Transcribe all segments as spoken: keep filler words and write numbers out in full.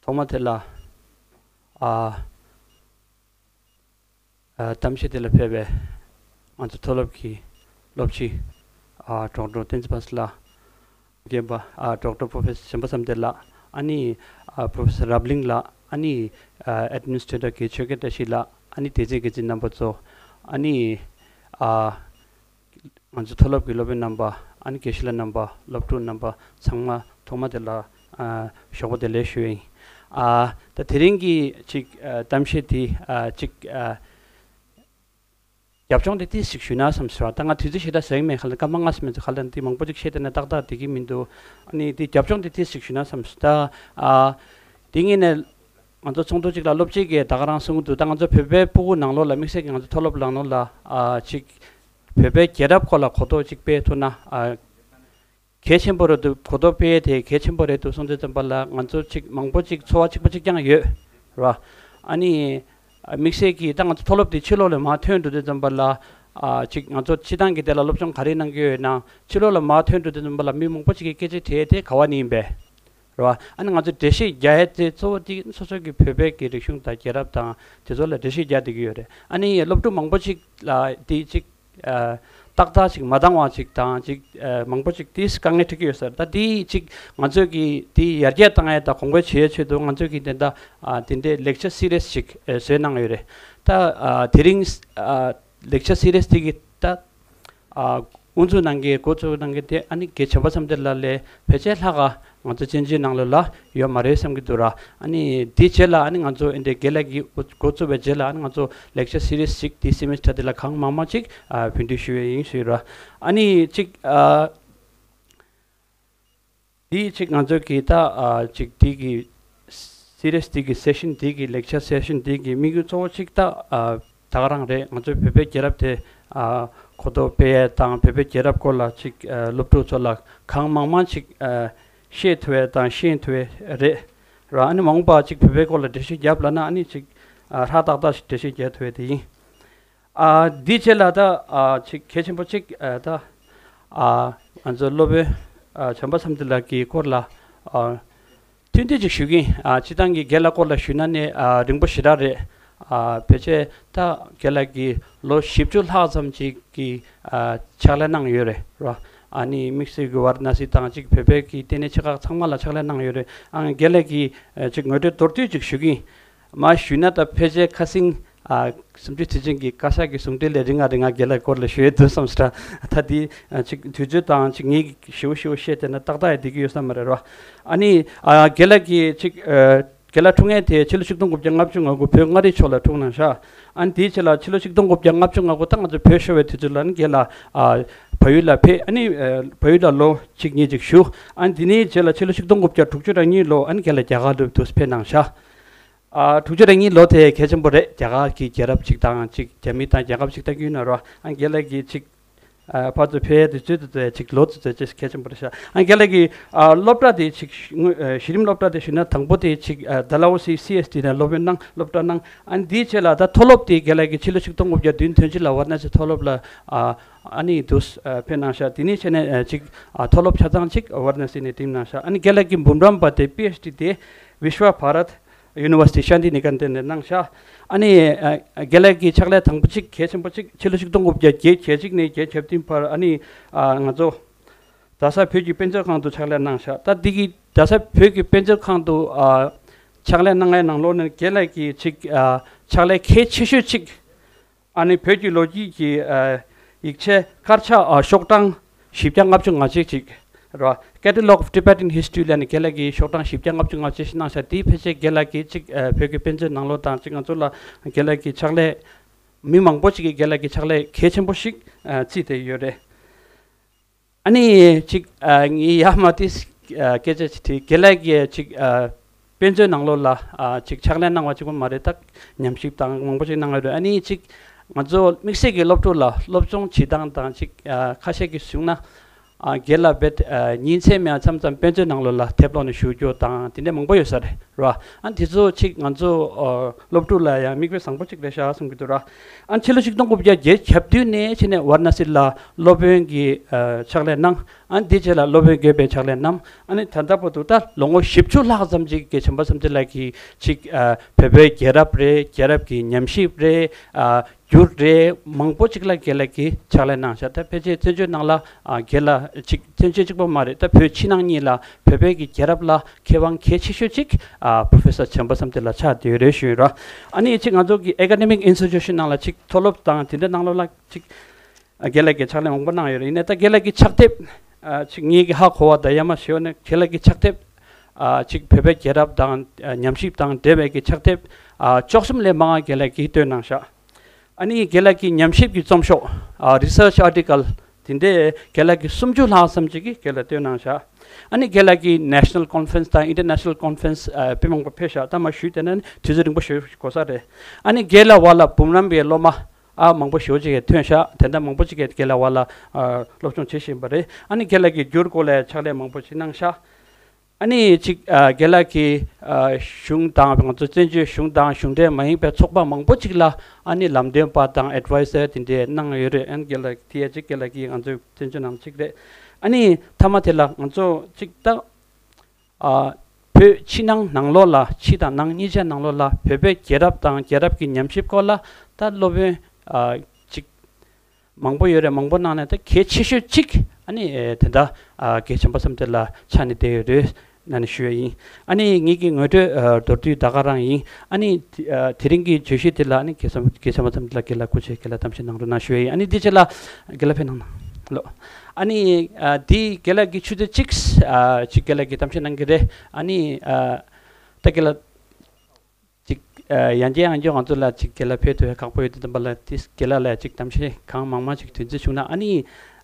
ཐོག་མ་དེ་ལ་ཨ་ཨ་གཏམ་བཤད་དེ་ལ་ཕེབས་པའི་ང་ཚོ་མཐོ་སློབ་ཀྱི་སློབ་སྤྱི་ཨ་ཌོག་ཊར་བསྟན་འཛིན་ཕ་སི་ལགས། རྒན་པ་ཨ་ཌོག་ཊར་པོ་རོ་ཕེ་སར་བྱམས་པ་བསམ་གཏན་ལགས། ཨ་ནི་ཨ་པོ་རོ་ཕེ་སར་རབ་གླིང་ལགས། ཨ་ནི་ཨ་ཨེཌ་མི་ནི་སི་ཊེ་ཊར་གྱི་ཆོས་རྒྱལ་བཀྲ་ཤིས་ལགས། ཨ་ནི་སྡེ་ཚན་འགན་འཛིན་རྣམ་པ་ཚོ། ཨ་ནི་ཨ་ང་ཚོ་མཐོ་སློབ་ཀྱི་སློབ་དཔོན་རྣམ་པ། ཨ་ནི་དགེ་བཤེས་ལགས་རྣམ་པ། སློབ་ཕྲུག་རྣམ་པ་ཚང་མ་ཐོག་མ་དེ་ལ་ཨ་ཞོགས་པ་བདེ་ལེགས་ཞུ་ཡིན། ཨ་ད་དེ་རིང་གི་ཅིག་ཨ་གཏམ་བཤད་དེ་ཨ་ཅིག་ཨ་རྒྱབ་ལྗོངས་དེ་ཏིས་ཅིག་ཞུས་ན་བསམ་སོང་། ད་ང་དུས་ཚོད་ཞེ་དྲག་ཟིན་མེད། ཁ་ལ་སྐར་མ་ལྔ་ཙམ་མེད་ཚེ་ཁ་ལ་འདི་མང་པོ་ཅིག་བཤད་བསྡད་ན་ཏག་ཏག་བསྡད་ཀྱི་མི་འདུག་ཨ་ནི་འདི་རྒྱབ་ལྗོངས་དེ་ཏིས་ཅིག་ཞུས་ན་བསམ་སོང་། ད་ཨ་འདི་ངེད་ནས་ང་ཚོ་ཚོགས་འདུ་གཅིག་ལ་སློབ་སྤྱི་གིས་ད་ག་རང་གསུང་གི་འདུག་ད་ང་ཚོ་བོད་པའི་སྤུ་གུ་ནང་ལོགས་ལ་དམིགས་བསལ་གྱི་ང་ཚོ་མཐོ་སློབ་ནང་ལོགས་ལ་ཨ་ཅིག་བོད་པའི་རྒྱལ་རབས་སྐོར་ལ་གོ་རྟོགས་ཅིག་སྤེལ་ཐུབ་ན་ཨ་གལ་ཆེན་པོ་རེད་འདུག་གོ་རྟོགས་སྤེལ་ཡས་དེ་གལ་ཆེན་པོ་རེད་འདུག་སོང་དུས་ཙམ་པ་ལ་ང་ཚོ་ཅིག་མང་པོ་ཅིག་ཚོར་བ་གཅིག་པ་གཅིག་རྐྱང་ཡོད་རེད་བ། ཨ་ནི་ཨ་དམིགས་བསལ་གྱིས་ད་ང་ཚོ་མཐོ་སློབ་དེ་ཕྱི་ལོགས་ལ་མར་ཐོན་འགྲོ་དུས་ཙམ་པ་ལ་ཨ་ཅིག་ང་ཚོ་སྤྱི་བཏང་གི་དེ་ལ་སློབ་སྦྱོང་ག་རེ་གནང་གི་ཡོད་ན་ཕྱི་ལོགས་ལ་མར་ཐོན་འགྲོ་དུས་ཙམ་པ་ལ་མི་མང་པོ་ཅིག་གིས་སྐད་ཆ་དྲིས་ཡས་དེ་ག་བ་ནས་ཡིན་པས། རེད་བ། ཨ་ནི་ང་ཚོས་འགྲེལ་བཤད་རྒྱག་ཡ་དེ་གཙོ་བོ་དེ་སོ་སོ་གི་བོད་པའི་གི་རིག་གཞུང་དང་རྒྱལ་རབས་དང་དེ་ཚོ་ལ་འགྲེལ་བཤད་རྒྱག་བསྡད་ཀྱི་ཡོད་རེད། ཨ་ནི་སློབ་ཕྲུག་མང་པོ་ཅིག་ལ་དེ་ཅིག་ཨ་ཏག་ཏག་ཅིག་མ་འདང་བ་ཅིག་དང་ཅིག་ཨ་མང་པོ་ཅིག་དེས་དཀའ་ངལ་འཕྲད་ཀྱི་ཡོད་ས་རེད། ད་དེ་ཅིག་ང་ཚོས་ཀྱི་དེ་ཡར་རྒྱས་བཏང་ཡ་དང་གོང་འཕེལ་བྱེད་ཡ་ཆེད་དུ་ང་ཚོས་ཀྱི་དེ་འདྲ་ཨ་དེ་འདྲའི་ལེག་ཆར་སི་རི་ཡས་ཅིག་ཨ་བཟོས་གནང་ཡོད་རེད། ད་ཨ་དེ་རིང་ཨ་ལེག་ཆར་སི་རི་ཡས་དེ་གི་ད་ཨ་དབུ་འཛུགས་གནང་མཁན་འགོ་བཙུགས་གནང་མཁན་དེ་ཨ་ནི་དགེ་བྱམས་པ་བསམ་གཏན་ལགས་ལས་ཕལ་ཆེར་ལྷག་ག་ང་ཚོ་བཙན་བྱོལ་ནང་ལོགས་ལ་ཡོད་མ་རེད་བསམ་གྱི་འདུག་ར། ཨ་ནི་དེའི་རྗེས་ལ་ཨ་ནི་ང་ཚོ་ཨེ་འདྲའི་རྒན་ལགས་ཀྱིས་འགོ་འགོ་བཙུགས་པའི་རྗེས་ལ་ཨ་ནི་ང་ཚོ་ལེག་ཆར་སི་རི་ཡས་ཅིག་དེའི་སེ་མི་སི་ཊར་དེ་ལ་གང་མང་མང་ཅིག་ཨ་ཕན་འབྲས་ཞུ་ཡས་ཡིན་ཞུས་ར། ཨ་ནི་ཅིག་ཨ། དེའི་ཅིག་ང་ཚོ་གི་ད་ཨ་ཅིག་དེ་གི་སི་རི་ཡས་དེ་གི་སེ་ཤན་དེ་གི་ལེག་ཆར་སེ་ཤན་དེ་གི་དམིགས་ཡུལ་གཙོ་བོ་ཅིག་ད་ཨ་ད་ག་རང་རེད། ང་ཚོའི་བོད་པའི་རྒྱལ་རབས་དེ་ཨ་གོ་རྟོགས་སྤེལ་ཡས་དང་བོད་པའི་རྒྱལ་རབས་སྐོར་ལ་ཅིག་ཨ་སློབ་ཕྲུག་ཚོ་ལ་གང་མང་མང་ཅིག་ཨ་ཤེས་ཐུབ་ཡས་དང་ཤེས་ཐུབ་ཡས་རེད་ར། ཨ་ནི་མ་འོངས་པ་ཅིག་བོད་པའི་སྐོར་ལ་འགྲེལ་བཤད་རྒྱབ་ལབ་ན་ཨ་ནི་ཅིག་ཨ་ཧྲག་ཏག་ཏག་ཞིག་འགྲེལ་བཤད་རྒྱག་ཐུབ་ཡས་དེ་ཡིན། ཨ་འདིའི་རྗེས་ལ་ད་ཨ་ཅིག་གལ་ཆེན་པོ་ཅིག་ཨ་ད་ཨ་ང་ཚོ་སློབ་དཔོན་ཨ་བྱམས་པ་བསམ་གཏན་ལགས་ཀྱི་སྐོར་ལ་ཨ་ཐུང་ཐུང་ཅིག་ཞུ་གི་ཡིན། ཨ་སྤྱིར་བཏང་གི་རྒན་ལགས་སྐོར་ལ་ཞུས་ན་ནི་ཨ་རིང་པོ་ཞེ་དྲག་རེད། ཨ་ཕལ་ཆེར་ད་རྒན་ལགས་ཀྱིས་ལོ་བཞི་བཅུ་ལྷག་ཙམ་ཅིག་གི་ཨ་ཕྱག་ལས་གནང་ཡོད་རེད་ར། ཨ་ནི་དམིགས་བསལ་གྱི་ཝཱ་ར་ཎ་སི་དང་ཅིག་བོད་པའི་གི་ལྟེ་གནས་ཆེ་ཁག་ཚང་མ་ལ་ཕྱག་ལས་གནང་ཡོད་རེད། ཨ་རྒན་ལགས་ཀྱིས་ཨ་ཅིག་ངོ་སྤྲོད་མདོར་བསྡུས་ཅིག་ཞུ་གི་ཡིན། མར་ཞུས་ན་ད་ཕལ་ཆེར་ཁ་སང་ཨ་སུམ་ཅུ་དུས་ཆེན་གྱི་བཀའ་ཤག་གི་ཟུང་འབྲེལ་ལས་རིང་ང་རིང་ང་རྒན་ལགས་སྐོར་ལ་ཞུ་ཡས་འདུག་བསམ་སོང་། ད་དེ་ཨ་ཅིག་དུས་ཚོད་དང་ཅིག་ངས་ཞིབ་པོ་ཞིབ་པོ་བཤད་བསྡད་ན་ཏག་ཏག་ཡང་བསྡད་ཀྱི་ཡོད་ས་མ་རེད་རོ། ཨ་ནི་ཨ་རྒན་ལགས་ཀྱིས་ཅིག་ཨ་རྒན་ལགས་འཁྲུངས་མཁན་དེ་ཕྱི་ལོ་ཆིག་སྟོང་དགུ་བརྒྱ་ལྔ་བཅུ་ང་དགུ་བོད་མངའ་རིས་ཕྱོགས་ལ་འཁྲུངས་གནང་ཤག་ཨ་ནི་དེའི་ཕྱི་ལ་ཕྱི་ལོ་ཆིག་སྟོང་དགུ་བརྒྱ་ལྔ་བཅུ་ང་དགུ་ད་ང་ཚོ་བོད་ཤོར་བའི་དུས་ཚོད་ལ་ཨ་ནི་རྒན་ལགས་ཨ་བལ་ཡུལ་ལ་ཕེབས། ཨ་ནི་ཨ་བལ་ཡུལ་ལ་ལོ་གཅིག་གཉིས་ཅིག་བཞུགས། ཨ་ནི་དེ་ནས་རྗེས་ལ་ཕྱི་ལོ་ཆིག་སྟོང་དགུ་བརྒྱ་དྲུག་ཅུ་རེ་གཉིས་ལོ་ཨ་ནི་རྒན་ལགས་རྒྱ་གར་ལ་འདུག་ཕེབས་གནང་ཤག་ཨ་དྲུག་ཅུ་རེ་གཉིས་ལོ་དེ་གལ་ཆེན་པོ་རེད། རྒྱ་གར་གྱི་རྒྱལ་རབས་ཅིག་དང་ཅིག་རྒྱ་མི་དང་རྒྱལ་ཁབ་ཅིག་ལྟ་རྒྱུ་ཡིན་ན་རོ། ཨ་རྒན་ལགས་ཀྱིས་ཅིག་ཨ་ཕར་ཚུར་ཕེབས་དུས་ཚོད་དེ་ཚོ་ཅིག་ལོ་དེ་ཚོ་ཅིག་གལ་ཆེན་པོ་རེད་ཤག་ཨ་རྒན་ལགས་ཀྱིས་ཨ་སློབ་གྲྭ་དེ་ཅིག་དངོས་ཨ་གཞི་རིམ་སློབ་གྲྭ་དེ་ཞུས་ན་དང་པོ་དེ་ཅིག་ཨ་ཌལ་ཧོ་སི་སི་ཨེས་ཊི་ནས་སློབ་དཔོན་གནང་། སློབ་གྲྭ་གནང་། ཨ་ནི་དེའི་རྗེས་ལ་ད་མཐོ་སློབ་དེ་རྒན་ལགས་ཀྱིས་ཕྱི་ལོ་ཆིག་སྟོང་དགུ་བརྒྱ་བདུན་ཐོན་ཅིག་ལ་ཝཱ་ར་ཎ་སི་མཐོ་སློབ་ལ་ཨ་ཨ་ནི་འདུག་ཕེབས་གནང་ཤག་དེ་ནས་བྱས་ནས་ཨ་ཅིག་ཨ་མཐོ་སློབ་ཆ་ཚང་ཅིག་ཝཱ་ར་ཎ་སི་ནས་འགྲིམས་གནང་ཤག་ཨ་ནི་རྒན་ལགས་ཀྱི་འབུམ་རམས་པ་དེ་པི་ཨེཆ་ཌི་དེ་བི་ཤྭ་བྷ་རཏ་ཡུ་ནི་ཝར་སི་ཊི་ཤཱན་ཏི་ནི་ཀེ་ཏན་ནས་གནང་ཤག་ཨ་ནི་ཨ་རྒན་ལགས་ཀྱི་ཕྱག་ལས་དང་པོ་ཅིག་གལ་ཆེན་པོ་ཅིག་ཕྱི་ལོ་ཆིག་སྟོང་དགུ་བརྒྱ་བརྒྱད་ཅུ་གྱ་གཅིག་ནས་བརྒྱད་ཅུ་གྱ་བདུན་བར་ཨ་ནི་ཨ་ང་ཚོ་རྡ་ས་བོད་ཀྱི་དཔེ་མཛོད་ཁང་དུ་ཕྱག་ལས་གནང་ཤག་ད་འདི་གི་རྡ་ས་བོད་ཀྱི་དཔེ་མཛོད་ཁང་དུ་ཨ་ཕྱག་ལས་གནང་བའི་ནང་ལོགས་ནས་རྒན་ལགས་ཀྱི་ཅིག་ཨ་ཕྱག་ལས་གལ་ཆེ་ཤོས་ཅིག་ཨ་ནི་བོད་ཀྱི་ལོ་རྒྱུས་ཀྱི་ཨ་ཡིག་ཆའི་དཀར་ཆག་ཨ་ཤོག་གྲངས་བཞི་བརྒྱ་ལྔ་བཅུ་ང་གཅིག་ཅིག་རེད་བ། Catalogue of Tibetan History ལབ་ནས་རྒན་ལགས་ཀྱིས་ཤོག་གྲངས་བཞི་བརྒྱ་ལྔ་བཅུ་ང་གཅིག་ཞིག་གནང་ཤག་དེའི་ཕལ་ཆེར་རྒན་ལགས་ཀྱིས་ཅིག་ཨ་བོད་ཀྱི་དཔེ་མཛོད་ནང་ལོགས་དང་ཅིག་ང་ཚོ་ལ་རྒན་ལགས་ཀྱི་ཕྱག་ལས་མི་མང་པོ་ཅིག་གིས་རྒན་ལགས་ཀྱི་ཕྱག་ལས་གལ་ཆེན་པོ་ཞིག་ཨ་བརྩིས་བསྡད་ཡོད་རེད། ཨ་ནི་ཅིག་ཨ་ངས་ཡར་མར་ཏོག་ཙམ་ཨ་སྐད་ཆ་ཅིག་དྲིས། རྒན་ལགས་ཀྱིས་ཅིག་ཨ་དཔེ་མཛོད་ནང་ལོགས་ལ་ཨ་ཅིག་ཕྱག་ལས་གནང་བ་གཅིག་པོ་མ་རེད། ད་ཉམས་ཞིབ་དང་མང་པོ་ཅིག་གནང་ཡོད་རེད། ཨ་ནི་ཅིག་ང་ཚོ་དམིགས་བསལ་གྱི་སློབ་ཕྲུག་ལ་སློབ་སྦྱོང་བྱེད་སྟངས་དང་ཅིག་ཨ་ཁ་ཤས་ཀྱིས་གསུངས་ན་ཨ་རྒན་ལགས་རྦད་ཨ་ཉིན་མཚན་མེད་མཚམས་མཚམས་དཔེ་མཛོད་ནང་ལོགས་ལ་ཐེབས་ལོག་ནས་བཞུགས་རྒྱུ་དང་དེ་འདྲ་མང་པོ་ཡོད་ས་རེད། ར། ཨ་ནི་དེ་ཚོ་ཅིག་ང་ཚོ་ཨ་སློབ་ཕྲུག་ལ་ཡང་མིག་དཔེ་བཟང་པོ་ཅིག་རེད་ཤག་བསམ་གྱི་འདུག་ར། ཨ་ནི་ཕྱི་ལོ་ཆིག་སྟོང་དགུ་བརྒྱ་བརྒྱད་ཅུ་གྱ་བདུན་ནས་ཕྱི་ནས་ཝཱ་ར་ཎ་སི་ལ་སློབ་དཔོན་གྱི་ཨ་ཕྱག་ལས་གནང་། ཨ་ནི་དེ་རྗེས་ལ་སློབ་དཔོན་དགོན་པའི་ཕྱག་ལས་གནང་། ཨ་ནི་ད་ལྟ་བར་དུ་ད་ལོ་ངོ་བཞི་བཅུ་ལྷག་ཙམ་ཅིག་རྒན་བྱམས་པ་བསམ་གཏན་ལགས་ཀྱིས་ཅིག་ཨ་བོད་པའི་རྒྱལ་རབས་རེད། རྒྱལ་རབས་ཀྱི་ཉམས་ཞིབ་རེད། ཨ་བསྒྱུར་རེད། མང་པོ་ཅིག་ལ་རྒན་ལགས་ཀྱིས་ཕྱག་ལས་གནང་ཤག་ད་ཕལ་ཆེར་བཙན་བྱོལ་ནང་ལ་ཨ་རྒན་ལགས་ཅིག་བཙན་བྱོལ་གཅིག་པོ་མ་རེད། ད་བོད་ཕྱི་ནང་གཉིས་ལ་བོད་པའི་གི་རྒྱལ་རབས་ལ་མཁས་དབང་གལ་ཆེ་ཤོས་ཅིག་ཨ་Professor བྱམས་པ་བསམ་གཏན་ལགས་ཆགས་བསྡད་ཡོད་རེད་ཞུ་ཡིན་ར། ཨ་ནི་ཅིག་ང་ཚོ་གི་academic institution ནང་ལ་ཅིག་མཐོ་སློབ་དང་དེ་འདྲ་ནང་ལོགས་ལ་ཅིག་ཨ་རྒན་ལགས་ཀྱིས་ཕྱག་ལས་མང་པོ་གནང་ཡོད་རེད། ཡིན་ནའི་ད་རྒན་ལགས་ཀྱི་ཕྱག་དེབ་ཨ་ཅིག་ངེད་ཀྱིས་ཧ་གོ་བ་དང་ཡ་མ་ཞུས་ན་རྒན་ལགས་ཀྱི་ཕྱག་དེབ་ཨ་ཅིག་བོད་པའི་རྒྱལ་རབས་དང་ཨ་ཉམས་ཞིབ་དང་འབྲེལ་བའི་གི་ཕྱག་དེབ་ཨ་བཅུ་གསུམ་ལས་མང་བ་རྒན་ལགས་ཀྱིས་བཏོན་གནང་ཤག་ཨ་ནི་རྒན་ལགས་ཀྱི་ཉམས་ཞིབ་ཀྱི་རྩོམ་ཤོག་ཨ་research article དེ་འདྲས་རྒན་ལགས་ཀྱིས་སུམ་ཅུ་ལྷག་ཙམ་ཅིག་གིས་རྒན་ལགས་བཏོན་གནང་ཤག་ཨ་ནི་རྒན་ལགས་ཀྱིས་national conference དང་international conference ཨ་དཔེ་མང་པོ་ཕེབས་ཤག་ད་མ་ཞུས་བསྡད་ན་ནི་དུས་ཚོད་རིང་པོ་ཞིག་འགོར་ས་རེད། ཨ་ནི་རྒན་ལགས་བར་ལ་འབུམ་རམས་པའི་སློབ་མ་ཨ་མང་པོ་ཞེ་པོ་ཅིག་གིས་ཐོན་ཤག་དེ་འདྲ་མང་པོ་ཅིག་གིས་རྒན་ལགས་བར་ལ་ཨ་སློབ་སྦྱོང་བྱེད་བཞིན་པ་རེད། ཨ་ནི་རྒན་ལགས་ཀྱིས་བསྒྱུར་སྐོར་ལ་ཕྱག་ལས་མང་པོ་ཅིག་གནང་ཤག་ཨ་ནི་ཅིག་ཨ་རྒན་ལགས་ཀྱིས་ཨ་གཞུང་དང་ང་ཚོ་བཙན་བྱོལ་གཞུང་དང་གཞུང་འབྲེལ་མ་ཡིན་པའི་ཚོགས་པ་མང་པོ་ཅིག་ལ་ཨ་ནི་ལམ་སྟོན་པ་དང་advisor དེ་འདྲས་གནང་ཡོད་རེད། ཨ་ནི་རྒན་ལགས་དེ་ཡ་ཅིག་རྒན་ལགས་ཀྱིས་ང་ཚོའི་བཙན་བྱོལ་ནང་ཅིག་རེད། ཨ་ནི་མཐའ་མ་དེ་ལ་ང་ཚོ་ཅིག་ད་ཨ་བོད་ཕྱི་ནང་ནང་ལོགས་ལ་ཕྱི་དང་ནང་གཉིས་ཆ་ནང་ལོགས་ལ་བོད་པའི་རྒྱལ་རབས་དང་རྒྱལ་རབས་ཀྱི་ཉམས་ཞིབ་སྐོར་ལ་ད་སློབ་དཔོན་ཨ་ཅིག་མང་པོ་ཡོད་རེད། མང་པོ་ནང་ནས་ད་གལ་ཆེ་ཤོས་གཅིག་ཨ་ནི་ཨེ་དེ་འདྲ་ཨ་རྒན་བྱམས་པ་བསམ་གཏན་ལགས་ཆགས་ནས་བསྡད་ཡོད་རེད་ནང་ནས་ཞུ་ཡ་ཡིན། ཨ་ནི་ངེད་ཀྱི་ངོ་སྤྲོད་ཨ་མདོར་བསྡུས་ད་ག་རང་ཡིན། ཨ་ནི་དེ་ཨ་དེ་རིང་གི་བརྗོད་གཞི་དེ་ལ་ཨ་ནི་རྒན་བྱམས་རྒན་བྱམས་པ་བསམ་གཏན་ལགས་རྒན་ལགས་སྐུ་མཁྱེན་རྒན་ལགས་གཏམ་བཤད་གནང་རོགས་གནང་ཞུ་ཡ་ཡིན། ཨ་ནི་དེ་རྗེས་ལ་རྒན་ལགས་ཕེབས་གནང་ན་ལོ། ཨ་ནི་ཨ་དེ་རྒན་ལགས་ཀྱིས་ཆུ་ཚོད་གཅིག་ཨ་གཅིག་རྒན་ལགས་ཀྱིས་གཏམ་བཤད་གནང་གི་རེད། ཨ་ནི་ཨ་ད་རྒན་ལགས། ཅིག་ཨ་ཡང་བསྐྱར་ཡང་བསྐྱར་ང་ཚོ་ལ་ཅིག་རྒན་ལགས་ཕེབས་ཐུབ་ཡ་ཁག་པོ་ཡོད་དུས་ཙམ་པ་ལ་དེ་རྒན་ལགས་ལ་ཅིག་གཏམ་བཤད་གང་མང་མང་ཅིག་དུས་ཚོད་བྱུང་ན། ཨ་ནི་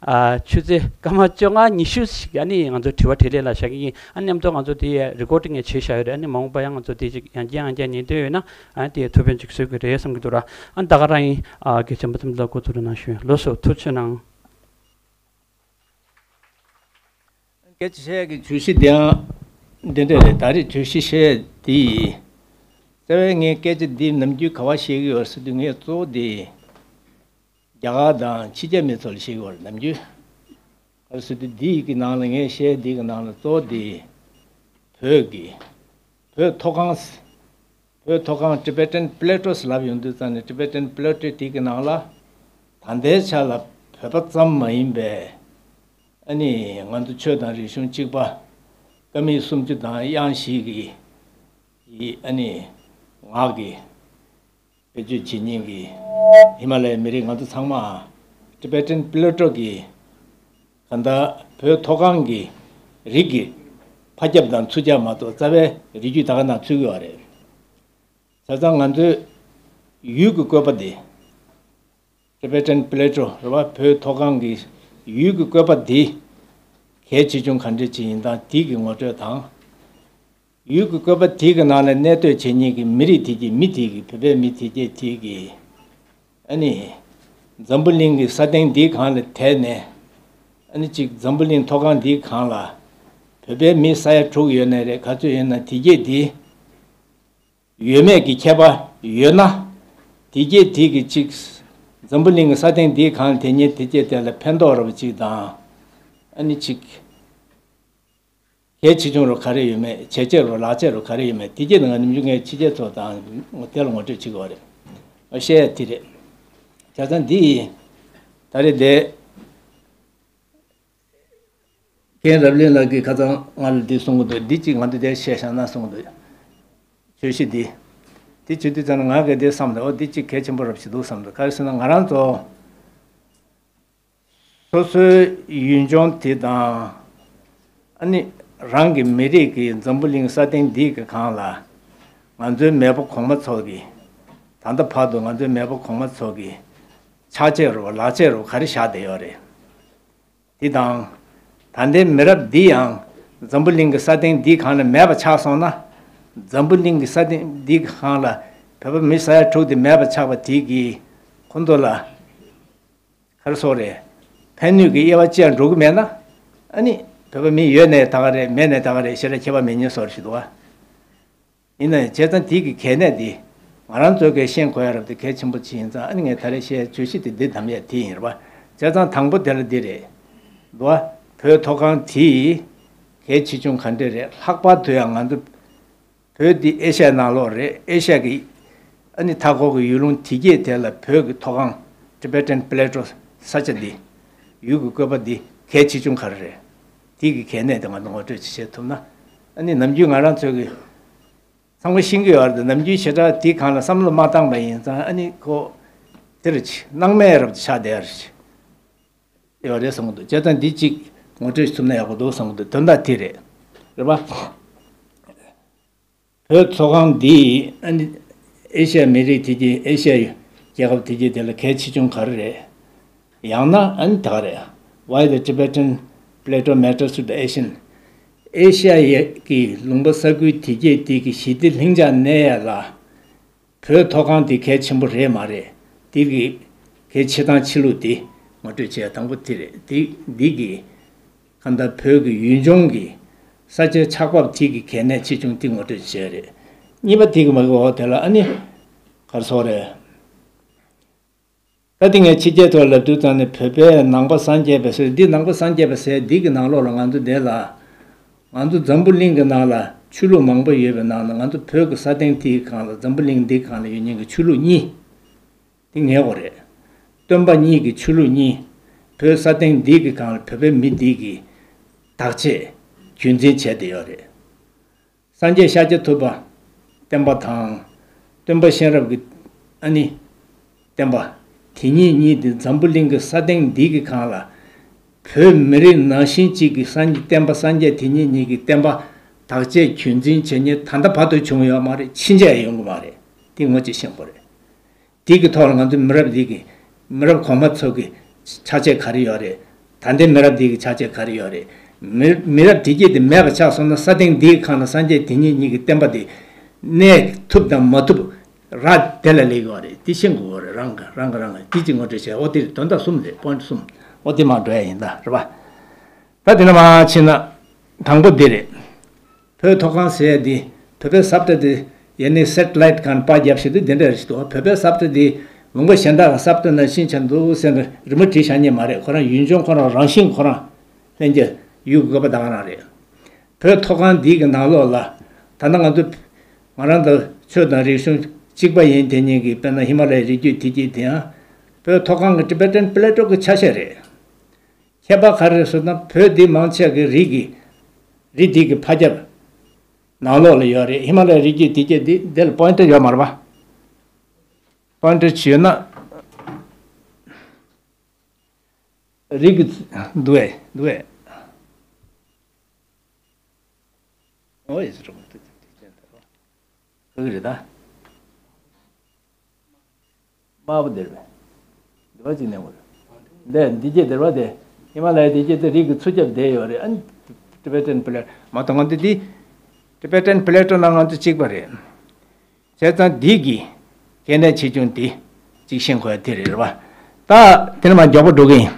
ཨ་ཆུ་ཚོད་སྐར་མ་བཅོ་ལྔ་ཉི་ཤུ་ཞིག་ཨ་ནི་ང་ཚོ་དྲི་བ་དྲིས་ལན་ལ་བཞག་གི་ཡིན། ཨ་ནི་མཉམ་དུ་ང་ཚོ་དེ་རི་ཀོར་ཌིང་ཡང་བྱས་བཞག་ཡོད་རེད། ཨ་ནི་མ་འོངས་པ་ཡང་ང་ཚོ་དེ་ཅིག་ཡང་བསྐྱར་ཡང་བསྐྱར་ཉན་འདོད་ཡོད་ན་ཨ་ནི་དེ་ཐུགས་ཕན་ཅིག་གསོས་དགོས་རེད་བསམ་གྱི་འདུག་ར། ཨ་ནི་ད་ག་རང་ཡིན། ཨ་རྒན་བྱམས་པ་བསམ་གཏན་ལགས་འགོ་བཙུགས་རོགས་གནང་ཞུ། ལགས་སོ། ཐུགས་རྗེ་གནང་། སྐད་ཆ་བཤད་ཡག་གི་བརྗོད་གཞི་དེའང་འདི་འདྲ་རེད། ད་རེས་བརྗོད་གཞི་བཤད་ཡག་འདི་ཡིན། རྩ་བའི་ངས་སྐད་ཆ་འདི་ནམ་རྒྱུན་ག་པར་བཤད་ཀྱི་ཡོད་ཟེར་དུས་ངས་གཙོ་བོ་འདི་རྒྱ་གར་དང་ཕྱི་རྒྱལ་མི་ཚོ་ལ་བཤད་ཀྱི་ཡོད་རེད། ནམ་རྒྱུན་ག་རེ་ཟེར་དུས་འདི་ཡི་གི་ནང་ལ་ངས་བཤད་འདི་གི་ནང་ལ་གཙོ་བོ་འདི་བོད་ཀྱི་བོད་མཐོ་སྒང་བོད་མཐོ་སྒང་Tibetan Plateau ཟེར་ལབ་ཡོང་དུས་ཙང་ནས་Tibetan Plateau དེ་གི་ནང་ལ་ད་ལྟའི་ཆ་ལ་བོད་པ་ཙམ་མ་ཡིན་པའི་ཨ་ནི་ང་ཚོ་ཆོས་དང་རིག་གཞུང་གཅིག་པ་ཀ་མད་སུམ་ཅུ་དང་དབྱངས་བཞི་གི་ཡི་ཨ་ནི་ངག་གི་བེད་སྤྱོད་བྱེད་མཁན་གྱི་ཧི་མ་ལ་ཡའི་མི་རིགས་ང་ཚོ་ཚང་མ་Tibetan Plateau གི་གང་ལྟར་བོད་མཐོ་སྒང་གི་རིགས་ཀྱི་ཕ་ཁྱབ་དང་ཚུལ་ཁྱབ་མ་གཏོགས་རྩ་བའི་རིགས་རྒྱུད་ད་ག་ནང་ཚུད་ཀྱི་ཡོད་རེད། བྱས་ཙང་ང་ཚོའི་ཡུལ་གྱི་བཀོད་པ་འདི་Tibetan Plateau རེད་བ། བོད་མཐོ་སྒང་གི་ཡུལ་གྱི་བཀོད་པ་འདི་གལ་ཆེ་ཆུང་ག་འདྲ་ཅིག་ཡིན་དང་དེ་གི་ངོ་སྤྲོད་དང་། ཡུལ་གྱི་བཀོད་པ་དེ་གི་ནང་ལ་གནས་སྡོད་བྱེད་མཁན་གྱི་མི་རིགས་དེ་གི་མི་དེ་གི་བོད་པའི་མི་དེ་གས་དེ་གི་ཨ་ནི་འཛམ་བུ་གླིང་གི་ས་སྟེང་འདིའི་སྒང་ལ་དེད་ནས་ཨ་ནི་གཅིག་འཛམ་བུ་གླིང་མཐོ་སྒང་འདིའི་སྒང་ལ་བོད་པའི་མི་ས་ཡ་དྲུག་ཡོད་ནའི་རེད། ག་ཚོད་ཡོད་ན་དེ་གས་དེ་ཡོད་མེད་ཀྱི་ཁྱད་པར་ཡོད་ན། དེ་གས་དེ་གི་གཅིག་འཛམ་བུ་གླིང་གི་ས་སྟེང་འདིའི་སྒང་དེ་ཉིད་དེ་གས་དེ་ལ་ཕན་ཐོགས་རོགས་གཅིག་དང་། ཨ་ནི་གཅིག་གལ་ཆེ་ཆུང་རོགས་ག་རེ་ཡོད་མེད། བྱས་རྗེས་རོགས་ལག་རྗེས་རོགས་ག་རེ་ཡོད་མེད། དེ་གས་ནང་ནམ་རྒྱུན་ངས་ཕྱི་རྒྱལ་ཚོ་དང་དེ་ལ་ངོ་སྤྲོད་བྱེད་དགོས་རེད། བཤད་ཡ་དེ་རེད། བྱས་ཙང་འདི་ཡིན། ད་རེས་འདི། རྒན་རབ་གླིང་ལགས་ཀྱིས་ཁ་སང་ང་ལ་འདི་གསུང་གི་འདུག་འདི་གཅིག་ང་ཚོ་དེ་བཤད་བཞག་ན་གསུང་གི་འདུག་བརྗོད་གཞི་འདི། འདི་བྱེད་དུས་ཙམ་ན་ང་གིས་འདི་བསམ་འདུག་འོ་འདི་གཅིག་གལ་ཆེན་པོ་རབ་ཞིག་འདུག་བསམ་འདུག་ག་རེ་ཟེར་ན་ང་རང་ཚོ་སོ་སོའི་ཡུལ་ལྗོངས་དེ་དང་། ཨ་ནི་རང་གི་མི་རིགས་ཀྱི་འཛམ་བུ་གླིང་ས་སྟེང་འདི་གི་སྒང་ལ་ང་ཚོའི་མེས་པོ་གོང་མ་ཚོ་གི་ད་ལྟ་བར་དུ་ང་ཚོའི་མེས་པོ་གོང་མ་ཚོ་གི་ཕྱག་རྗེས་རོགས་ལག་རྗེས་རོགས་ག་རེ་བཞག་བསྡད་ཡོད་རེད། དེ་དང་། ད་ལྟའི་མི་རབས་འདི་ཡང་འཛམ་བུ་གླིང་གི་ས་སྟེང་འདིའི་སྒང་ལ་མེད་པ་ཆགས་སོང་ན། འཛམ་བུ་གླིང་གི་ས་སྟེང་འདིའི་སྒང་ལ་བོད་པ་མི་ས་ཡ་དྲུག་དེ་མེད་པ་ཆགས་པ་དེ་གིས་ཁོང་ཚོ་ལ་ག་རེ་ཟེར་དགོས་རེད། ཕན་གནོད་ཀྱི་དབྱེ་བ་ཕྱེ་ཡ་འགྲོ་གི་མེད་ན། ཨ་ནི་བོད་པ་མི་ཡོད་ནའི་ད་ག་རེད། མེད་ནའི་ད་ག་རེད། ཞེ་དྲག་ཁྱད་པར་མེད་ཉེན་བཟོ་འདྲ་ཞིག་འདུག་བ། ཡིན་ན་ཡང་བྱས་ཙང་དེ་གི་གལ་གནད་དེ་ང་རང་ཚོ་གིས་ཤེས་དགོས་ཡ་རབ་དེ་གལ་ཆེན་པོ་ཅིག་ཡིན་ཙང་། ཨ་ནི་ངས་ད་རེས་བཤད་བརྗོད་གཞི་དེ་འདི་བདམས་ཡ་དེ་ཡིན་རེད་པ། བྱས་ཙང་དང་པོ་དེ་ལ་འདི་རེད། འདུག་བ། བོད་མཐོ་སྒང་དེ་གལ་ཆེ་ཆུང་ག་འདྲ་རེད། ལྷག་པར་དུ་ཡང་ང་ཚོ་བོད་འདི་ཨེ་ཤ་ཡའི་ནང་ལོགས་རེད། ཨེ་ཤ་ཡ་གི་ཨ་ནི་མཐའ་འཁོར་གྱི་ཡུལ་ལུང་དེ་གས་དེ་ལ་བོད་ཀྱི་མཐོ་སྒང་Tibetan Plateau ས་ཆ་འདི་ཡུལ་གྱི་བཀོད་པ་འདི་གལ་ཆེ་ཆུང་ག་རེ་རེད། དེ་གི་གལ་གནད་དེ་ང་ཚོ་ངོ་སྤྲོད་ཅིག་བྱེད་ཐུབ་ན། ཨ་ནི་ནམ་རྒྱུན་ང་རང་ཚོའི་གི་ཚང་མ་ཤེས་ཀྱི་ཡོད་རེད། ནམ་རྒྱུན་ཞེ་དྲག་དེའི་སྒང་ལ་བསམ་བློ་མ་བཏང་པ་ཡིན་ཙང་། ཨ་ནི་ཁོ་དེར་ཅིག་སྣང་མེད་རབ་ཏུ་ཆགས་བསྡད་ཡ་རེད། ཡོད་རེད་བསམ་གྱི་འདུག་བྱས་ཙང་འདི་གཅིག་ངོ་སྤྲོད་ཐུབ་ན་ཡག་པོ་འདུག་བསམ་གྱི་འདུག་དོན་དག་དེ་རེད། རེད་པ། བོད་མཐོ་སྒང་འདི་ཨ་ནི་ཨེ་ཤ་ཡ་མི་རིགས་དེ་གྱད། ཨེ་ཤ་ཡ་རྒྱལ་ཁབ་དེ་གྱད་དེ་ལ་གལ་ཆེ་ཆུང་ག་རེ་རེད། ཡང་ན་ཨ་ནི་ད་ག་རེད། Why the Tibetan Plateau matters to the Asian། ཨེ་ཤ་ཡ་གི་ལུང་པ་ས་ཁུལ་དེ་གྱད་དེ་གི་ཞི་བདེ་ལྷིང་འཇགས་གནས་ཡ་ལ་བོད་མཐོ་སྒང་དེ་གལ་ཆེན་པོ་རེད་མ་རེད། དེ་གི་གལ་ཆེ་དང་ཆེ་ལུགས་དེ་ངོ་སྤྲོད་བྱེད་ཡ་དང་པོ་དེ་རེད། དེ་འདི་གི་གང་ལྟར་བོད་ཀྱི་ཡུལ་ལྗོངས་ཀྱི་ས་ཆའི་ཆགས་བབ་དེ་གི་གལ་གནད་ཆེ་ཆུང་དེ་ངོ་སྤྲོད་བྱེད་ཡ་རེད། གཉིས་པ་དེ་གི་མ་གི་འོག་དེ་ལ་ཨ་ནི་ག་རེ་ཟེར་དགོས་རེད། ད་དེ་ངས་ཕྱི་རྒྱལ་ཐོག་ལབ་དུས་ཙང་ནས་བོད་པའི་ནང་པ་སངས་རྒྱས་པའི་ཟེར། འདི་ནང་པ་སངས་རྒྱས་པ་ཟེར་འདི་གི་ནང་ལོགས་ལ་ང་ཚོ་འདི་ལ། ང་ཚོ་འཛམ་བུ་གླིང་གི་ནང་ལ་ཆོས་ལུགས་མང་པོ་ཡོད་པའི་ནང་ལ་ང་ཚོ་བོད་ཀྱི་ས་སྟེང་དེའི་སྒང་ལ། འཛམ་བུ་གླིང་འདིའི་སྒང་ལ་ཡོད་མཁན་གྱི་ཆོས་ལུགས་གཉིས། དེ་ངེས་དགོས་རེད། སྟོན་པ་གཉིས་ཀྱི་ཆོས་ལུགས་གཉིས་བོད་ས་སྟེང་འདི་གི་སྒང་ལ་བོད་པའི་མི་འདི་གིས་བདག་གཅེས་རྒྱུན་འཛིན་བྱས་བསྡད་ཡོད་རེད། སངས་རྒྱས་ཤཱཀྱ་ཐུབ་པ་བསྟན་པ་དང་། སྟོན་པ་གཤེན་རབ་ཀྱི་ཨ་ནི་བསྟན་པ། དེ་གཉིས་གཉིས་དེ་འཛམ་བུ་གླིང་གི་ས་སྟེང་འདི་གི་སྒང་ལ་བོད་མི་རིགས་ནང་བཞིན་གཅིག་གི་སངས་རྒྱས་བསྟན་པ། སངས་རྒྱས་དེ་གཉིས་གཉིས་ཀྱི་བསྟན་པ་བདག་གཅེས་རྒྱུན་འཛིན་བྱེད་མཁན་ད་ལྟ་བར་དུ་བྱུང་ཡོད་མ་རེད། ཕྱིན་ཆད་ཡོང་གི་མ་རེད། དེ་ངོ་ཅིག་ཤེས་དགོས་རེད། དེ་གི་ཐོག་ལ་ང་ཚོ་མི་རབས་འདི་གི། མི་རབས་གོང་མ་ཚོ་གི་ཕྱག་རྗེས་ག་རེ་ཡོད་རེད། ད་ལྟའི་མི་རབས་འདི་གི་ཕྱག་རྗེས་ག་རེ་ཡོད་རེད། མི་མི་རབས་དེ་གྱད་དེ་མེད་པ་ཆགས་སོང་ན་ས་སྟེང་འདིའི་སྒང་ལ་སངས་རྒྱས་དེ་གཉིས་གཉིས་ཀྱི་བསྟན་པ་དེ་གནས་ཐུབ་དང་མ་ཐུབ་ར་དེ་ལ་སླེབས་ཀྱི་ཡོད་རེད། དེ་ཤེས་དགོས་རེད། རང་ག་རང་ག་རང་ག་དེ་གཅིག་ངོ་སྤྲོད་བྱས། ཨོ་དེ་དོན་དག་གསུམ་རེད། པོ་ཡིན་ཊི་གསུམ། ཨོ་དེ་མར་འགྲོ་ཡ་ཡིན་ད། རེད་པ། ད་དེ་ནས་མར་ཕྱིན་ན། དང་པོ་འདི་རེད། བོད་མཐོ་སྒང་ཟེར་ཡ་འདི་བོད་པའི་ས་བཀྲ་འདི་ཡེ་ནས་སེ་ཊི་ལའེ་ཊི་གང་པར་བརྒྱབ་བྱས་དུས་འདི་འདྲ་རེད་ཤག་འདུག་བོད་པའི་ས་བཀྲ་འདི་ལུང་པ་གཞན་དག་གི་ས་བཀྲ་ནང་བཞིན་ཆགས་འདུག་ཟེར་ནས་རི་མོ་བྲིས་བཞག་མཁན་མ་རེད། ཁོ་རང་ཡུལ་ལྗོངས་ཁོ་རང་རང་བཞིན་ཁོ་རང་ལྷན་རྒྱས་ཡུལ་གྱི་བཀོད་པ་དང་རང་རེད། བོད་མཐོ་སྒང་འདི་གི་ནང་ལོགས་ལ་ད་ལྟ་ང་ཚོ་ང་རང་ཚོ་ཆོས་དང་རིག་གཞུང་གཅིག་པ་ཡིན་དེ་ཉིད་ཀྱི་དཔེར་ན་ཧི་མ་ལ་ཡའི་རི་རྒྱུད་དེ་གྱད་དེ་ཡང་བོད་མཐོ་སྒང་གི་ཊི་བེ་ཊན་པི་ལེ་ཊོ་གི་ཆ་ཤས་རེད། ཁྱད་པར་ག་རེ་ཟེར་ན་བོད་འདི་མང་ཆེ་གི་རི་གི་རི་འདི་གི་ཕ་རྒྱབ་ནང་ལོགས་ལ་ཡོད་རེད། ཧི་མ་ལ་ཡའི་རི་རྒྱུད་དེ་གྱད་འདི་འདི་ལ་པོ་ཡིན་ཊི་ཡོད་མ་རེད་པ། པོ་ཡིན་ཊི་ཅིག་ཡོད་ན་རི་གི་འདུག་ཨེ་འདུག་ཨེ། ཨོ་ཡེ་སི་རོ་ག་གི་རེད་ད། དམར་པོ་འདིར་བས། འདི་བ་གཅིག་ནས་ངོ་རེད། འདི་འདི་གྱད་འདིར་བ་དེ། ཧི་མ་ལ་ཡའི་འདི་གྱད་དེ་རི་གི་ཚུར་རྒྱབ་བསྡད་ཡོད་རེད། ཨ་ནི་ཊི་བེ་ཊན་པི་ལེ་ཊོ་མ་གཏོགས་ང་ཚོ་འདི་ཊི་བེ་ཊན་པི་ལེ་ཊོ་ནང་ང་ཚོ་གཅིག་པ་རེད། བྱས་ཙང་འདི་གི་གལ་གནད་ཆེ་ཆུང་དེ་གཅིག་ཤེས་དགོས་ཡ་དེ་རེད་པ། ད་དེ་ནས་མར་མགྱོགས་པོ་འགྲོ་གི་ཡིན།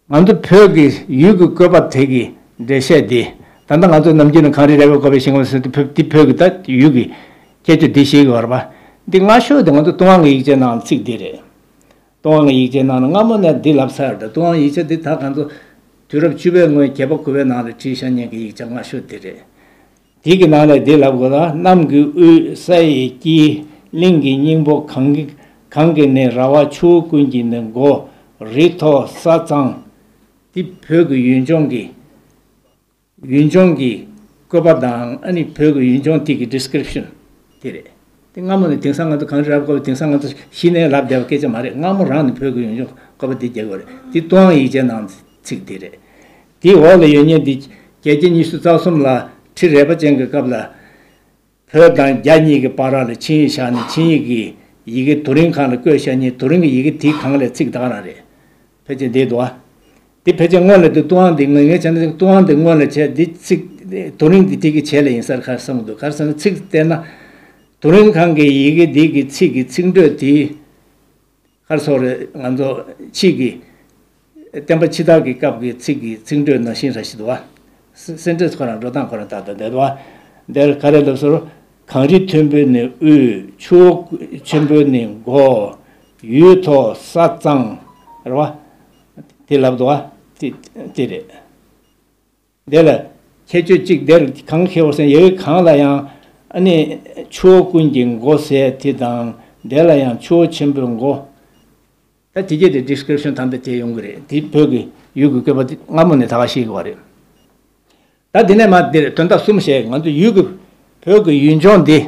ང་ཚོ་བོད་ཀྱི་ཡུལ་གྱི་བཀོད་པ་དེ་གི་འགྲེལ་བཤད་འདི། ད་ལྟ་ང་ཚོ་ནམ་རྒྱུན་ནས་གངས་རི་ར་བས་བསྐོར་བའི་ཞིང་ཁམས་ཟེར་དུས་བོད་འདི་བོད་ཀྱི་ད་ཡུལ་གྱི་ཁྱད་ཆོས་འདི་ཤེས་ཀྱི་ཡོད་རེད་པ། འདི་སྔ་ཤོས་དེ་ང་ཚོ་ཏུན་ཧོང་གི་ཡིག་ཆའི་ནང་ཚིག་འདི་རེད། ཏུན་ཧོང་གི་ཡིག་ཆའི་ནང་ལ་སྔ་མོ་ནས་འདི་ལབ་ཚར་ཡོད་རེད། ཏུན་ཧོང་ཡིག་ཆ་འདི་ད་ང་ཚོ་དུས་རབས་བཅུ་པའི་སྔོན་བརྒྱད་པ་དགུ་པའི་ནང་ལ་བྲིས་བཞག་མཁན་གྱི་ཡིག་ཆ་སྔ་ཤོས་འདི་རེད། དེ་གི་ནང་ལ་འདི་ལབ་དགོས་ལ། གནམ་གྱི་དབུས་ས་ཡི་དཀྱིལ། གླིང་གི་སྙིང་པོ་གངས་ཀྱི་གངས་ཀྱི་ནི་ར་བ། ཆུ་བོ་ཀུན་གྱི་ནི་མགོ། རི་མཐོ་ས་གཙང་། འདི་བོད་ཀྱི་ཡུལ་ལྗོངས་ཀྱི་ཡུལ་ལྗོངས་ཀྱི་བཀོད་པ་དང་། ཨ་ནི་བོད་ཀྱི་ཡུལ་ལྗོངས་དེ་གི་ཌི་སི་ཀི་རིབ་ཤན་དེ་རེད། དེ་སྔ་མོ་ནས་དེང་སང་ང་ཚོ་གངས་རི་ར་བ་བསྐོར་བ་དེང་སང་ང་ཚོ་གཞི་ནས་ལབ་བསྡད་པ་སྐད་ཆ་མ་རེད། སྔ་མོ་རང་ནས་བོད་ཀྱི་ཡུལ་ལྗོངས་བཀོད་པ་དེ་རྒྱག་དགོས་རེད། དེ་ཏུན་ཧོང་ཡིག་ཆའི་ནང་ཚིག་དེ་རེད། དེའི་འོག་ལ་ཡོད་མཁན་འདི་བརྒྱད་བརྒྱ་ཉི་ཤུ་རྩ་གསུམ་ལ་ཁྲི་རལ་པ་ཅན་གྱི་སྐབས་ལ་བོད་དང་རྒྱ་གཉིས་ཀྱི་བར་ལ་ཆིངས་ཡིག་བཞག་ནས་ཆིངས་ཡིག་གི་ཡི་གེ་དུ་རིང་སྒང་ལ་བཀོད་བཞག་མཁན། དུ་རིང་གི་ཡི་གེ་དེའི་སྒང་ལ་ཚིག་ད་ག་རང་རེད། ཕལ་ཆེར་འདི་འདུག་ཨ། འདི་ཕལ་ཆེར་སྔོན་ལ་འདི་ཏུན་ཧོང་འདི་ངོས་ངས་བྱས་ན་ཏུན་ཧོང་འདི་སྔོན་ལ་བྱས། འདི་ཚིག་དུ་རིང་འདི་དེ་གི་བྱས་ལ་ཡིན་ས་རེད། ག་རེ་བསམ་གྱི་འདུག་ག་རེ་ཟེར་ན་ཚིག་བལྟས་ན་དུ་རིང་སྒང་གི་ཡི་གེ་འདི་གི་ཚིག་གི་ཚིག་འགྲོས་དེ། ག་རེ་ཟེར་དགོས་རེད། ང་ཚོ་ཕྱིས་ཀྱི་བསྟན་པ་ཕྱི་དར་གྱི་སྐབས་ཀྱི་ཚིག་གི་ཚིག་འགྲོས་ནང་བཞིན་ར་ཞིག་འདུག་བ། སེ་སེན་ཊེན་སི་ཁོ་རང་འགྲོ་སྟངས་ཁོ་རང་ཏག་ཏག་བསྡད་འདུག་བ། འདིར་ག་རེ་ལབ་ཟེར། གངས་རི་མཐོན་པོ་ནི་དབུས། ཆུ་བོ་ཆེན་པོ་ནི་མགོ། ཡུལ་མཐོ་ས་གཙང་། རེད་བ། དེ་ལབ་འདུག་བ། དེ་དེ་རེད། དེ་ལ་ཁྱད་ཆོས་གཅིག་དེར་གང་ཁེལ་བ་ཟེར་ན། ཡ་གི་གངས་ལ་ཡང་ཨ་ནི་ཆུ་བོ་ཀུན་གྱི་མགོ་ཟེར་དེ་དང་། དེ་ལ་ཡང་ཆུ་བོ་ཆེན་པོའི་མགོ། ད་དེ་གྱད་དེ་ཌི་སི་ཀི་རིབ་ཤན་ད་ལྟ་དེ་ཡོང་གི་རེད། དེ་བོད་ཀྱི་ཡུལ་གྱི་བཀོད་པ་དེ་སྔ་མོ་ནས་ད་ག་ཤེས་དགོས་པ་རེད། ད་དེ་ནས་མར་འདིར་དོན་དག་གསུམ་བཤད། ང་ཚོ་ཡུལ་གྱི་བོད་ཀྱི་ཡུལ་ལྗོངས་འདི་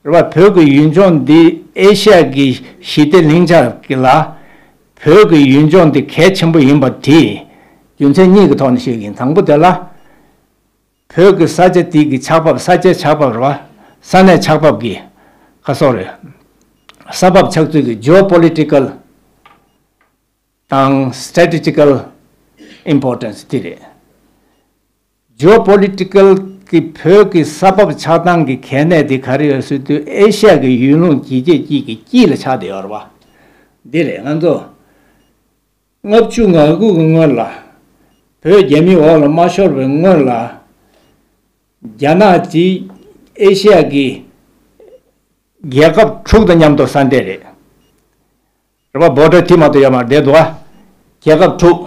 རེད་བ། བོད་ཀྱི་ཡུལ་ལྗོངས་འདི་ཨེ་ཤ་ཡ་གི་ཞི་བདེ་ལྷིང་འཇགས་ཀྱི་ལ་བོད་ཀྱི་ཡུལ་ལྗོངས་འདི་གལ་ཆེན་པོ་ཡིན་པ་དེ་རྒྱུ་མཚན་གཉིས་ཀྱི་ཐོག་ནས་བཤད་ཀྱི་ཡིན། དང་པོ་དེ་ལ། བོད་ཀྱི་ས་ཆ་དེ་གི་ཆགས་བབ། ས་ཆའི་ཆགས་བབ་རེད་བ། ས་གནས་ཆགས་བབ་ཀྱི་ཁ་སོགས་རེད། ས་བབ་ཆགས་ཚུལ་གྱི་ཇི་ཨོ་པོ་ལི་ཊི་ཀལ་དང་སི་ཊེ་རེ་ཊི་ཇི་ཀལ་ཨིམ་པོར་ཊེན་སི་དེ་རེད། ཇི་ཨོ་པོ་ལི་ཊི་ཀལ་གྱི་བོད་ཀྱི་ས་བབ་ཆགས་སྟངས་ཀྱི་གལ་གནད་དེ་ག་རེ་ཡོད་ཟེར་དུས། ཨེ་ཤ་ཡ་གི་ཡུལ་ལུང་ཇི་སྐྱེས་དཀྱིལ་གྱི་དཀྱིལ་ལ་ཆགས་བསྡད་ཡོད་རེད་བ། འདི་རེད། ང་ཚོ་ལྔ་བཅུ་ང་དགུ་གི་སྔོན་ལ་བོད་རྒྱ་མིའི་འོག་ལ་མ་ཤོར་བའི་སྔོན་ལ། རྒྱ་ནག་དེ་ཨེ་ཤ་ཡ་གི་རྒྱལ་ཁབ་དྲུག་དང་མཉམ་དུ་ས་འདྲ་རེད། རེད་བ། བོར་ཌར་དེ་མ་གཏོགས་ཡོད་མ་རེད། བསྡད་འདུག་བ། རྒྱལ་ཁབ་དྲུག་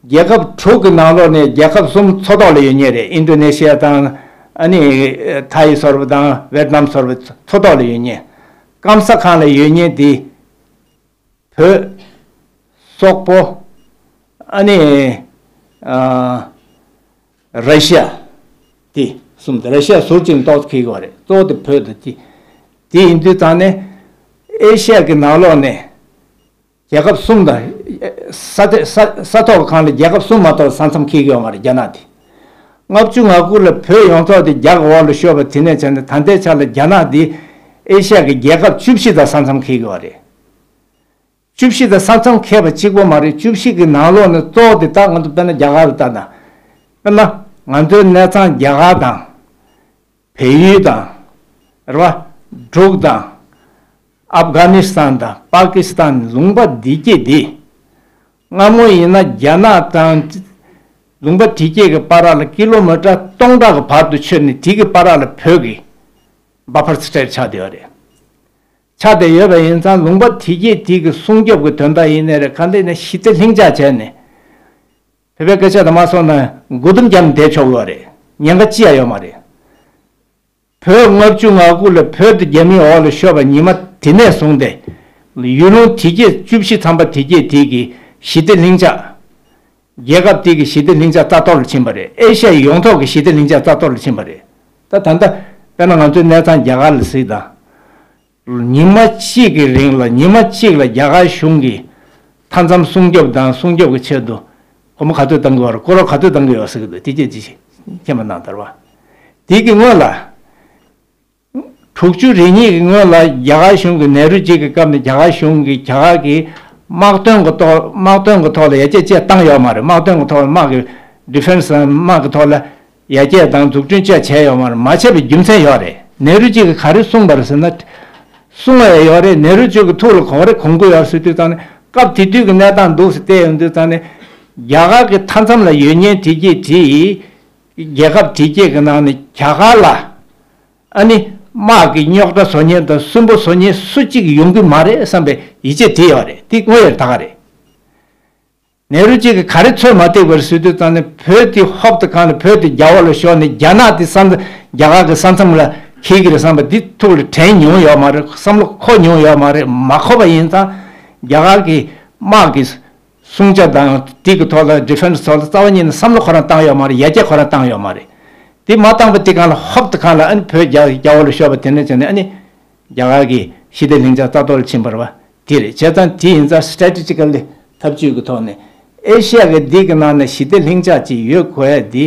རྒྱལ་ཁབ་དྲུག་གི་ནང་ལོགས་ནས་རྒྱལ་ཁབ་གསུམ་མཚོ་ཐོག་ལ་ཡོད་མཁན་རེད། ཨིན་ཌོ་ནེ་ཤི་ཡ་དང་། ཨ་ནི་ཐའི་སོགས་པ་དང་ཝེ་ཏི་ནམ་སོགས་པ་མཚོ་ཐོག་ལ་ཡོད་མཁན། སྐམ་ས་ཁང་ལ་ཡོད་མཁན་དེ་བོད། སོག་པོ། ཨ་ནི་ཨ་ར་ཤི་ཡ། དེ་གསུམ་དེ། ར་ཤི་ཡ་ཟུར་གཅིག་ཏོག་ཙམ་འཁེལ་གྱི་ཡོད་རེད། གཙོ་བོ་དེ་བོད་དང་དེ། དེ་ཡིན་དུས་ཙང་ནས་ཨེ་ཤ་ཡ་གི་ནང་ལོགས་ནས་རྒྱལ་ཁབ་གསུམ་དང་། ས་ཐོག་ས་ས་ཐོག་གི་སྒང་ལ་རྒྱལ་ཁབ་གསུམ་མ་གཏོགས་ས་མཚམས་འཁེལ་གྱི་ཡོད་མ་རེད། རྒྱ་ནག་དེ། ལྔ་བཅུ་ང་དགུ་ལ་བོད་ཡོངས་རྫོགས་དེ་རྒྱ་གི་འོག་ལ་ཤོར་བ་དེ་ནས་བྱས་ནས་ད་ལྟའི་ཆ་ལ་རྒྱ་ནག་འདི་ཨེ་ཤ་ཡ་གི་རྒྱལ་ཁབ་བཅུ་བཞི་དང་ས་མཚམས་འཁེལ་གྱི་ཡོད་རེད། བཅུ་བཞི་དང་ས་མཚམས་འཁེལ་བ་གཅིག་པོ་མ་རེད། བཅུ་བཞི་གི་ནང་ལོགས་ནས་གཙོ་བོ་དེ་ད་ང་ཚོ་དཔེར་ན་རྒྱ་གར་ལ་ལྟ་ན། དཔེར་ན་ང་ཚོའི་གནས་ཚང་རྒྱ་གར་དང་། བལ་ཡུལ་དང་། རེད་བ། འབྲུག་དང་། ཨབ་གྷ་ནི་སི་ཐན་དང་པ་ཀི་སི་ཐན་ལུང་པ་འདི་སྐྱེས་འདི། སྔ་མོ་ཡིན་ན་རྒྱ་ནག་དང་ལུང་པ་དེ་སྐྱེས་ཀྱི་བར་ལ་ཀི་ལོ་མི་ཊར་སྟོང་ཕྲག་གི་བར་དུ་ཆོད་ནས། དེ་གི་བར་ལ་བོད་ཀྱི་བྷ་ཕར་སི་ཊེ་ཊི་ཆགས་བསྡད་ཡོད་རེད། ཆགས་བསྡད་ཡོད་པ་ཡིན་ཙང་། ལུང་པ་དེ་སྐྱེས་དེ་གི་སྲུང་སྐྱོབ་ཀྱི་དོན་དག་ཡིན་ནའི་རེད། ག་འདྲ་ཡིན་ན་ཞི་བདེ་ལྷིང་འཇགས་བྱས་ནས། བོད་པའི་སྐད་ཆ་དང་མ་སོང་ན་མགོ་དུམ་བརྒྱབ་ནས་བསྡད་ཆོག་གི་ཡོད་རེད། ཉེན་ཁ་ཅི་ཡང་ཡོད་མ་རེད། བོད་ལྔ་བཅུ་ང་དགུ་ལ་བོད་དེ་རྒྱ་མིའི་འོག་ལ་ཤོར་བ་ཉི་མ་དེ་ནས་བཟུང་སྟེ། ཡུལ་ལུང་དེ་སྐྱེས་བཅུ་བཞི་ཐམ་པ་དེ་སྐྱེས་དེ་གི་ཞི་བདེ་ལྷིང་འཇགས། རྒྱལ་ཁབ་དེ་གི་ཞི་བདེ་ལྷིང་འཇགས་རྩ་གཏོར་ལ་ཕྱིན་པ་རེད། ཨེ་ཤ་ཡ་ཡོངས་ཐོག་གི་ཞི་བདེ་ལྷིང་འཇགས་རྩ་གཏོར་ལ་ཕྱིན་པ་རེད། ད་ད་ལྟ་དཔེར་ན་ང་ཚོའི་གནས་ཚང་རྒྱ་གར་ལ་གཟིགས་དང་། ཉི་མ་གཅིག་གི་རིང་ལ། ཉི་མ་གཅིག་ལ་རྒྱ་གར་གཞུང་གིས་མཐའ་མཚམས་སྲུང་སྐྱོབ་དང་སྲུང་སྐྱོབ་ཀྱི་ཆེད་དུ་སྒོར་མོ་ག་ཚོད་བཏང་གི་ཡོད་རེད། སྐོར་ར་ག་ཚོད་བཏང་གི་ཡོད་ཟེར་གི་འདུག་དེ་སྐད་ཅིག་མཁྱེན་པ་གནང་དང་། རེད་བ། དེ་གི་སྔོན་ལ། དྲུག་ཅུ་རེ་གཉིས་ཀྱི་སྔོན་ལ་རྒྱ་གར་གཞུང་གིས། ནེ་རུ་ཇི་གི་སྐབས་ནས་རྒྱ་གར་གཞུང་གིས་རྒྱ་གར་གྱི་དམག་དོན་གྱི་ཐོག་དམག་དོན་གྱི་ཐོག་ལ་ཡར་རྒྱས་ཅིག་བཏང་ཡོད་མ་རེད། དམག་དོན་གྱི་ཐོག་ལ། དམག་གི་ཌི་ཕེན་སི་དམག་གི་ཐོག་ལ་ཡར་རྒྱས་དང་འཛུགས་སྐྲུན་ཅིག་བྱས་ཡོད་མ་རེད། མ་བྱས་པའི་རྒྱུ་མཚན་ཡོད་རེད། ནེ་རུ་ཇི་གིས་ག་རེ་གསུངས་པ་རེད་ཟེར་ན། གསུངས་པ་ཡང་ཡོད་རེད། ནེ་རུ་ཇི་གི་ཐུགས་ལ་གོ་རེ་གོ་གི་ཡོད་ཟེར་དུས་ཙང་ནས། སྐབས་དེ་དུས་ཀྱི་གནས་སྟངས་འདུག་སེ་བལྟས་ཡོང་དུས་ཙང་ནས། རྒྱ་གར་གྱི་མཐའ་མཚམས་ལ་ཡོད་མཁན་དེ་སྐྱེས་དེ། རྒྱལ་ཁབ་དེ་སྐྱེས་ཀྱི་ནང་ནས་རྒྱ་གར་ལ་ཨ་ནི་དམག་གི་རྙོག་དྲ་བཟོ་མཁན་དང་སུན་པོ་བཟོ་མཁན་སུ་གཅིག་ཡོང་གི་མ་རེད་བསམ་པའི་ཡིད་ཆེས་དེ་ཡོད་རེད། དེ་དངོས་ཡོད་རེད། ད་ག་རེད། ནེ་རུ་ཇི་གིས་ག་རེ་ཚོད་མ་ཐིག་པར་ཟེར་དུས་ཙང་ནས། བོད་དེ་ཧོབ་ཏེ་གང་ལ། བོད་དེ་རྒྱ་འོག་ལ་ཤོར་ནས་རྒྱ་ནག་དེ་ས་མཚམས། རྒྱ་གར་གྱི་ས་མཚམས་ལ་འཁེལ་གྱི་རེད་བསམ་པ་འདི་ཐུགས་ལ་དྲན་མྱོང་ཡོད་མ་རེད། བསམ་བློ་འཁོར་མྱོང་ཡོད་མ་རེད། མ་འཁོར་བ་ཡིན་ཙང་རྒྱ་གར་གྱི་དམག་གི་སྲུང་བྱ་དང་དེ་གི་ཐོག་ལ། ཌི་ཕེན་སི་ཐོག་ལ་རྩ་བ་ཉིད་ནས་བསམ་བློ་ཁོ་རང་བཏང་ཡོད་མ་རེད། ཡར་རྒྱས་ཁོ་རང་བཏང་ཡོད་མ་རེད། དེ་མ་བཏང་བ་དེ་གང་ལ་ཧོབ་ཏེ་གང་ལ་ཨ་ནི་བོད་རྒྱ་རྒྱ་འོག་ལ་ཤོར་བ་དེ་ནས་བྱས་ནས། ཨ་ནི་རྒྱ་གར་གྱི་ཞི་བདེ་ལྷིང་འཇགས་རྩ་གཏོར་ལ་ཕྱིན་པ་རེད་བ། དེ་རེད། བྱས་ཙང་དེ་ཡིན་ཙང་སི་ཊེ་རེ་ཊི་ཇི་ཀལ་ལི་ཐབས་ཇུས་ཀྱི་ཐོག་ནས་ཨེ་ཤི་ཡ་གི་འདི་གི་ནང་ན་ཞི་བདེ་ལྷིང་འཇགས་ཅིག་ཡོད་དགོས་ཡ་འདི།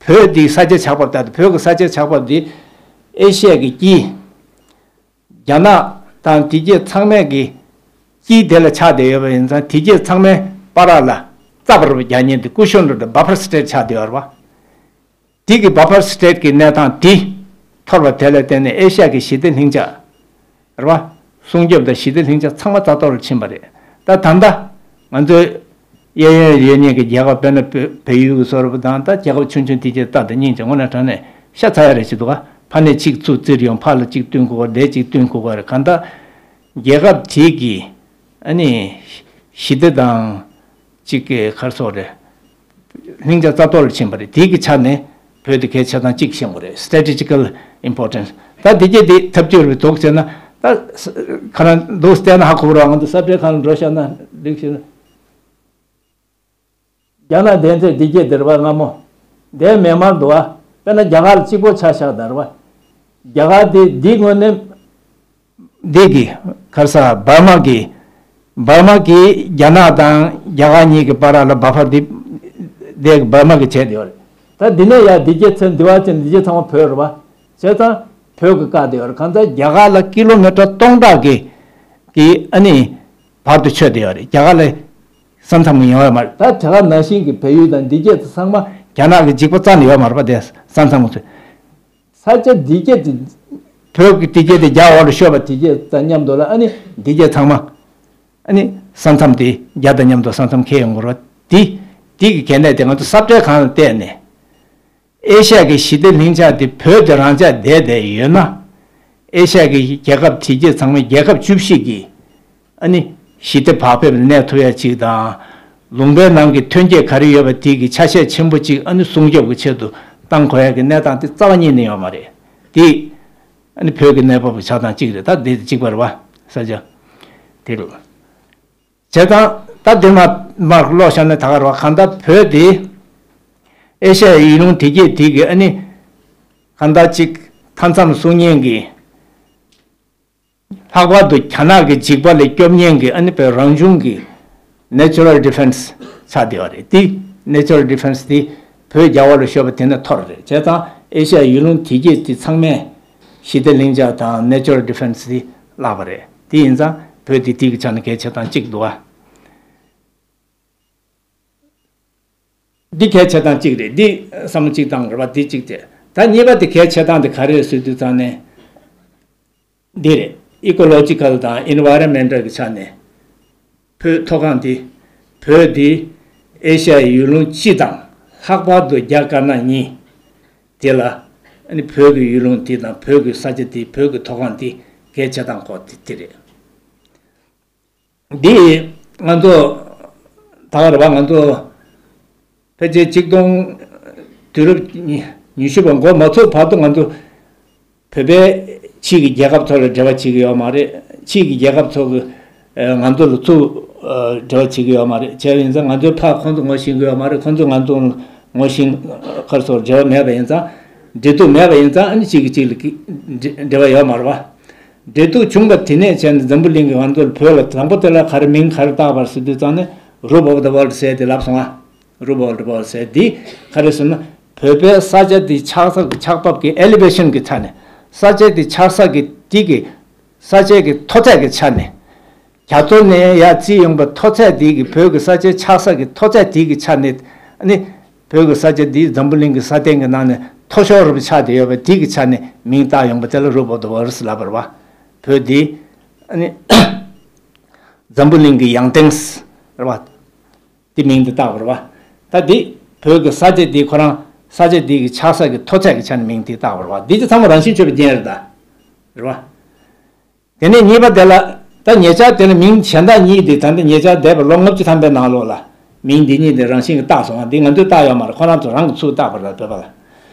བོད་འདི་ས་ཆའི་ཆགས་བབ། ད་ལྟ་བོད་ཀྱི་ས་ཆའི་ཆགས་བབ་འདི་ཨེ་ཤི་ཡ་གི་དཀྱིལ། རྒྱ་ནག་དང་དེ་རྗེས་ཚང་མས་ཀྱི་དཀྱིལ་དེ་ལ་ཆགས་བསྡད་ཡོད་པ་ཡིན་ཙང་། དེ་རྗེས་ཚང་མའི་བར་ལ་རྩ་བར་རྒྱག་མཁན་དེ། ཀུ་ཤོན་ཌི་དང་བྷ་ཕར་སི་ཊེ་ཊི་ཆགས་བསྡད་ཡོད་རེད་བ། དེ་གི་བྷ་ཕར་སི་ཊེ་ཊི་གི་གནས་སྟངས་དེ་འཐོར་བ་དེ་ལ་བརྟེན་ནས་ཨེ་ཤ་ཡ་གི་ཞི་བདེ་ལྷིང་འཇགས་རེད་བ། སྲུང་སྐྱོབ་དང་ཞི་བདེ་ལྷིང་འཇགས་ཚང་མ་རྩ་གཏོར་ལ་ཕྱིན་པ་རེད། ད་ད་ལྟ་ང་ཚོའི་གཡས་གཡོན་ཡོད་མཁན་གྱི་རྒྱལ་ཁབ། དཔེར་ན་བལ་བལ་ཡུལ་གྱི་བཟོ་འདྲ་དང་། ད་རྒྱལ་ཁབ་ཆུང་ཆུང་དེ་གྱད་ལྟ་དང་། སྙིང་རྗེ། དངོས་གནས་དྲང་གནས་ཤ་ཚ་ཡ་རེ་བྱེད་འདུག་ག་ཕ་ནས་གཅིག་ཚུར་བཙིར་ཡོང་། ཕ་ལ་གཅིག་བསྟུན་དགོས་པ་རེད། འདས་གཅིག་བསྟུན་དགོས་པ་རེད། གང་ལྟར་རྒྱལ་ཁབ་དེ་གི་ཨ་ནི་ཞི་བདེ་དང་གཅིག་གི་ག་རེ་ཟེར་དགོས་རེད། ལྷིང་འཇགས་རྩ་གཏོར་ལ་ཕྱིན་པ་རེད། དེ་གི་ཆ་ནས་བོད་དེ་གལ་ཆེ་ཐང་གཅིག་ཤེས་དགོས་རེད། Strategical importance། ད་དེ་གྱད་དེ་ཐབས་སྐྱོ་རུ་འདུག་ཟེར་ན། ད་ཁ་ན་འདུག་བལྟས་ན་ཧ་གོ་རོགས། ང་ཚོ་ས་བཀྲའི་ཁང་ལ་འགྲོ་ཤག་ན་འགྲིག་ཤག་ན། རྒྱ་ནག་བདེན་ཚད་འདི་སྐད་དེ་རེད་པ། སྔ་མོ་འདས་མེད་མར་འདུག་བ། དཔེར་ན་རྒྱ་གར་ལ་གཅིག་པོ་ཆ་བཞག་ད་རེད་པ། རྒྱ་གར་དེ་འདི་དངོས་གནས་འདི་གི་ག་རེ་ཟེར། འབར་མ་གི་འབར་མ་གི་རྒྱ་ནག་དང་རྒྱ་གར་གཉིས་ཀྱི་བར་ལ་བྷ་ཕར་འདི་འདི་འབར་མ་གི་བྱས་དེ་ཡོད་རེད། ད་འདི་ནས་ཡར་འདི་སྐད་ཚན་འདི་བ་ཅན་འདི་སྐད་ཚང་མ་བོད་རེད་པ། བྱས་ཙང་བོད་ཀྱི་བཀག་དེ་ཡོད་རེད། གང་ལྟར་རྒྱ་གར་ལ་ཀི་ལོ་མི་ཊར་སྟོང་ཕྲག་གི་གི་ཨ་ནི་བར་དུ་ཆོད་དེ་ཡོད་རེད། རྒྱ་གར་ལ་ས་མཚམས་ཡོང་ཡོད་མ་རེད། ད་དེ་ག་ནང་བཞིན་གྱི་བལ་ཡུལ་དང་འདི་སྐད་དུ་ཚང་མ་རྒྱ་ནག་གི་འཇིགས་པ་རྩ་ནས་ཡོད་མ་རེད་པ། དེ་ས་མཚམས་ཚོ་ས་ཆ་འདི་སྐད་དུ་བོད་ཀྱི་འདི་སྐད་དེ་རྒྱ་འོག་ལ་ཤོར་བ་འདི་སྐད་དང་མཉམ་དུ་ལ་ཨ་ནི་འདི་སྐད་ཚང་མ་ཨ་ནི་ས་མཚམས་དེ་རྒྱ་དང་མཉམ་དུ་ས་མཚམས་འཁེལ་ཡོང་གི་རེད་པ། དེ་དེ་གི་གལ་གནད་དེ་ང་ཚོ་ས་བཀྲའི་ཁང་ལ་བལྟས་ནས། ཨེ་ཤ་ཡ་གི་ཞི་བདེ་ལྷིང་འཇགས་དེ་བོད་དེ་རང་འཇགས་བསྡད་བསྡད་ཡོད་ན། ཨེ་ཤ་ཡ་གི་རྒྱལ་ཁབ་དེ་གྱད་ཚང་མའི་རྒྱལ་ཁབ་བཅུ་བཞི་གི་ཨ་ནི་ཞི་བདེ་བག་ཕེབས་ལ་གནས་ཐུབ་ཡ་གཅིག་དང་། ལུང་པའི་ནང་གི་ཐོན་སྐྱེད་ག་རེ་ཡོད་པ་དེ་གི་ཆ་ཤས་ཆེན་པོ་གཅིག་ཨ་ནི་སྲུང་སྐྱོབ་ཀྱི་ཆེད་དུ་བཏང་དགོས་ཡ་གི་གནས་སྟངས་དེ་རྩ་བ་ཉིད་ནས་ཡོད་མ་རེད། དེ་ཨ་ནི་བོད་ཀྱི་གནས་བབ་ཀྱི་ཆགས་སྟངས་གཅིག་རེད། ད་དེ་གཅིག་པ་རེད་པ། ས་ཆ་དེ་རུ། བྱས་ཙང་ད་དེ་མ་མར་ཀློག་བཞག་ན་ད་ག་རེད་པ། གང་ལྟར་བོད་དེ་ཨེ་ཤ་ཡའི་ཡུལ་ལུང་དེ་གྱད་དེ་གི་ཨ་ནི་གང་ལྟར་གཅིག་མཐའ་མཚམས་སྲུང་མཁན་གྱི། ལྷག་པར་དུ་རྒྱ་ནག་གི་འཇིགས་པ་ལས་སྐྱོབ་མཁན་གྱི་ཨ་ནི་བོད་རང་བྱུང་གི་Natural Defense་ཆགས་བསྡད་པ་རེད། དེ་Natural Defense་དེ་བོད་རྒྱ་བོད་ལ་ཤོར་བ་དེ་ནས་འཐོར་རེད། བྱས་ཙང་ཨེ་ཤ་ཡའི་ཡུལ་ལུང་དེ་གྱད་དེ་ཚང་མས་ཞི་བདེ་ལྷིང་འཇགས་དང་Natural Defense་དེ་བརླག་པ་རེད། དེ་ཡིན་ཙང་བོད་དེ་དེ་གི་ཆ་ནས་གལ་ཆེ་སྟངས་གཅིག་འདུག་བ། འདི་གལ་ཆེ་སྟངས་གཅིག་རེད། འདི་བསམ་བློ་གཅིག་བཏང་དགོས་པ་འདི་གཅིག་རེད། ད་གཉིས་པ་དེ་གལ་ཆེ་སྟངས་དེ་ག་རེ་རེད་ཟེར་དུས་ཙང་ནས་འདི་རེད། Ecological་དང་Environmental་གི་ཆ་ནས་བོད་མཐོ་སྒང་འདི་བོད་འདི་ཨེ་ཤ་ཡའི་ཡུལ་ལུང་སྤྱི་དང་ལྷག་པར་དུ་རྒྱ་དཀར་ནག་གཉིས་དེ་ལ་ཨ་ནི་བོད་ཀྱི་ཡུལ་ལུང་འདི་དང་བོད་ཀྱི་ས་ཆ་འདི་བོད་ཀྱི་མཐོ་སྒང་འདི་གལ་ཆེ་སྟངས་སྐོར་དེ་དེ་རེད། འདི་ང་ཚོ་ད་ག་རེད་པ། ང་ཚོ་ཕལ་ཆེར་ཆིག་སྟོང་དུས་རབས་ཉི་ཉི་ཤུ་པ་འགོ་མ་ཚུགས་བར་དུ་ང་ཚོ་བོད་པས་ཕྱི་གི་རྒྱལ་ཁབ་ཚོ་ལ་འབྲེལ་བ་བྱེད་ཀྱི་ཡོད་མ་རེད། ཕྱི་གི་རྒྱལ་ཁབ་ཚོ་གི་ཨ་ང་ཚོ་ལ་ཚུར་ཨ་འབྲེལ་བ་བྱེད་ཀྱི་ཡོད་མ་རེད། བྱས་པ་ཡིན་ཙང་ང་ཚོའི་ཕར་ཁོང་ཚོ་ངོ་ཤེས་ཀྱི་ཡོད་མ་རེད། ཁོང་ཚོས་ང་ཚོ་ངོ་ཤེས་ཁར་སོགས་འབྲེལ་བ་མེད་པ་ཡིན་ཙང་། འབྲེལ་གཏུག་མེད་པ་ཡིན་ཙང་ཨ་ནི་གཅིག་གིས་གཅིག་ལ་གི་འབྲེལ་བ་ཡོད་མ་རེད་པ། འབྲེལ་གཏུག་བྱུང་བ་དེ་ནས་བྱས་ནས་འཛམ་བུ་གླིང་གི་ང་ཚོ་ལ་བོད་ལ་དང་པོ་དེ་ལ་ག་རེ་མིང་ག་རེ་བཏགས་པ་རེད་ཟེར་དུས་ཙང་ནས་Roof of the World་ཟེར་དེ་ལབ་སོང་ང་། Roof of the World་ཟེར་དེ་ག་རེ་ཟེར་ན་བོད་པའི་ས་ཆ་དེ་ཆགས་ས་ཆགས་བབ་ཀྱི་Elevation་གི་ཆ་ནས་ས་ཆ་དེ་ཆགས་ས་གི་དེ་གི་ས་ཆའི་གི་མཐོ་ཚད་ཀྱི་ཆ་ནས། རྒྱ་མཚོ་ནས་ཡར་བརྩིས་ཡོང་པའི་མཐོ་ཚད་འདི་གི་བོད་ཀྱི་ས་ཆའི་ཆགས་ས་ཀྱི་མཐོ་ཚད་འདི་གི་ཆ་ནས་ཨ་ནི་བོད་ཀྱི་ས་ཆ་འདི་འཛམ་བུ་གླིང་གི་ས་སྟེང་གི་ནང་ནས་མཐོ་ཤོས་རུ་ཆགས་བསྡད་ཡོད་པ་འདི་གི་ཆ་ནས་མིང་བཏགས་ཡོང་པ་དེ་ལ་Roof of the World་ལབ་པ་རེད་པ། བོད་འདི་ཨ་ནི་འཛམ་བུ་གླིང་གི་ཡང་སྟེང་རེད་པ། འདི་མིང་འདི་བཏགས་པ་རེད་པ། ད་འདི་བོད་ཀྱི་ས་ཆ་འདི་ཁོ་རང་ས་ཆ་འདི་གི་ཆགས་ས་ཀྱི་མཐོ་ཚད་ཀྱི་ཆ་ནས་མིང་འདི་བཏགས་པ་རེད་པ། འདི་ཚོ་ཚང་མ་རང་བཞིན་ཆོད་པའི་རྐྱེན་རེད་ད། རེད་པ། དེ་ནས་གཉིས་པ་དེ་ལ། ད་ཉེ་ཆར་དེ་ལ་མིང་གཞན་དག་གཉིས་དེ་ད་ལྟ་ཉེ་ཆར་འདས་པའི་ལོ་ལྔ་བཅུ་ཐམ་པའི་ནང་ལོགས་ལ་མིང་འདི་གཉིས་དེ་རང་བཞིན་གྱིས་བཏགས་སོང་བ། འདི་ང་ཚོས་བཏགས་ཡོད་མ་རེད། ཁོ་རང་ཚོ་རང་གིས་ཚུར་བཏགས་པ་རེད། བོད་པ་ལ།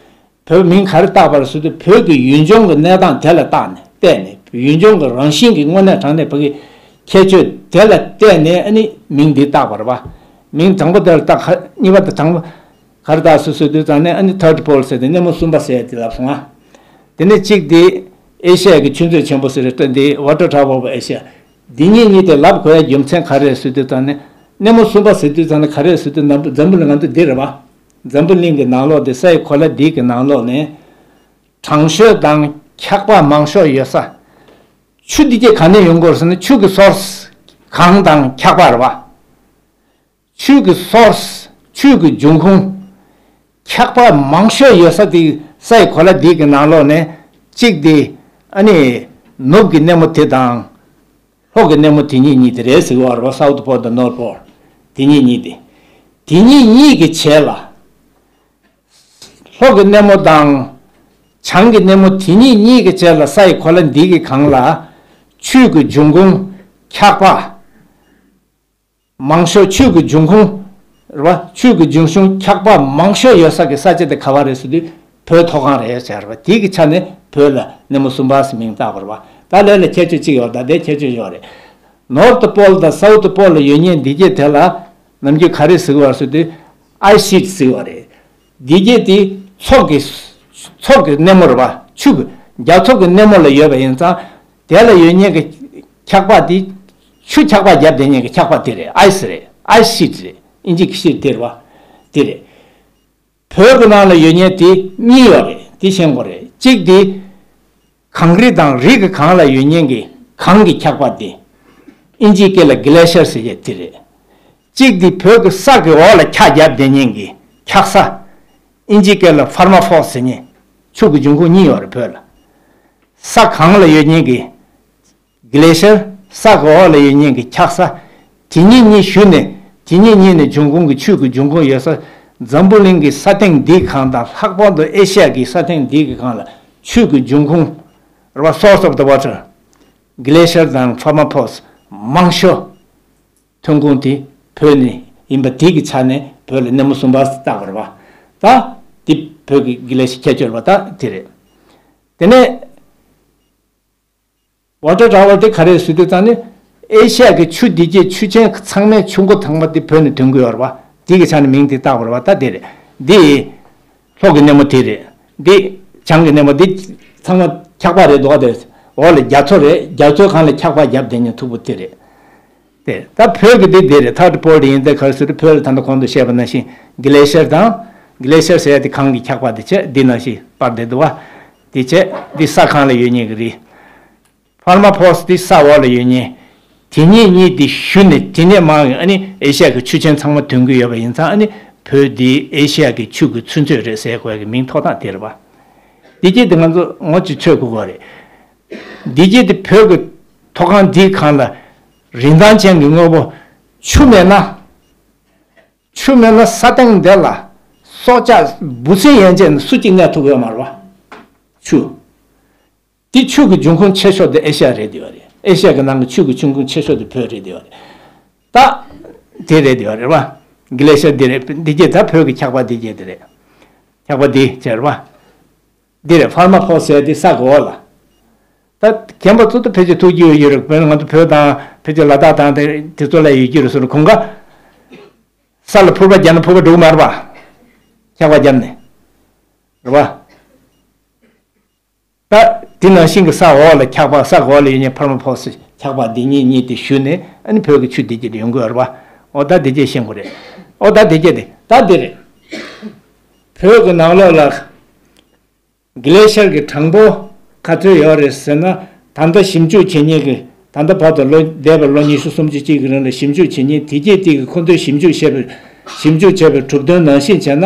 བོད་མིང་ག་རེ་བཏགས་པ་རེད་ཟེར་དུས་བོད་ཀྱི་ཡུལ་ལྗོངས་ཀྱི་གནས་སྟངས་དེ་ལ་བལྟས་ནས་བལྟས་ནས་ཡུལ་ལྗོངས་ཀྱི་རང་བཞིན་གྱི་དངོས་གནས་དྲང་གནས་བོད་ཀྱི་ཁྱད་ཆོས་དེ་ལ་བལྟས་ནས་ཨ་ནི་མིང་འདི་བཏགས་པ་རེད་པ། མིང་དང་པོ་དེ་ལ་བཏགས། ཁ་གཉིས་པ་དང་དང་པོ། ག་རེ་བཏགས་སོང་ཟེར་དུས་ཙང་ནས་ཨ་ནི་Third Pole་ཟེར་ཏེ་སྣེ་མོ་གསུམ་པ་ཟེར་ཏེ་ལབ་སོང་ང་། དེ་ནས་གཅིག་དེ་ཨེ་ཤ་ཡ་གི་ཆུ་མཛོད་ཆེན་པོ་ཟེར་ཏེ་འདི་Water Tower of Asia། འདི་གཉིས་གཉིས་དེ་ལབ་དགོས་ཡ་རྒྱུ་མཚན་ག་རེ་རེད་ཟེར་དུས་ཙང་ནས་སྣེ་མོ་གསུམ་པ་ཟེར་དུས་ཙང་ནས་ག་རེ་རེད་ཟེར་དུས་འཛམ་བུ་གླིང་ང་ཚོ་འདི་རེད་པ། འཛམ་བུ་གླིང་གི་ནང་ལོགས་དེ་སའི་གོ་ལ་འདི་གི་ནང་ལོགས་ནས་དྲང་ཤོས་དང་འཁྱག་པ་མང་ཤོས་ཡོད་ས། ཆུ་འདི་གས་ག་ནས་ཡོང་གི་ཡོད་རེད་ཟེར་ན་ཆུ་གི་སོར་སི་གངས་དང་འཁྱག་པ་རེད་པ། ཆུ་གི་སོར་སི། ཆུ་གི་འབྱུང་ཁུངས་འཁྱག་པ་མང་ཤོས་ཡོད་ས་དེ་སའི་གོ་ལ་འདི་གི་ནང་ལོགས་ནས་གཅིག་དེ་ཨ་ནི་ནུབ་ཀྱི་སྣེ་མོ་དེ་དང་ལྷོ་ཀྱི་སྣེ་མོ་དེ་གཉིས་གཉིས་དེ་རེད་ཟེར་གྱི་ཡོད་རེད་པ། South Pole་དང་North Pole་དེ་གཉིས་གཉིས་དེ། དེ་གཉིས་གཉིས་ཀྱི་བྱེད་ལ། ལྷོ་གི་སྣེ་མོ་དང་ བྱང་གི་སྣེ་མོ་དེ་གཉིས་གཉིས་ཀྱི་རྗེས་ལ་ས་ཡི་གོ་ལ་འདི་གི་སྒང་ལ་ཆུ་གི་འབྱུང་ཁུངས་འཁྱག་པ་མང་ཤོས། ཆུ་གི་འབྱུང་ཁུངས་རེད་བ། ཆུ་གི་འབྱུང་ཁུངས་འཁྱག་པ་མང་ཤོས་ཡོད་ས་གི་ས་ཆ་དེ་ག་བ་རེད་ཟེར་དུས་བོད་མཐོ་སྒང་རེད་ཟེར་བ། དེ་གི་ཆ་ནས་བོད་ལ་སྣེ་མོ་གསུམ་པ་ཟེར་མིང་བཏགས་པ་རེད་བ། ད་ལོས་ལ་ཁྱད་ཆོས་གཅིག་ཡོད། ད་དེ་ཁྱད་ཆོས་ཡོད་རེད། North Pole་དང་South Pole་ལ་ཡོད་མཁན་འདི་གྱད་དེ་ལ་ནམ་རྒྱུན་ག་རེ་ཟེར་གི་བ་ཟེར་དུས་ice sheet་ཟེར་གི་བ་རེད། འདི་གྱད་དེ་མཚོ་གི་མཚོ་གི་སྣེ་མོ་རེད་བ། ཆུ་གི་རྒྱ་མཚོ་གི་སྣེ་མོ་ལ་ཡོད་པ་ཡིན་ཙང་དེ་ལ་ཡོད་མཁན་གི་འཁྱག་པ་དེ་ཆུ་འཁྱག་པ་བརྒྱབ་བསྡད་མཁན་གི་འཁྱག་པ་དེ་རེད། ice་རེད། ice sheet་རེད། ཨིན་ཇི་གི་sheet་དེ་རེད་བ། དེ་རེད། བོད་ཀྱི་ནང་ལ་ཡོད་མཁན་དེ་གཉིས་ཡོད་རེད། དེ་ཤེས་དགོས་རེད། གཅིག་དེ་གངས་རི་དང་རི་གི་སྒང་ལ་ཡོད་མཁན་གྱི་གངས་ཀྱི་འཁྱག་པ་དེ། ཨིན་ཇིའི་སྐད་ལ་གི་ལེ་ཤར་ཟེར་ཡས་དེ་རེད། གཅིག་དེ་བོད་ཀྱི་ས་གི་འོག་ལ་འཁྱག་བརྒྱབ་བསྡད་མཁན་གྱི་འཁྱག་ས། ཨིན་ཇིའི་སྐད་ལ་ཕར་མ་ཕོ་ཟེར་མཁན། ཆུ་གི་འབྱུང་ཁུངས་གཉིས་ཡོད་རེད་བོད་ལ། ས་གངས་ལ་ཡོད་མཁན་གྱི་གི་ལེ་ཤར། ས་གི་འོག་ལ་ཡོད་མཁན་གྱི་འཁྱག་ས། དེ་གཉིས་གཉིས་བཞུ་ནས། དེ་གཉིས་གཉིས་ནས་འབྱུང་ཁུངས་ཀྱི་ཆུ་གི་འབྱུང་ཁུངས་ཡོད་ས། འཛམ་བུ་གླིང་གི་ས་སྟེང་འདིའི་སྒང་དང་ལྷག་པར་དུ་ཨེ་ཤ་ཡ་གི་ས་སྟེང་འདི་གི་སྒང་ལ་ཆུ་གི་འབྱུང་ཁུངས་རེད་བ། Source of the water། གི་ལེ་ཤར་དང་ཕར་མ་ཕོས་མང་ཤོས་ཐོན་ཁུངས་དེ་བོད་ནས་ཡིན་པ་དེ་གི་ཆ་ནས་བོད་ལ་སྣེ་མོ་གསུམ་པ་བཏགས་པ་རེད་བ། ད་དེ་བོད་ཀྱི་གི་ལེ་ཤར་ཁྱད་ཆོས་རེད་བ། ད་དེ་རེད། དེ་ནས། Water Tower་དེ་ག་རེ་ཟེར་དུས་ཙང་ནི། ཨེ་ཤ་ཡ་གི་ཆུ་འདི་གྱད་ཆུ་ཆེན་ཚང་མའི་ཆུ་མགོ་ཚང་མ་དེ་བོད་ནས་ཐོན་གི་ཡོད་རེད་བ། དེ་གི་ཆ་ནས་མིང་དེ་བཏགས་པ་རེད་བ། ད་དེ་རེད། འདི་ལྷོ་གི་སྣེ་མོ་དེ་རེད། འདི་བྱང་གི་སྣེ་མོ་དེ་ཚང་མ་འཁྱག་པ་རེད་འདུག་ག་དེ་འོག་ལ་རྒྱ་མཚོ་རེད། རྒྱ་མཚོའི་སྒང་ལ་འཁྱག་པ་བརྒྱབ་བསྡད་མཁན་མཐུག་པོ་དེ་རེད། དེ་ད་བོད་ཀྱི་དེ་དེ་རེད། Third Pole་ཡིན་དེ་ག་རེ་ཟེར་དུས་བོད་ལ་ད་ལྟ་གོང་དུ་བཤད་པ་ནང་བཞིན་གི་ལེ་ཤར་དང་། གི་ལེ་ཤར་ཟེར་ཡ་དེ་གངས་ཀྱི་འཁྱག་པ་དེ་བྱས། འདི་ནང་བཞིན་སྤར་བསྡད་འདུག་བ། དེ་བྱས་འདི་ས་གངས་ལ་ཡོད་མཁན་གྱི་རི། ཕར་མ་ཕོས་དེ་ས་འོག་ལ་ཡོད་མཁན། དེ་གཉིས་གཉིས་དེ་བཞུ་ནས་དེ་ནས་མར་ཨ་ནི་ཨེ་ཤ་ཡ་གི་ཆུ་ཆེན་ཚང་མ་ཐོན་གི་ཡོད་པ་ཡིན་ཙང་། ཨ་ནི་བོད་འདི་ཨེ་ཤ་ཡ་གི་ཆུ་གི་ཆུ་མཛོད་རེད་ཟེར་དགོས་ཀྱི་མིང་ཐོགས་སྟངས་དེ་རེད་བ། འདི་གྱད་དེ་ང་ཚོ་ངོ་ཅིག་འཕྲོད་དགོས་ཀྱི་རེད། འདི་གྱད་དེ་བོད་ཀྱི་མཐོ་སྒང་འདིའི་སྒང་ལ་རིན་ཐང་ཅན་གྱི་དངོས་པོ། ཆུ་མེད་ན། ཆུ་མེད་ན་ས་སྟེང་འདི་ལ་སྲོག་ཆགས་འབུ་སྲིན་ཡན་ཆད་ནས་སུ་གཅིག་གནས་ཐུབ་ཡོད་མ་རེད་བ། ཆུ། དེ་ཆུ་གི་འབྱུང་ཁུངས་ཆེ་ཤོས་དེ་ཨེ་ཤ་ཡ་རེད་བསྡད་ཡོད་རེད། ཨེ་ཤ་ཡ་གི་ནང་གི་ཆུ་གི་འབྱུང་ཁུངས་ཆེ་ཤོས་དེ་བོད་རེད་བསྡད་ཡོད་རེད། ད་དེ་རེད་བསྡད་ཡོད་རེད་བ། གི་ལེ་ཤར་འདི་རེད། འདི་གྱད་ད་བོད་ཀྱི་འཁྱག་པ་འདི་གྱད་དེ་རེད། འཁྱག་པ་འདི་བྱས་རེད་བ། འདི་རེད། ཕར་མ་ཕོས་ཟེར་དེ་ས་གི་འོག་ལ། ད་རྒན་པ་ཚོ་ད་ཕལ་ཆེར་ཐུགས་རྒྱུས་ཡོད་རེད། དཔེར་ན་ང་ཚོ་བོད་དང་ཕལ་ཆེར་ལ་དྭགས་དང་དེ་དེ་ཚོ་ལ་ཡོད་ཀྱི་རེད་ཟེར། གོང་ཁ་ས་ལ་ཕུར་པ་བརྒྱབ་ན་ཕུར་པ་འགྲོ་གི་མ་རེད་པ། འཁྱག་པ་བརྒྱབ་ནས་རེད་པ། ད་དེ་ནང་བཞིན་གྱི་ས་འོག་ལ་འཁྱག་པ། ས་འོག་ལ་ཡོད་མཁན་ཕར་མ་ཕོས་འཁྱག་པ་འདི་གཉིས་གཉིས་དེ་བཞུ་ནས་ཨ་ནི་བོད་ཀྱི་ཆུ་འདི་གྱད་དེ་ཡོང་གི་ཡོད་རེད་པ། འོ་ད་འདི་གྱད་ཤེས་དགོས་རེད། འོ་ད་འདི་གྱད་དེ་ད་འདི་རེད། བོད་ཀྱི་ནང་ལོགས་ལ་གི་ལེ་ཤར་གྱི་གྲངས་འབོར་ག་ཚོད་ཡོད་རེད་ཟེར་ན། ད་ལྟ་ཞིབ་འཇུག་བྱེད་མཁན་གྱི། ད་ལྟ་བར་དུ་ལོ་འདས་པའི་ལོ་ཉི་ཤུ་སུམ་ཅུ་གཅིག་གི་རིང་ལ་ཞིབ་འཇུག་བྱེད་མཁན་དེ་གྱད་དེ་གིས་ཁོ་ཚོས་ཞིབ་འཇུག་བྱས་པའི་ཞིབ་འཇུག་བྱས་པའི་གྲུབ་དོན་ནང་བཞིན་བྱས་ན།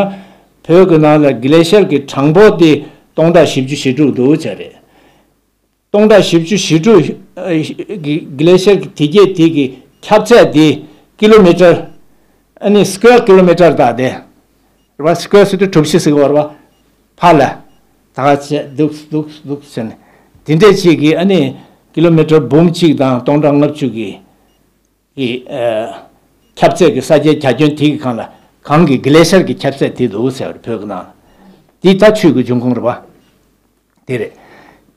བོད་ཀྱི་ནང་ལ་གི་ལེ་ཤར་གྱི་གྲངས་འབོར་དེ་སྟོང་ཕྲག་བཞི་བཅུ་ཞེ་དྲུག་འདུག་བྱས་རེད། སྟོང་ཕྲག་བཞི་བཅུ་ཞེ་དྲུག་གི་གི་ལེ་ཤར་གྱི་དེ་གྱད་དེ་གི་ཁྱབ་ཚད་དེ་ཀི་ལོ་མི་ཊར། ཨ་ནི་སི་ཀུ་ཝེར་ཀི་ལོ་མི་ཊར་དག་དེ་རེད་པ། སི་ཀུ་ཝེར་ཟེར་དུས་གྲུ་བཞི་ཟེར་གི་རེད་པ། ཕར་ལ་ད་ག་བྱས་འདུག་འདུག་འདུག་ཟེར་ནས་དེ་འདྲས་ཅིག་གི་ཨ་ནི་ཀི་ལོ་མི་ཊར་འབུམ་གཅིག་དང་སྟོང་ཕྲག་ལྔ་བཅུ་གི་གི་ཨ་ཁྱབ་ཚད་ཀྱི་ས་ཆའི་རྒྱ་ཁྱོན་དེ་གི་སྒང་ལ་གངས་ཀྱི་གི་ལེ་ཤར་གྱི་ཁྱབ་ཚད་དེ་འདུག་ཟེར་བ་རེད། བོད་ཀྱི་ནང་ལ་དེ་ད་ཆུ་གི་འབྱུང་ཁུངས་རེད་པ། དེ་རེད།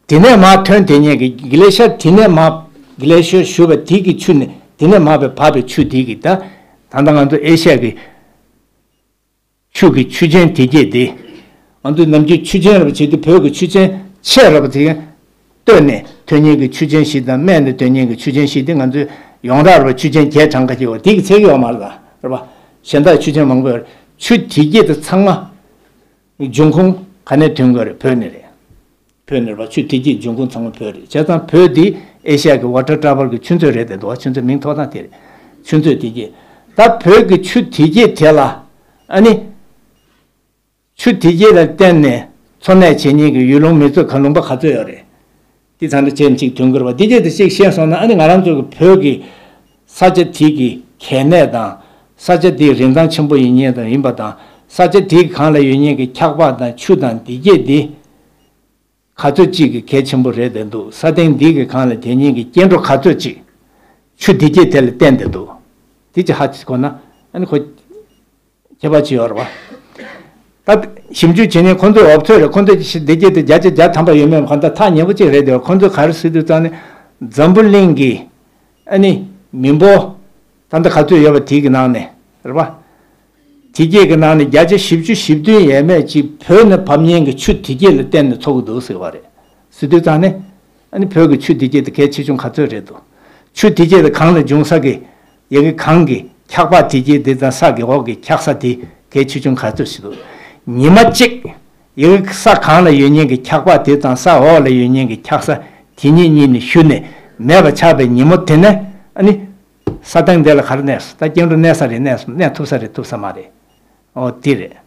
དེ་ནས་མར་ཐོན་དེ་ཉིད་ཀྱི་གི་ལེ་ཤར། དེ་ནས་མར་གི་ལེ་ཤར་བཞུ་བ་དེ་གི་ཆུ་ནས། དེ་ནས་མར་བབས་པའི་ཆུ་དེ་གི་ད་ད་ལྟ་ང་ཚོ་ཨེ་ཤ་ཡ་གི་ཆུ་གི་ཆུ་ཆེན་དེ་གྱད་དེ། ང་ཚོས་ནམ་རྒྱུན་ཆུ་ཆེན་རེད་པ་བྱེད་དུས་བོད་ཀྱི་ཆུ་ཆེན་ཆེ་རེད་པ་དེ་བཏོན་ནས་ཐོན་མཁན་གྱི་ཆུ་ཆེན་ཞིག་དང་། སྨད་ནས་ཐོན་མཁན་གྱི་ཆུ་ཆེན་ཞིག་དེ་ང་ཚོས་ཡོངས་གྲགས་རེད་པ། ཆུ་ཆེན་བརྒྱད་གྲངས་ཀ་ཅིག་ཡོད་པ་དེ་གི་ཚད་ཀྱི་ཡོད་མ་རེད་ད། རེད་པ། གཞན་དག་ཆུ་ཆེན་མང་པོ་ཡོད་རེད། ཆུ་དེ་གྱད་དེ་ཚང་མ་འབྱུང་ཁུངས་ག་ནས་ཐོན་གྱི་ཡོད་རེད། བོད་ནས་རེད། བོད་ནས་རེད་པ། ཆུ་དེ་གྱད་འབྱུང་ཁུངས་ཚང་མ་བོད་རེད། བྱས་ཙང་བོད་འདི་ཨེ་ཤ་ཡ་གི་Water Tower་གི་ཆུ་མཛོད་རེད་བསྡད་འདུག་བ། ཆུ་མཛོད་མིང་ཐོགས་སྟངས་དེ་རེད། ཆུ་མཛོད་དེ་གྱད། ད་བོད་ཀྱི་ཆུ་དེ་གྱད་དེ་ལ་ཨ་ནི་ཆུ་དེ་གྱད་ལ་བརྟེན་ནས་འཚོ་གནས་བྱེད་མཁན་གྱི་ཡུལ་ལུང་མི་ཚོ་གང་ལུང་པ་ག་ཚོད་ཡོད་རེད། འདི་ཚང་མ་ཅན་གཅིག་ཐོན་གྱི་རེད་པ། འདི་གྱད་དེ་གཅིག་ཤེས་སོང་ན་ཨ་ནི་ང་རང་ཚོ་གི་བོད་ཀྱི་ས་ཆ་དེ་གི་གལ་གནད་དང་། ས་ཆ་དེ་རིན་ཐང་ཆེན་པོ་ཡིན་མཁན་དང་ཡིན་པ་དང་། ས་ཆ་དེ་གི་སྒང་ལ་ཡོད་མཁན་གྱི་འཁྱག་པ་དང་ཆུ་དང་འདི་གྱད་དེ་ ག་ཚོད་ཅིག་གི་གལ་ཆེན་པོ་རེད་བསྡད་འདུག་ས་སྟེང་འདི་གི་སྒང་ལ་དེ་ཉིད་ཀྱི་སྐྱེ་འགྲོ་ག་ཚོད་ཅིག་ཆུ་དེ་སྐྱེས་དེ་ལ་བརྟེན་བསྡད་འདུག་དེ་ཅིག་ཧ་ཅིག་གོ་ན་ཨ་ནི་ཁོ་ཁྱད་པར་ཅིག་ཡོད་རེད་བ། ད་ཞིབ་འཇུག་བྱེད་མཁན་ཁོང་ཚོས་འོབ་ཚོད་རེད། ཁོང་ཚོས་ཞི་བདེ་སྐྱིད་དེ་བརྒྱ་ཆ་བརྒྱ་ཐམ་པ་ཡོད་མེད་གང་ལྟར་ཐག་ཉེ་པོ་ཅིག་རེད་དེ། ཁོང་ཚོས་ག་རེ་ཟེར་དུས་ཙང་ནི་འཛམ་བུ་གླིང་གི་ཨ་ནི་མི་འབོར་ད་ལྟ་ག་ཚོད་ཡོད་པ་དེ་གི་ནང་ནས་རེད་བ། དེ་གྱད་ཀྱི་ནང་ནས་བརྒྱ་ཆ་བཞི་བཅུ་ཞེ་བདུན་ཡས་མས་ཅིག་བོད་ནས་བབས་མཁན་གྱི་ཆུ་དེ་གྱད་ལ་བརྟེན་ནས་འཚོ་གི་འདུག་ཟེར་བ་རེད། ཟེར་དུས་ཙང་ནས་ཨ་ནི་བོད་ཀྱི་ཆུ་དེ་གྱད་དེ་གལ་ཆེ་ཆུང་ག་ཚོད་རེད་འདུག་ཆུ་དེ་གྱད་དེ་གངས་ལ་འབྱུང་ས་གི་ཡ་གི་གངས་ཀྱི་འཁྱགས་པ་དེ་གྱད་དེ་དང་ས་གི་འོག་གི་འཁྱགས་ས་དེ་གལ་ཆེ་ཆུང་ག་ཚོད་ཞིག་འདུག་ཉི་མ་གཅིག་ཡ་གི་ས་གངས་ལ་ཡོད་མཁན་གྱི་འཁྱགས་པ་དེ་དང་ས་འོག་ལ་ཡོད་མཁན་གྱི་འཁྱགས་ས་དེ་གཉིས་གཉིས་ནས་ཞུ་ནས་མེད་པ་ཆགས་པའི་ཉིན་མོ་དེ་ནས་ཨ་ནི། ས་སྟེང་འདི་ལ་ག་རེ་གནས་སོང་། ད་སྐྱེ་འགྲོ་གནས་ས་རེད། གནས་སོང་། གནས་ཐུབ་ས་རེད། ཐུབ་ས་མ་རེད། ཨོ་དེ་རེད།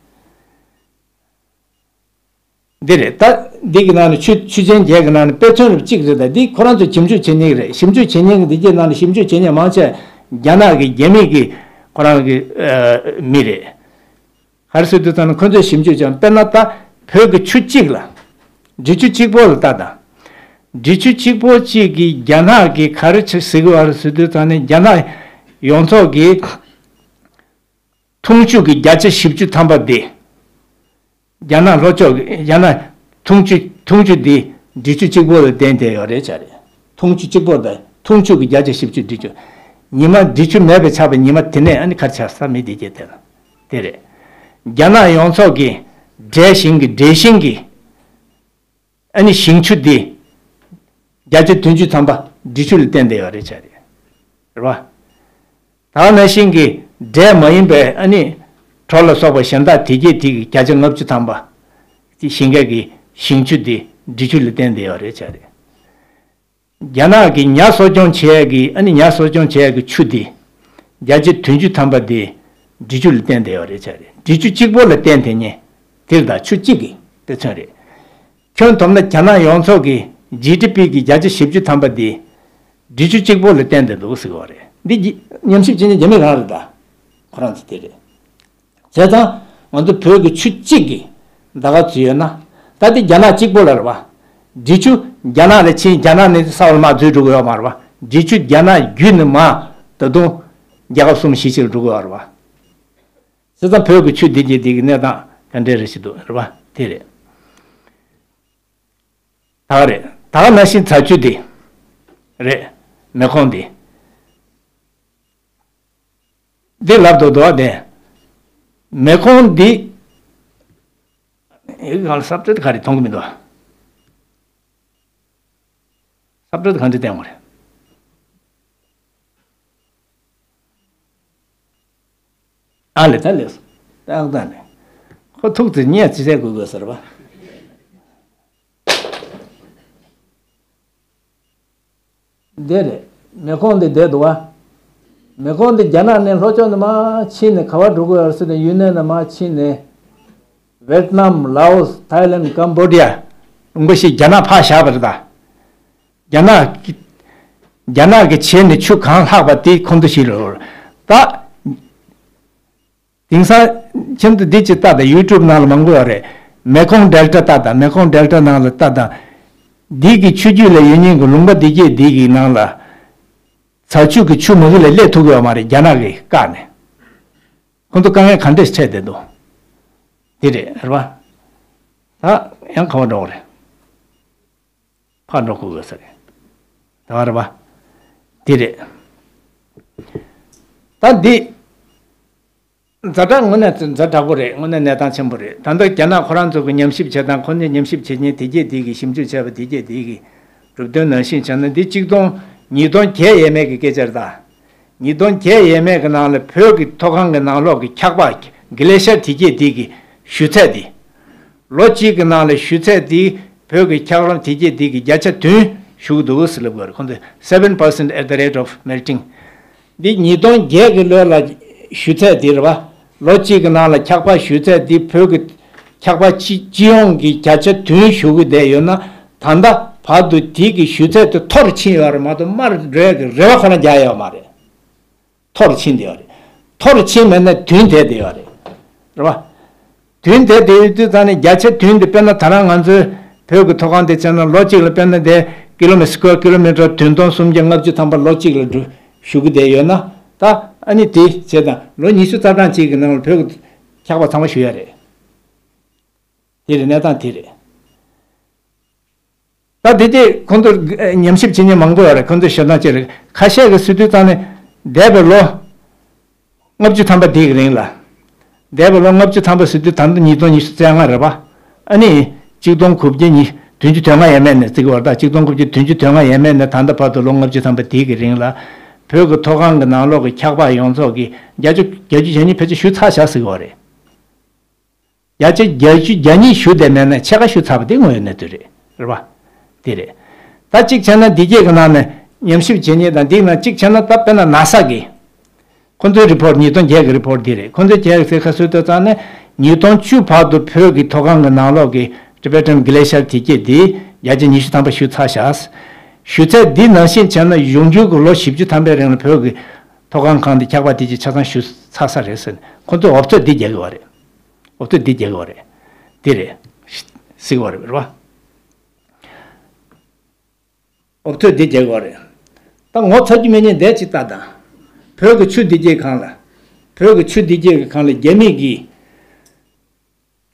འདི་རེད། ད་འདི་གི་ནང་ནས་ཆུ་ཆུ་ཆེན་བརྒྱད་ཀྱི་ནང་ནས་དཔེ་མཚོན་རུ་གཅིག་རེད། ད་འདི་ཁོ་རང་ཚོ་ཞིབ་འཇུག་བྱེད་མཁན་རེད། ཞིབ་འཇུག་བྱེད་མཁན་གྱི་འདི་གྱད་ནང་ནས་ཞིབ་འཇུག་བྱེད་མཁན་མང་ཆེ་རྒྱ་ནག་གི་རྒྱ་མི་གི་ཁོ་རང་གི་ཨ་མི་རེད། ག་རེ་ཟེར་དུས་ཙམ་ན་ཁོ་ཚོས་ཞིབ་འཇུག་བྱས། དཔེར་ན་ད་བོད་ཀྱི་ཆུ་གཅིག་ལ་འབྲི་ཆུ་གཅིག་པོ་ལ་ལྟ་དང་། འབྲི་ཆུ་གཅིག་པོ་གཅིག་གིས་རྒྱ་ནག་གི་ག་རེ་ཆེ་ཟེར་གི་བ་རེད་ཟེར་དུས་ཙམ་ནས་རྒྱ་ནག་ཡོངས་རྫོགས་ཀྱི་འཐུང་ཆུ་གི་བརྒྱ་ཆ་བཞི་བཅུ་ཐམ་པ་དེ་རྒྱ་ནག་ལྷོ་ཕྱོགས་ཀྱི་རྒྱ་ནག་འཐུང་ཆུ་འཐུང་ཆུ་དེ་འབྲི་ཆུ་གཅིག་པོ་ལ་བརྟེན་བསྡད་ཡོད་རེད་བྱ་རེད། འཐུང་ཆུ་གཅིག་པོ་དང་འཐུང་ཆུ་གི་བརྒྱ་ཆ་བཞི་བཅུ་འབྲི་ཆུ། ཉི་མ་འབྲི་ཆུ་མེད་པའི་ཆགས་པའི་ཉི་མ་དེ་ནས་ཨ་ནི་ག་རེ་ཆགས་ས་མི་དེ་གྱད་དེ་ལ་དེ་རེད། རྒྱ་ནག་ཡོངས་རྫོགས་ཀྱི་འབྲས་ཞིང་གི་འབྲས་ཞིང་གི་ཨ་ནི་ཞིང་ཆུ་དེ་བརྒྱ་ཆ་བདུན་ཅུ་ཐམ་པ་འབྲི་ཆུ་ལ་བརྟེན་བསྡད་ཡོད་རེད་བྱ་རེད། རེད་བ། ད་ག་ནང་བཞིན་གྱི་འབྲས་མ་ཡིན་པའི་ཨ་ནི་གྲོ་ལ་སོགས་པ་གཞན་དག་དེ་གྱད་དེ་གི་བརྒྱ་ཆ་ལྔ་བཅུ་ཐམ་པ་དེ་ཞིང་ཁའི་གི་ཞིང་ཆུ་དེ་འབྲི་ཆུ་ལ་བརྟེན་བསྡད་ཡོད་རེད་བྱ་རེད། རྒྱ་ནག་གི་ཉ་གསོ་སྐྱོང་བྱེད་ཡས་ཀྱི་ཨ་ནི་ཉ་གསོ་སྐྱོང་བྱེད་ཡས་ཀྱི་ཆུ་དེ་བརྒྱ་ཆ་བདུན་ཅུ་ཐམ་པ་དེ་འབྲི་ཆུ་ལ་བརྟེན་བསྡད་ཡོད་རེད་བྱ་རེད། འབྲི་ཆུ་གཅིག་པོ་ལ་བརྟེན་དེ་ཉིད་དེར་ད་ཆུ་གཅིག་གི་དཔེ་མཚོན་རེད། ཁྱོན་བསྡོམས་ན་རྒྱ་ནག་ཡོངས་རྫོགས་ཀྱི་ཇི་ཌི་པི་གི་བརྒྱ་ཆ་བཞི་བཅུ་ཐམ་པ་དེ་འབྲི་ཆུ་གཅིག་པོ་ལ་བརྟེན་བསྡད་འདུག་ཟེར་བ་རེད། འདི་ཉམས་ཞིབ་བྱེད་མཁན་རྒྱ་མི་རང་རེད་ད། ཁོ་རང་ཚོ་དེ་རེད། བྱས་ཙང་ང་ཚོ་བོད་ཀྱི་ཆུ་གཅིག་གི་ཟླ་ག་ཚོད་ཡོད་ན། ད་དེ་རྒྱ་ནག་གཅིག་པོ་ལ་རེད་བ། འབྲི་ཆུ་རྒྱ་ནག་ལ་ཕྱིན། རྒྱ་ནག་ནས་ས་འོག་ལ་མར་འཛུལ་འགྲོ་གི་ཡོད་མ་རེད་བ། འབྲི་ཆུ་རྒྱ་ནག་བརྒྱུད་ནས་མར་ད་དུང་རྒྱལ་ཁབ་གསུམ་བཞི་ཅིག་ལ་འགྲོ་གི་ཡོད་རེད་བ། བྱས་ཙང་བོད་ཀྱི་ཆུ་འདི་གྱད་འདི་གི་གནས་སྟངས་ག་འདྲས་རེད་ཞིག་འདུག་རེད་བ། དེ་རེད། ད་ག་རེད། ད་ག་ནང་བཞིན་ཚྭ་ཆུ་འདི་རེད། མེ་ཁོང་འདི། འདི་ལབ་དོ་དོ་བ་དེ། མེ་ཁོང་འདི། ཡི་གེ་སྒང་ལ་ས་བཀྲ་དེ་ག་རེ་མཐོང་གི་མི་འདུག་ས་བཀྲ་དེ་ག་འདྲ་བསྟན་དགོས་རེད། ཨ་ལས་ད་ལས་སོ། ཏག་ཏག་ནས། ཁོ་ཐུག་ཙེ་ཉལ་ཙེ་ཟེར་དགོས་དགོས་ཟེར་བ། འདི་རེད། མེ་ཁོང་འདི་བསྡད་འདུག་བ། མེ་ཁོང་འདི་རྒྱ་ནག་ནས་ལྷོ་ཕྱོགས་ནས་མར་ཕྱིན་ནས་ག་པར་འགྲོ་གི་ཡོད་རེད་ཟེར་ན། ཡུན་ནན་ནས་མར་ཕྱིན་ནས་ཝེད་ནམ། ལའོ་སི། ཐའི་ལན། ཀམ་བོ་ཌི་ཡ། ལུང་པ་བཞི་རྒྱ་ནག་ཕར་བཞག་པ་རེད་ད། རྒྱ་ནག་གི་རྒྱ་ནག་གི་བྱས་ནས་ཆུ་གང་ལྷག་པ་དེ་ཁོང་ཚོ་བཞི་ལ་རོལ་ད། དེང་སང་ཁྱེད་ཚོ་འདི་ཅིག་ལྟ་དང་། ཡུ་ཊུབ་ནང་ལ་མང་པོ་ཡོད་རེད། མེ་ཁོང་ཌེལ་ཊ་ལྟ་དང་། མེ་ཁོང་ཌེལ་ཊ་ནང་ལ་ལྟ་དང་། འདི་གི་ཆུ་རྒྱུད་ལ་ཡོད་མཁན་གྱི་ལུང་པ་འདི་གྱད་འདི་གི་ནང་ལ་ཚྭ་ཆུ་གི་ཆུ་མ་གི་ལ་སླེབས་ཐུབ་ཀྱི་ཡོད་མ་རེད། རྒྱ་ནག་གིས་བཀག་ནས། ཁོང་ཚོ་དཀའ་ངལ་ག་འདྲས་འཕྲད་བསྡད་འདུག་འདི་རེད། རེད་བ། ད་ཡང་ག་པར་འགྲོ་གི་རེད། ཕར་འགྲོ་དགོས་དགོས་ས་རེད། ད་བར་བ། འདི་རེད། ད་འདི། ཛ་དྲག་དངོས་གནས་ཛ་དྲག་པོ་རེད། དངོས་གནས་གནས་སྟངས་ཆེན་པོ་རེད། ད་ལྟ་རྒྱ་ནག་ཁོ་རང་ཚོ་གི་ཉམས་ཞིབ་བྱེད་སྟངས། ཁོ་ཚོས་ཉམས་ཞིབ་བྱེད་མཁན་དེ་གྱད་དེ་གི་ཞིབ་འཇུག་བྱས་པ་དེ་གྱད་དེ་གི་གྲུབ་དོན་ནང་བཞིན་བྱས་ན། འདི་གཅིག་སྟོང་ཉིས་སྟོང་བརྒྱད་ཡས་མས་ཀྱི་སྐད་ཆ་རེད་ད། ཉིས་སྟོང་བརྒྱད་ཡས་མས་ཀྱི་ནང་ལ་བོད་ཀྱི་མཐོ་སྒང་གི་ནང་ལོགས་ཀྱི་འཁྱགས་པ་གི་ལེ་ཤར་དེ་གྱད་དེ་གི་ཞུ་ཚད་དེ། ལོ་གཅིག་གི་ནང་ལ་ཞུ་ཚད་དེ་བོད་ཀྱི་འཁྱགས་རོམ་དེ་གྱད་དེ་གི་བརྒྱ་ཆ་བདུན་ཞུ་གི་འདུག་ཟེར་ལབ་དགོས་རེད། ཁོང་ཚོས་seven percent at the rate of melting། འདི་ཉིས་སྟོང་བརྒྱད་ཀྱི་ལོ་ལ་ཞུ་ཚད་དེ་རེད་བ། ལོ་གཅིག་གི་ནང་ལ་འཁྱགས་པ་ཞུ་ཚད་དེ་བོད་ཀྱི་འཁྱགས་པ་སྤྱི་སྤྱི་ཡོངས་ཀྱི་བརྒྱ་ཆ་བདུན་ཞུ་གི་བསྡད་ཡོད་ན། ད་ལྟ་བར་དུ་དེ་གི་ཞུ་ཚད་དེ་མཐོ་རུ་ཕྱིན་ཡོད་རེད་མ་གཏོགས་དམའ་རུ་འགྲོ་ཡག་གི་རེ་བ་ཁོ་ན་རྒྱག་ཡོད་མ་རེད། མཐོ་རུ་ཕྱིན་བསྡད་ཡོད་རེད། མཐོ་རུ་ཕྱིན་མེད་ན་མདུན་དེད་བསྡད་ཡོད་རེད། རེད་བ། མདུན་དེད་བསྡད་ཡོད་དུས་ཙང་ནས་བརྒྱ་ཆ་བདུན་དེ། དཔེར་ན་ད་རང་ང་ཚོའི་ བོད་ཀྱི་མཐོ་སྒང་དེ་བྱས་ན་ལོ་གཅིག་ལ་དཔེར་ན་དེ་ཀི་ལོ་མི་སི་ཀུ་ཝེར་ཀི་ལོ་མི་ཊར་བདུན་སྟོང་སུམ་བརྒྱ་ལྔ་བཅུ་ཐམ་པ་ལོ་གཅིག་ལ་འགྲོ་བཞུགས་ཀྱི་བསྡད་ཡོད་ན། ད་ཨ་ནི་དེ་བྱས་ཙང་ལོ་ཉི་ཤུ་རྩ་གྲངས་གཅིག་གི་ནང་ལ་བོད་ཀྱི་འཁྱག་པ་ཚང་མ་བཞུ་ཡ་རེད། དེ་རེད། གནས་སྟངས་དེ་རེད། ད་དེ་དེ་ཁོང་ཚོ་ཉམས་ཞིབ་བྱེད་མཁན་མང་པོ་ཡོད་རེད། ཁོང་ཚོས་ཞུ་སྟངས་ཅི་རེད། ཁ་ཤས་ཀྱིས་ཟེར་དུས་ཙང་ནས་འདས་པའི་ལོ་ལྔ་བཅུ་ཐམ་པ་དེ་གི་རིང་ལ། འདས་པའི་ལོ་ལྔ་བཅུ་ཐམ་པ་ཟེར་དུས་ད་ལྟ་ཉིས་སྟོང་ཉི་ཤུ་རྩ་ལྔ་རེད་པ། ཨ་ནི་གཅིག་སྟོང་དགུ་བརྒྱ་ཉི་བདུན་ཅུ་དོན་ལྔ་ཡས་མས་ནས་བརྩི་གི་ཡོད་རེད། ད་གཅིག་སྟོང་དགུ་བརྒྱ་བདུན་ཅུ་དོན་ལྔ་ཡས་མས་ནས་ད་ལྟ་བར་དུ་ལོ་ལྔ་བཅུ་ཐམ་པ་དེ་གི་རིང་ལ་བོད་ཀྱི་མཐོ་སྒང་གི་ནང་ལོགས་ཀྱི་འཁྱག་པ་ཡོངས་རྫོགས་ཀྱི་བརྒྱད་ཅུ་བརྒྱད་ཅུ་གྱ་གཉིས་ཕལ་ཆེར་བཞུ་ཚར་བཞག་ཟེར་གི་ཡོད་རེད། བརྒྱ་ཆ་བརྒྱད་ཅུ་གྱ་གཉིས་བཞུ་བསྡད་མེད་ན་ཕྱེད་ཀ་བཞུ་ཚར་བ་དེ་དངོས་ཡོད་གནས་ཚུལ་རེད། རེད་པ། དེ་རེད། ད་གཅིག་བྱས་ན་འདི་གྱད་ཀྱི་ནང་ནས་ཉམས་ཞིབ་བྱེད་མཁན་དང་འདི་ནང་གཅིག་བྱས་ན་ད་དཔེར་ན་ན་ས་གི་ཁོ་ཚོའི་རི་པོར་ཊི་ཉིས་སྟོང་བརྒྱད་ཀྱི་རི་པོར་ཊི་འདི་རེད། ཁོ་ཚོས་བརྒྱད་ཀྱི་ཟེར་ཁ་གསོ་ལྟ་ཙང་ནས་ཉིས་སྟོང་བཅུ་བར་དུ་བོད་ཀྱི་མཐོ་སྒང་གི་ནང་ལོགས་ཀྱི་ཊི་བེ་ཊན་གྷི་ལེ་ཤར་དེ་གྱད་འདི་བརྒྱ་ཆ་ཉི་ཤུ་ཐམ་པ་བཞུ་ཚར་བཞག་བཞུ་ཚད་འདི་ནང་བཞིན་བྱས་ན་གཞུང་འབྱོར་གྱི་ལོ་བཞི་བཅུ་ཐམ་པའི་རིང་ལ་བོད་ཀྱི་མཐོ་སྒང་གང་དེ་འཁྱག་པ་དེ་གྱད་ཆ་ཚང་བཞུ་ཚར་ས་རེད་ཟེར་ནས་ཁོ་ཚོས་འོབ་ཐོད་འདི་རྒྱག་གི་ཡོད་རེད། འོབ་ཐོད་འདི་རྒྱག་གི་ཡོད་རེད། འདི་རེད། ཟེར་གི་ཡོད་རེད། རེད་པ། འོབ་ཐོད་འདི་རྒྱག་གི་ཡོད་རེད། ད་ངོ་ཚ་རྒྱུ་མེད་མཁན་འདི་གཅིག་ལྟ་དང་། བོད་ཀྱི་ཆུ་འདི་གྱད་སྒང་ལ། བོད་ཀྱི་ཆུ་འདི་གྱད་ཀྱི་སྒང་ལ་རྒྱ་མི་གིས་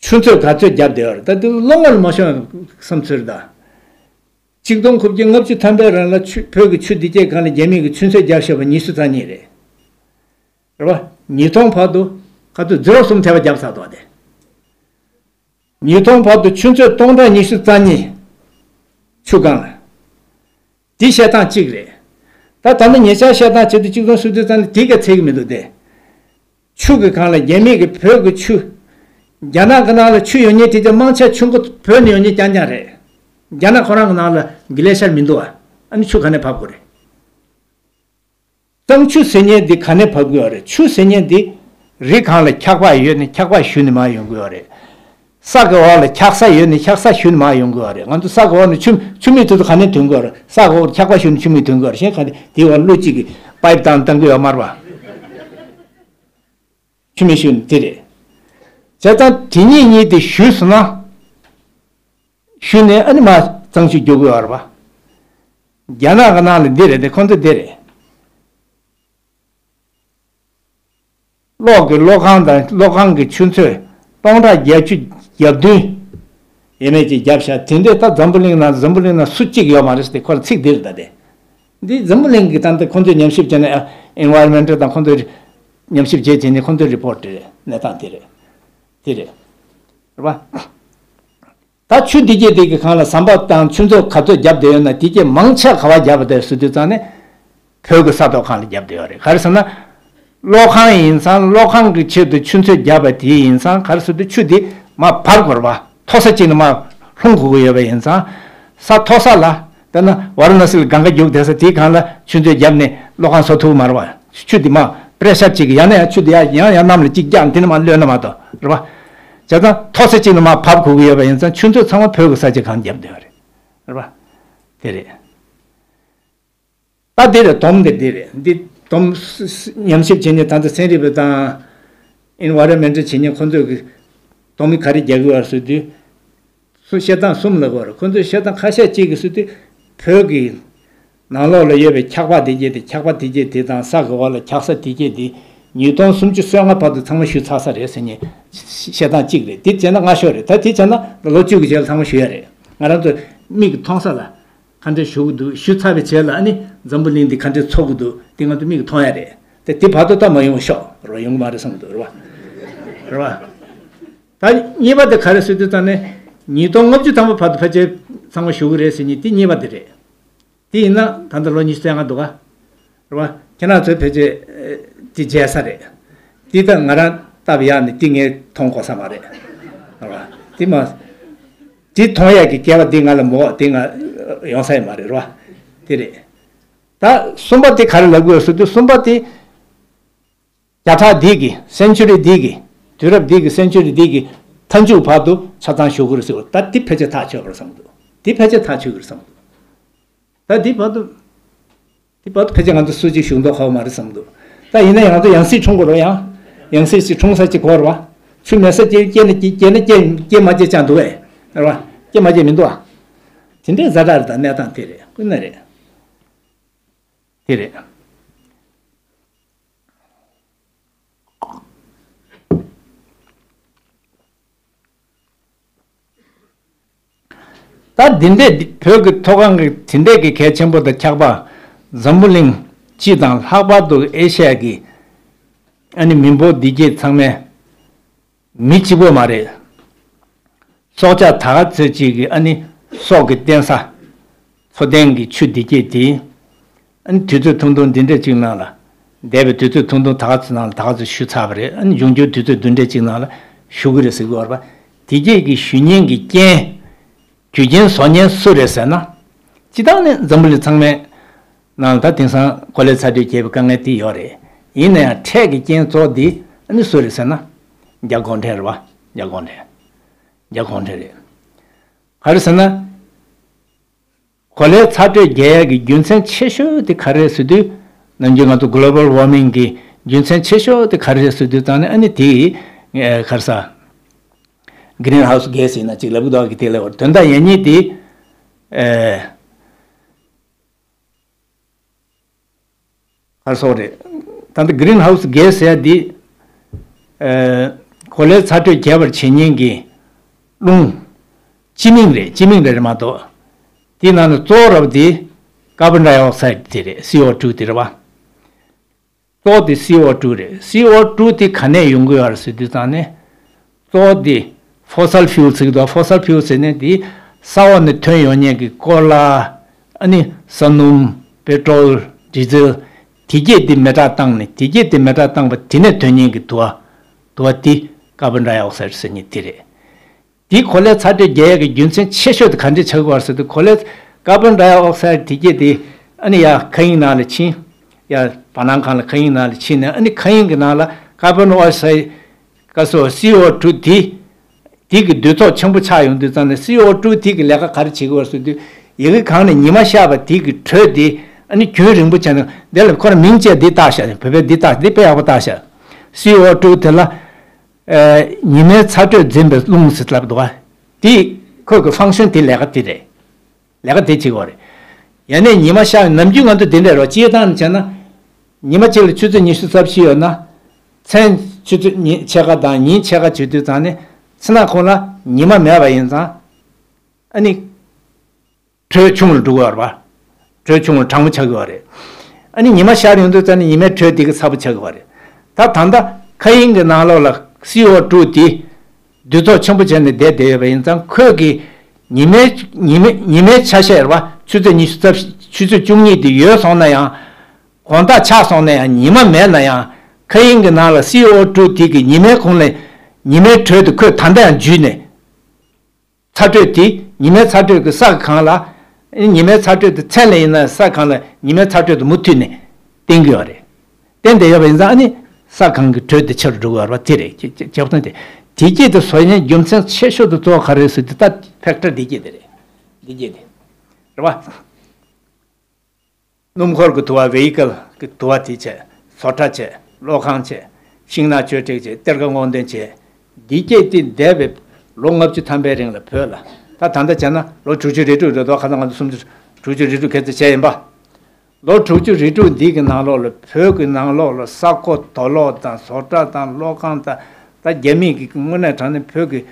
ཆུ་མཛོད་ག་ཚོད་བརྒྱབ་བསྡད་ཡོད་རེད། ད་དེ་བློ་ངོར་མ་ཤོང་བསམ་ཚུལ་ད། གཅིག་སྟོང་དགུ་བརྒྱ་ལྔ་བཅུ་ཐམ་པའི་རིང་ལ་ཆུ་བོད་ཀྱི་ཆུ་འདི་གྱད་སྒང་ལ་རྒྱ་མི་གིས་ཆུ་མཛོད་བརྒྱབ་བཞག་པ་ཉི་ཤུ་རྩ་གཉིས་རེད། རེད་པ། ཉིས་སྟོང་བར་དུ་ག་ཚོད་ཛི་རོ་གསུམ་ཐེ་བ་བརྒྱབ་ཚར་འདུག་སྟེ། ཉིས་སྟོང་བར་དུ་ཆུ་མཛོད་སྟོང་ཕྲག་ཉི་ཤུ་རྩ་གཉིས་ཆུ་སྒང་ལ། འདི་བཤད་སྟངས་གཅིག་རེད། ད་ད་ནི་ཉེ་ཆར་བཤད་སྟངས་བྱེད་དུས་གཅིག་སྟོང་སུམ་ཅུ་རྩ་གཉིས་དེ་ག་ཚད་ཀྱི་མི་འདུག་སྟེ། ཆུ་གི་སྒང་ལ་རྒྱ་མི་གིས་བོད་ཀྱི་ཆུ། རྒྱ་ནག་གི་ནང་ལ་ཆུ་ཡོད་མཁན་དེ་ཚོ་མང་ཆེ་ཆུ་མགོ་བོད་ནས་ཡོད་མཁན་རྐྱང་རྐྱང་རེད། རྒྱ་ནག་ཁོ་རང་གི་ནང་ལ་གྷི་ལེ་ཤར་མི་འདུག་ཨ། ཨ་ནི་ཆུ་ག་ནས་ཕབ་དགོས་རེད། གཙང་ཆུ་ཟེར་མཁན་འདི་ག་ནས་བབས་ཀྱི་ཡོད་རེད། ཆུ་ཟེར་མཁན་འདི་རི་སྒང་ལ་འཁྱག་པ་ཡོད་ནི་འཁྱག་པ་བཞུ་ནི་མར་ཡོང་གི་ཡོད་རེད། ས་གི་འོག་ལ་འཁྱག་ས་ཡོད་ནི་འཁྱག་ས་བཞུ་ནི་མར་ཡོང་གི་ཡོད་རེད། ང་ཚོ་ས་གི་འོག་ནས་ཆུ་ཆུ་མིག་དེ་ཚོ་ག་ནས་ཐོན་གྱི་ཡོད་རེད། ས་གི་འོག་ལ་འཁྱག་པ་བཞུ་ནི་ཆུ་མིག་ཐོན་གྱི་ཡོད་རེད། གཞན་ག་ནས་དེའི་འོག་ལ་ཀླུ་གཅིག་གིས་པའིབ་བཏང་བཏང་གི་ཡོད་མ་རེད་པ། ཆུ་མིག་བཞུ་ནི་དེ་རེད། བྱས་ཙང་དེ་གཉིས་གཉིས་དེ་བཞུས་སོང་ན། བཞུས་ནས་ཨ་ནི་མར་གཙང་ཆུ་རྒྱུག་གི་ཡོད་རེད་པ། རྒྱ་ནག་གི་ནང་ལ་འདི་རེད་དེ་ཁོང་ཚོ་འདི་རེད། གློག་གི་གློག་ཁང་དང་གློག་ཁང་གི་ཆུ་མཛོད་སྟོང་ཕྲག་བརྒྱད་ཅུ་གྱ་བདུན་ཡས་མས་ཅིག་བརྒྱབ་ཤག་དེ་འདྲས་ད་འཛམ་བུ་གླིང་ནང་འཛམ་བུ་གླིང་ནང་སུ་གཅིག་ཡོད་མ་རེད་ཟེར་ཏེ་ཁོ་ལ་ཚིག་འདི་རེད་ད་དེ། འདི་འཛམ་བུ་གླིང་གི་ད་ལྟ་ཁོང་ཚོས་ཉམས་ཞིབ་བྱས་ནས་ཨེན་ཝའི་རོན་མེན་ཊལ་དང་ཁོང་ཚོས་ཉམས་ཞིབ་བྱས་བྱས་ནས་ཁོང་ཚོའི་རི་པོར་ཊི་རེད། གནས་སྟངས་དེ་རེད། དེ་རེད། རེད་པ། ད་ཆུ་འདི་གྱད་དེ་གི་སྒང་ལ་ཟམ་པ་དང་ཆུ་མཛོད་ག་ཚོད་བརྒྱབ་བསྡད་ཡོད་ན་དེ་གྱད་མང་ཆེ་ག་པར་བརྒྱབ་བསྡད་ཟེར་དུས་ཙང་ནས་བོད་ཀྱི་ས་ཐོག་སྒང་ལ་བརྒྱབ་བསྡད་ཡོད་རེད། ག་རེ་ཟེར་ན། གློག་ཁང་ཡིན་ཙང་གློག་ཁང་གི་ཆེད་དུ་ཆུ་མཛོད་བརྒྱབ་པ་དེ་ཡིན་ཙང་ག་རེ་ཟེར་དུས་ཆུ་དེ་མར་བབས་དགོས་རེད་པ། མཐོ་ས་གཅིག་ནས་མར་ལྷུང་དགོས་ཀྱི་ཡོད་པ་ཡིན་ཙང་། ས་མཐོ་ས་ལ། དཔེར་ན་ཝཱ་ར་ཎ་སི་ལ་གངྒཱ་རྒྱུག་བསྡད་ས་དེའི་སྒང་ལ་ཆུ་མཛོད་བརྒྱབ་ནས་གློག་ཁང་བཟོ་ཐུབ་མ་རེད་པ། ཆུ་དེ་མར་པེ་རེ་ཤར་གཅིག་གིས་ཡང་ན་ཡང་ཆུ་དེ་ཡང་ཡང་ཡང་གནམ་ལ་གཅིག་བརྒྱབ་དེ་ནས་མར་གློད་ན་མ་གཏོགས་རེད་པ། བྱས་ཙང་མཐོ་ས་གཅིག་ནས་མར་བབས་དགོས་ཀྱི་ཡོད་པ་ཡིན་ཙང་ཆུ་མཛོད་ཚང་མ་བོད་ཀྱི་ས་ཆའི་སྒང་བརྒྱབ་བསྡད་ཡོད་རེད། རེད་པ། དེ་རེད། ད་འདི་རེད། དོམ་འདི་འདི་རེད། འདི་དོམ་སུ་སུ་ཉམས་ཞིབ་བྱེད་མཁན་ད་ལྟ་ཚན་རིག་པ་དང་ཨེན་ཝའི་རོན་མེན་ཊལ་བྱེད་མཁན་ཁོང་ཚོས་ཀྱི་དོམ་ག་རེ་རྒྱག་གི་ཡོད་ཟེར་དུས། སུ་བཤད་སྟངས་གསུམ་ལ་གོ་རེད། ཁོང་ཚོས་བཤད་སྟངས་ཁ་ཤས་གཅིག་གིས་ཟེར་དུས་བོད་ཀྱི་ནང་ལོགས་ལ་ཡོད་པའི་འཁྱག་པ་དེ་གྱད་དེ་འཁྱག་པ་དེ་གྱད་དེ་དང་ས་གི་འོག་ལ་འཁྱག་ས་དེ་གྱད་དེ་ཉིས་སྟོང་སུམ་ཅུ་སོ་ལྔ་བར་དུ་ཚང་མ་བཞུ་ཚར་ས་རེད་ཟེར་མཁན་བཤད་སྟངས་གཅིག་རེད། དེ་བྱས་ན་སྔ་ཤོས་རེད། ད་དེ་བྱས་ན་ལོ་བཅུ་གི་རྗེས་ལ་ཚང་མ་བཞུ་ཡ་རེད། ང་རང་ཚོ་མིག་གིས་མཐོང་ས་ལ། ག་འདྲས་བཞུ་གི་འདུག་བཞུ་ཚར་བའི་རྗེས་ལ་ཨ་ནི་འཛམ་བུ་གླིང་འདི་ག་འདྲས་འཚོ་གི་འདུག་དེ་ང་ཚོ་མིག་གིས་མཐོང་ཡ་རེད། དེ་དེ་བར་དུ་ད་མ་ཡོང་བ་ཤོག་རེད་པ། ཡོང་གི་མ་རེད་བསམ་གི་འདུག་རེད་པ། རེད་པ། ད་གཉིས་པ་དེ་ག་རེ་ཟེར་དུས་ཙང་ནས་ཉིས་སྟོང་ལྔ་བཅུ་ཐམ་པ་བར་དུ་ཕལ་ཆེར་ཚང་མ་བཞུ་གི་རེད་ཟེར་མཁན་དེ་གཉིས་པ་དེ་རེད། དེ་ཡིན་ན་ད་ལྟ་ལོ་ཉི་ཤུ་རྩ་ལྔ་འདུག་ག་རེད་པ། ཁྱེད་རང་ཚོའི་ཕལ་ཆེར་དེ་བརྗེད་ས་རེད། དེ་ད་ང་རང་སྟབས་ཡག་ནས་དེ་ངས་མཐོང་དགོས་ས་མ་རེད། རེད་པ། དེ་མ། དེ་མཐོང་ཡག་གི་སྐལ་བ་དེ་ང་ལ་མོ་དེ་ང་ཡོང་ས་ཡོད་མ་རེད། རེད་པ། དེ་རེད། ད་གསུམ་པ་དེ་ག་རེ་ལབ་དགོས་ཟེར་དུས་གསུམ་པ་དེ། བརྒྱ་ཕྲག་འདི་གི་སེན་ཅུ་རི་འདི་གི་དུས་རབས་འདི་གི་སེན་ཅུ་རི་འདི་གི་མཐའ་མཇུག་བར་དུ་ཆ་ཚང་བཞུ་གི་རེད་ཟེར་བ། ད་འདི་ཕལ་ཆེར་ཐག་ཆོད་པ་རེད་བསམ་འདུག་འདི་ཕལ་ཆེར་ཐག་ཆོད་གི་རེད་བསམ་འདུག་ད་འདི་བར་དུ། འདི་བར་དུ་ཕལ་ཆེར་ང་ཚོ་སུ་གཅིག་བཞུགས་མདོག་ཁ་པོ་མ་རེད་བསམ་འདུག་ད་ཡིན་ན་ཡང་ང་ཚོ་ཡང་སྲིད་འཁྲུངས་དགོས་རེད་པ། ཡང་ཡང་སྲིད་ཅིག་འཁྲུངས་ས་ཅིག་དགོས་རེད་པ། ཆུ་མེད་ས་སྐྱེ་སྐྱེ་ན་སྐྱེ་སྐྱེ་ན་སྐྱེ་སྐྱེ་མ་སྐྱེ་ཅང་འདུག་པས། རེད་པ། སྐྱེ་མ་སྐྱེ་མི་འདུག་ཨ། དེ་འདྲའི་ཛ་དྲག་རེད། ད་གནས་སྟངས་དེ་རེད། དངོས་གནས་རེད། དེ་རེད། ད་འདི་འདྲས་བོད་ཀྱི་མཐོ་སྒང་གི་དེ་འདྲས་ཀྱི་གལ་ཆེན་པོ་དང་ཁྱད་པར་འཛམ་བུ་གླིང་སྤྱི་དང་ལྷག་པར་དུ་ཨེ་ཤ་ཡ་གི་ཨ་ནི་མི་འབོར་འདི་གྱད་ཚང་མས་མི་གཅིག་པོ་མ་རེད། སྲོག་ཆགས་ད་ག་ཚོད་ཅིག་གི་ཨ་ནི་སྲོག་གི་རྟེན་ས། འཚོ་རྟེན་གྱི་ཆུ་འདི་སྐྱེས་དེ། ཨ་ནི་དུས་ཚོད་ཐུང་ཐུང་འདི་འདྲས་ཅིག་ནང་ལ། འདས་པའི་དུས་ཚོད་ཐུང་ཐུང་ད་ག་ཚོད་ནང་ལ་ད་ག་ཚོད་ཞུ་ཚར་བ་རེད། ཨ་ནི་འབྱུང་འགྱུར་དུས་ཚོད་འདི་འདྲས་ཅིག་ནང་ལ་ཞུ་གི་རེད་ཟེར་གི་ཡོད་རེད་པ། དེ་སྐྱེས་ཀྱི་ཞུ་མཁན་གྱི་རྐྱེན། རྒྱུ་རྐྱེན་བཟོ་མཁན་སུ་རེད་ཟེར་ན། སྤྱིར་བཏང་ནས་འཛམ་བུ་གླིང་ཚང་མའི་ནང་ལ་ད་དེང་སང་གོ་ལའི་ཚ་དྲོད་རྒྱས་པའི་དཀའ་ངལ་དེ་ཡོད་རེད། ཡིན་ན་ཡང་འཕྲལ་གྱི་རྐྱེན་གཙོ་བོ་འདི་ཨ་ནི་སུ་རེད་ཟེར་ན། རྒྱ་གུང་ཁྲན་རེད་པ། རྒྱ་གུང་ཁྲན། རྒྱ་གུང་ཁྲན་རེད། ག་རེ་ཟེར་ན། གོ་ལའི་ཚ་དྲོད་རྒྱས་ཡག་གི་རྒྱུ་མཚན་ཆེ་ཤོས་དེ་ག་རེ་རེད་ཟེར་དུས། ནམ་རྒྱུན་ང་ཚོ་གོ་ལོ་བལ་ཝར་མིང་གི་རྒྱུ་མཚན་ཆེ་ཤོས་དེ་ག་རེ་རེད་ཟེར་དུས་ཙང་ནས་ཨ་ནི་དེ། ཨེ། ག་རེ་ཟ། གི་རིན་ཧའུ་སི་གེ་སི་ཡིན་ན་ཅིག་ལབ་གི་འདུག་གི་དེ་ལབ་པར་དོན་དག་ཡང་སྙིང་དེ། ཨེ། ག་རེ་ཟེར་རེད། ད་ལྟ་གི་རིན་ཧའུ་སི་གེ་སི་ཟེར་ཡ་འདི། ཨེ། གོ་ལའི་ཚ་དྲོད་རྒྱས་པར་བྱེད་མཁན་གྱི་རླུང་སྤྱི་མིང་རེད། སྤྱི་མིང་རེད་རེད་མ་གཏོགས། དེའི་ནང་ནས་གཙོ་བོ་ར་བ་དེ་ཀར་བོན་ཌའི་ཨོག་སའིད་དེ་རེད། སི་ཨོ་ཊུ་དེ་རེད་པ། གཙོ་བོ་དེ་སི་ཨོ་ཊུ་རེད། སི་ཨོ་ཊུ་དེ་ག་ནས་ཡོང་གི་ཡོད་རེད་ཟེར་དུས་ཙང་ནས། གཙོ་བོ་དེ་ཕོ་སལ་ཕིའུལ་ཟེར་གི་འདུག་ཕོ་སལ་ཕིའུལ་ཟེར་ནས་དེ་ས་འོག་ནས་ཐོན་ཡོང་མཁན་གྱི་ཀོ་ལ། ཨ་ནི་ས་སྣུམ། པེ་ཊོལ། ཌི་ཟེལ། དེ་སྐྱེས་དེ་མེ་སྲེག་བཏང་ནས། དེ་སྐྱེས་དེ་མེ་སྲེག་བཏང་པ་དེ་ནས་ཐོན་མཁན་གྱི་དུ་བ། དུ་བ་དེ་ཀར་བོན་ཌའི་ཨོག་སའིད་ཟེར་མཁན་དེ་རེད། དེ་གོ་ལའི་ཚ་དྲོད་རྒྱས་ཡག་གི་རྒྱུ་མཚན་ཆེ་ཤོས་དེ་ག་འདྲས་ཆགས་ཀྱི་ཡོད་རེད་ཟེར་དུས། གོ་ལའི་ཀར་བོན་ཌའི་ཨོག་སའིད་དེ་སྐྱེས་དེ་ཨ་ནི་ཡར་མཁའ་དབྱིངས་ནང་ལ་ཕྱིན། ཡར་བར་སྣང་ཁང་ལ་མཁའ་དབྱིངས་ནང་ལ་ཕྱིན་ནས། ཨ་ནི་མཁའ་དབྱིངས་ཀྱི་ནང་ལ་ཀར་བོན་ཨོག་སའིད། ག་རེ་ཟེར། སི་ཨོ་ཊུ་དེ། དེ་གི་འདུས་ཚོགས་ཆེན་པོ་ཆགས་ཡོང་དུས་ཙང་ནས། སི་ཨོ་ཊུ་དེ་གི་ལས་ཀ་ག་རེ་བྱེད་ཀྱི་ཡོད་རེད་ཟེར་དུས། ཡ་གི་གང་ནས་ཉི་མ་ཤར་བ་དེ་གི་དྲོད་དེ་ཨ་ནི་རྒྱུན་རིང་པོ་བྱས་ནས། དེ་ལ་ཁོ་རང་མིང་བཅས་འདི་བཏགས་ཤག་བོད་པས་འདི་བཏགས། འདི་དཔེ་ཡག་པོ་བཏགས་ཤག་སི་ཨོ་ཊུ་དེ་ལ། ཨ། ཉི་མའི་ཚ་དྲོད་འཛིན་པའི་རླུང་ཟེར་ལབ་འདུག་ག་དེ་ཁོ་གི་ཕང་ཤན་དེ་ལས་ཀ་དེ་རེད། ལས་ཀ་དེ་བྱེད་ཀྱི་ཡོད་རེད། ཡང་ན་ཉི་མ་ཤར། ནམ་རྒྱུན་ང་ཚོ་དེ་འདྲ་རེད་པ། སྤྱིར་བཏང་བྱས་ན། ཉི་མ་གཅིག་ལ་ཆུ་ཚོད་ཉི་ཤུ་རྩ་བཞི་ཡོད་ན། མཚན་ཆུ་ཚོད་ཉི་ཕྱེད་ཀ་དང་ཉིན་ཕྱེད་ཀ་བྱེད་དུས་ཙང་ནས། མཚན་ནག་ཁོངས་ལ་ཉི་མ་མེད་པ་ཡིན་ཙང་། ཨ་ནི། དྲོད་ཆུང་རུ་འགྲོ་གི་ཡོད་རེད་པ། དྲོད་ཆུང་རུ་གྲང་མོ་ཆགས་ཀྱི་ཡོད་རེད། ཨ་ནི་ཉི་མ་ཤར་ཡོང་དུས་ཙང་ནས་ཉི་མའི་དྲོད་དེ་གི་ཚ་པོ་ཆགས་ཀྱི་ཡོད་རེད། ད་ད་ལྟ་མཁའ་དབྱིངས་ཀྱི་ནང་ལོགས་ལ་སི་ཨོ་ཊུ་དེ་འདུས་ཚོགས་ཆེན་པོ་བྱས་ནས་བསྡད་བསྡད་ཡོད་པ་ཡིན་ཙང་། ཁོས་ཀྱི་ཉི་མའི་ཉི་མའི་ཉི་མའི་ཆ་ཤས་རེད་པ། ཆུ་ཚོད་ཉི་ཤུ་རྩ་ཆུ་ཚོད་བཅུ་གཉིས་དེ་ཡོལ་སོང་ན་ཡང་། དགོང་དག་ཆགས་སོང་ན་ཡང་། ཉི་མ་མེད་ན་ཡང་། མཁའ་དབྱིངས་ཀྱི་ནང་ལ་སི་ཨོ་ཊུ་དེ་གི་ཉི་མའི་ཁོངས་ལ། ཉི་མའི་དྲོད་དེ་ཁོས་ད་ལྟ་ཡང་འཇུས་ནས། ཚ་དྲོད་དེ། ཉི་མའི་ཚ་དྲོད་ཀྱི་ས་གང་ལ། ཉི་མའི་ཚ་དྲོད་དེ་མཚན་ལ་ཡིན་ན་ས་གང་ལ་ཉི་མའི་ཚ་དྲོད་དེ་མུ་མཐུད་ནས་བསྟན་གྱི་ཡོད་རེད། བསྟན་བསྡད་ཡོད་པ་ཡིན་ཙང་། ཨ་ནི་ས་གང་གི་དྲོད་དེ་ཆེ་རུ་འགྲོ་གི་ཡོད་རེད་པ། དེ་རེད། ཁྱེད་ཁྱེད་ཁྱེད་དེ་བཟོ་ཡས་རྒྱུ་མཚན་ཆེ་ཤོས་དེ་གཙོ་བོ་ག་རེ་རེད་ཟེར་དུས། ད་ཕེག་ཊར་འདི་སྐྱེས་དེ་རེད། འདི་སྐྱེས་དེ་རེད་པ། སྣུམ་འཁོར་གྱི་དུ་བ། བེ་ཡི་ཀལ་གྱི་དུ་བ་དེ་བྱས། བཟོ་གྲྭ་བྱས། གློག་ཁང་བྱས། ཤིང་ནགས་གཅོད་བྲེག་བྱས། གཏེར་ཁ་སྔོག་འདོན་བྱས། འདི་སྐྱེས་དེ་འདས་པའི་ལོ་ལྔ་བཅུ་ཐམ་པའི་རིང་ལ་བོད་ལ། ད་ད་ལྟ་བྱས་ན་ལོ་དྲུག་ཅུ་རེ་དྲུག་རེད་དོ། ཁ་སང་ང་ཚོ་སུམ་ཅུ། དྲུག་ཅུ་རེ་དྲུག་ཁྱེད་ཚོས་བྱས་ཡིན་པ། ལོ་དྲུག་ཅུ་རེ་དྲུག་འདི་གི་ནང་ལོགས་ལ། བོད་ཀྱི་ནང་ལོགས་ལ་ས་རྐོ་དོ་སློག་དང་། བཟོ་གྲྭ་དང་། གློག་ཁང་དང་། ད་རྒྱ་མི་གི་དངོས་གནས་དྲང་གནས་བོད་ཀྱི་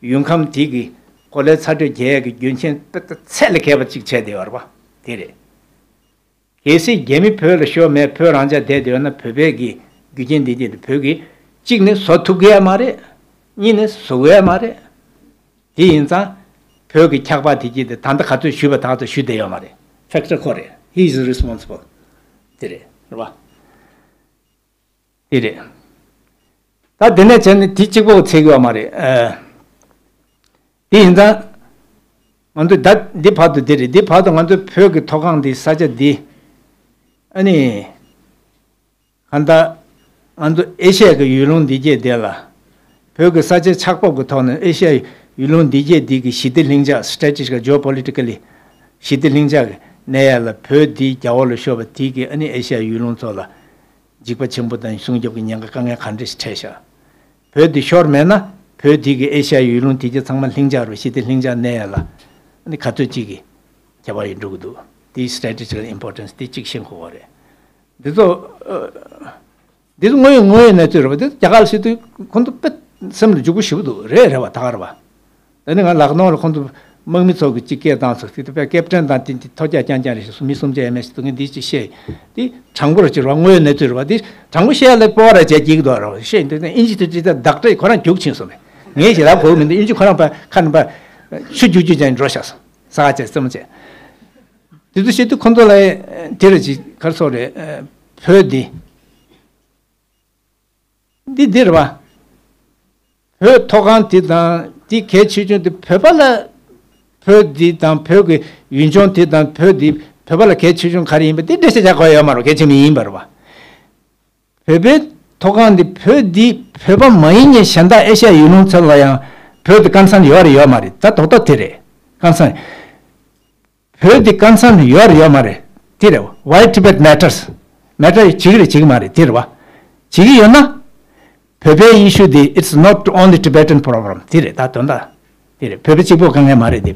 ཡུལ་ཁམས་དེ་གི་གོ་ལའི་ཚ་དྲོད་རྒྱས་ཡས་ཀྱི་རྒྱུ་མཚན་དཔེ་ཚད་ལས་བརྒལ་བ་ཅིག་བྱས་བསྡད་ཡོད་རེད་པ། དེ་རེད། གལ་སྲིད་རྒྱ་མི་བོད་ལ་ཤོར་མེད། བོད་རང་འཇགས་བསྡད་བསྡད་ཡོད་ན། བོད་པའི་གི་རྒྱུ་རྐྱེན་འདི་གྱད་དེ་བོད་ཀྱིས་གཅིག་ནས་བཟོ་ཐུབ་ཀྱི་ཡོད་མ་རེད། གཉིས་ནས་བཟོ་གི་ཡོད་མ་རེད། དེ་ཡིན་ཙང་བོད་ཀྱི་ཁྱག་པ་དེ་གྱད་དེ་ད་ལྟ་ག་ཚོད་བཞུས་པ་ད་ག་ཚོད་བཞུས་བསྡད་ཡོད་མ་རེད། ཕེག་ཊར་ཁོ་རེད། He is responsible། དེ་རེད། རེད་པ། དེ་རེད། ད་དེ་ནས་བྱས་ནས་དེ་གཅིག་པོ་ཚད་ཀྱི་ཡོད་མ་རེད། ཨ། དེ་ཡིན་ཙང་། ང་ཚོ་ད་འདི་བར་དུ་དེ་རེད། འདི་བར་དུ་ང་ཚོ་བོད་ཀྱི་མཐོ་སྒང་འདི། ས་ཆ་འདི། ཨ་ནི། གང་ལྟར་ང་ཚོ་ཨེ་ཤ་ཡ་གི་ཡུལ་ལུང་འདི་གྱད་དེ་ལ། བོད་ཀྱི་ས་ཆའི་ཆགས་བབ་ཀྱི་ཐོག་ནས་ཨེ་ཤ་ཡ་ཡུལ་ལུང་འདི་གྱད་འདི་གི་ཞི་བདེ་ལྷིང་འཇགས། སི་ཊེ་རེ་ཊི་ཇི་ཀལ། ཇི་ཨོ་པོ་ལི་ཊི་ཀལ་ལི་ཞི་བདེ་ལྷིང་འཇགས་ཀྱི་གནས་ཡ་ལ། བོད་འདི་རྒྱ་འོག་ལ་ཤོར་བ་དེ་གིས་ཨ་ནི་ཨེ་ཤ་ཡ་ཡུལ་ལུང་ཚོ་ལ་འཇིགས་པ་ཆེན་པོ་དང་སྲུང་སྐྱོབ་ཀྱི་ཉེན་ཁ་དཀའ་ངལ་ག་འདྲ་ཞིག་འཕྲད་ཤག་བོད་འདི་ཤོར་མེད་ན། བོད་འདི་གི་ཨེ་ཤ་ཡའི་ཡུལ་ལུང་དེ་གྱ་ཚང་མ་ལྷིང་འཇགས་རུ་ཞི་བདེ་ལྷིང་འཇགས་གནས་ཡ་ལ་ཨ་ནི་ག་ཚོད་ཅིག་གི་ཁྱད་པར་ཡོད་འགྲོ་གི་འདུག་དེའི་strategical importance དེ་གཅིག་ཤེས་དགོས་པ་རེད། འདི་ཚོ་འདི་ཚོ་དངོས་ཡོད་དངོས་ཡོད་གནས་ཚུལ་རེད་པ། དེ་རྒྱ་གར་ལ་སྲིད་དུས་ཁོང་ཚོ་དཔེ་སེམས་ལ་འཇུག་པོ་ཞེ་པོ་འདུག་རེད་རེད་པ། ད་ག་རེད་པ། ད་ནི་ང་ལག་ནང་ལ་ཁོང་ཚོ་དམག་མི་ཚོ་གི་གཅིག་སྐད་བཏང་ཚོ་དེ་དཔེ་ཀེབ་ཊན་དང་དེ་དེ་ཐོ་རྒྱག་རྐྱང་རྐྱང་རེད་ཞེས་སུ་མི་གསུམ་ཅན་ཡ་མེད་ཞེས་དུ་ངས་འདི་ཅིག་བཤད། དེ་དྲང་པོ་ར་ཅིག་རེད་པ། དངོས་ཡོད་གནས་ཚུལ་རེད་པ། དེ་དྲང་པོ་བཤད་ཡ་ལ་སྤོ་བ་ར་བྱས་འགྱིག་དོ་ར་བཤད་འདི་ནས་ཨིན་ཇི་དུ་ཅི་ད་བདག་སྤྲོད་ཁོ་རང་རྒྱུག་ཕྱིན་སོང་མེད། ངས་ཞེ་ལབ་དགོས་མི་འདུག་ཨིན་ཇི་ཁོ་རང་པ་ཁ་ནས་པ་ཆུ་རྒྱུག་རྒྱུག་ཅན་འགྲོ་ཤག་སོང་ས་ག་བྱས་རྩེད་མོ་བྱས། དེ་ཚོ་བཤད་དུས་ཁོང་ཚོ་ལ་དེ་ར་ཅིག་གར་སོགས་རེད། བོད་འདི། འདི་འདིར་བ། བོད་མཐོ་སྒང་འདི་དང་འདི་གལ་ཆེ་ཆུང་འདི་བོད་པ་ལ། བོད་འདི་དང་བོད་ཀྱི་ཡུལ་ལྗོངས་འདི་དང་བོད་འདི་བོད་པ་ལ་གལ་ཆེ་ཆུང་ག་རེ་ཡིན་པ་འདི་འགྲེལ་བཤད་རྒྱག་དགོས་ཡོད་མ་རེད། གལ་ཆེ་མི་ཡིན་པ་རེད་བ། བོད་པའི་མཐོ་སྒང་འདི་བོད་འདི་བོད་པ་མ་ཡིན་མཁན་གཞན་དག་ཨེ་ཤ་ཡའི་ཡུལ་ལུང་ཚོ་ལ་ཡང་བོད་འདི་ཀན་སན་ཡོད་རེད་ཡོད་མ་རེད། ད་རྡོག་རྡོག་དེ་རེད། ཀན་སན། བོད་འདི་ཀན་སན་ཡོད་རེད་ཡོད་མ་རེད། དེ་རེད། Why Tibet matters. མེ་ཊར་བྱེད་ཀྱི་རེད་བྱེད་ཀྱི་མ་རེད་དེ་རེད་བ། བྱེད་ཀྱི་ཡོད་ན། བོད་པའི་issue འདི་it's not only Tibetan problem དེ་རེད། ད་དོན་དག་དེ་རེད། བོད་པའི་གཅིག་པོ་དཀའ་ངལ་མ་རེད་དེ།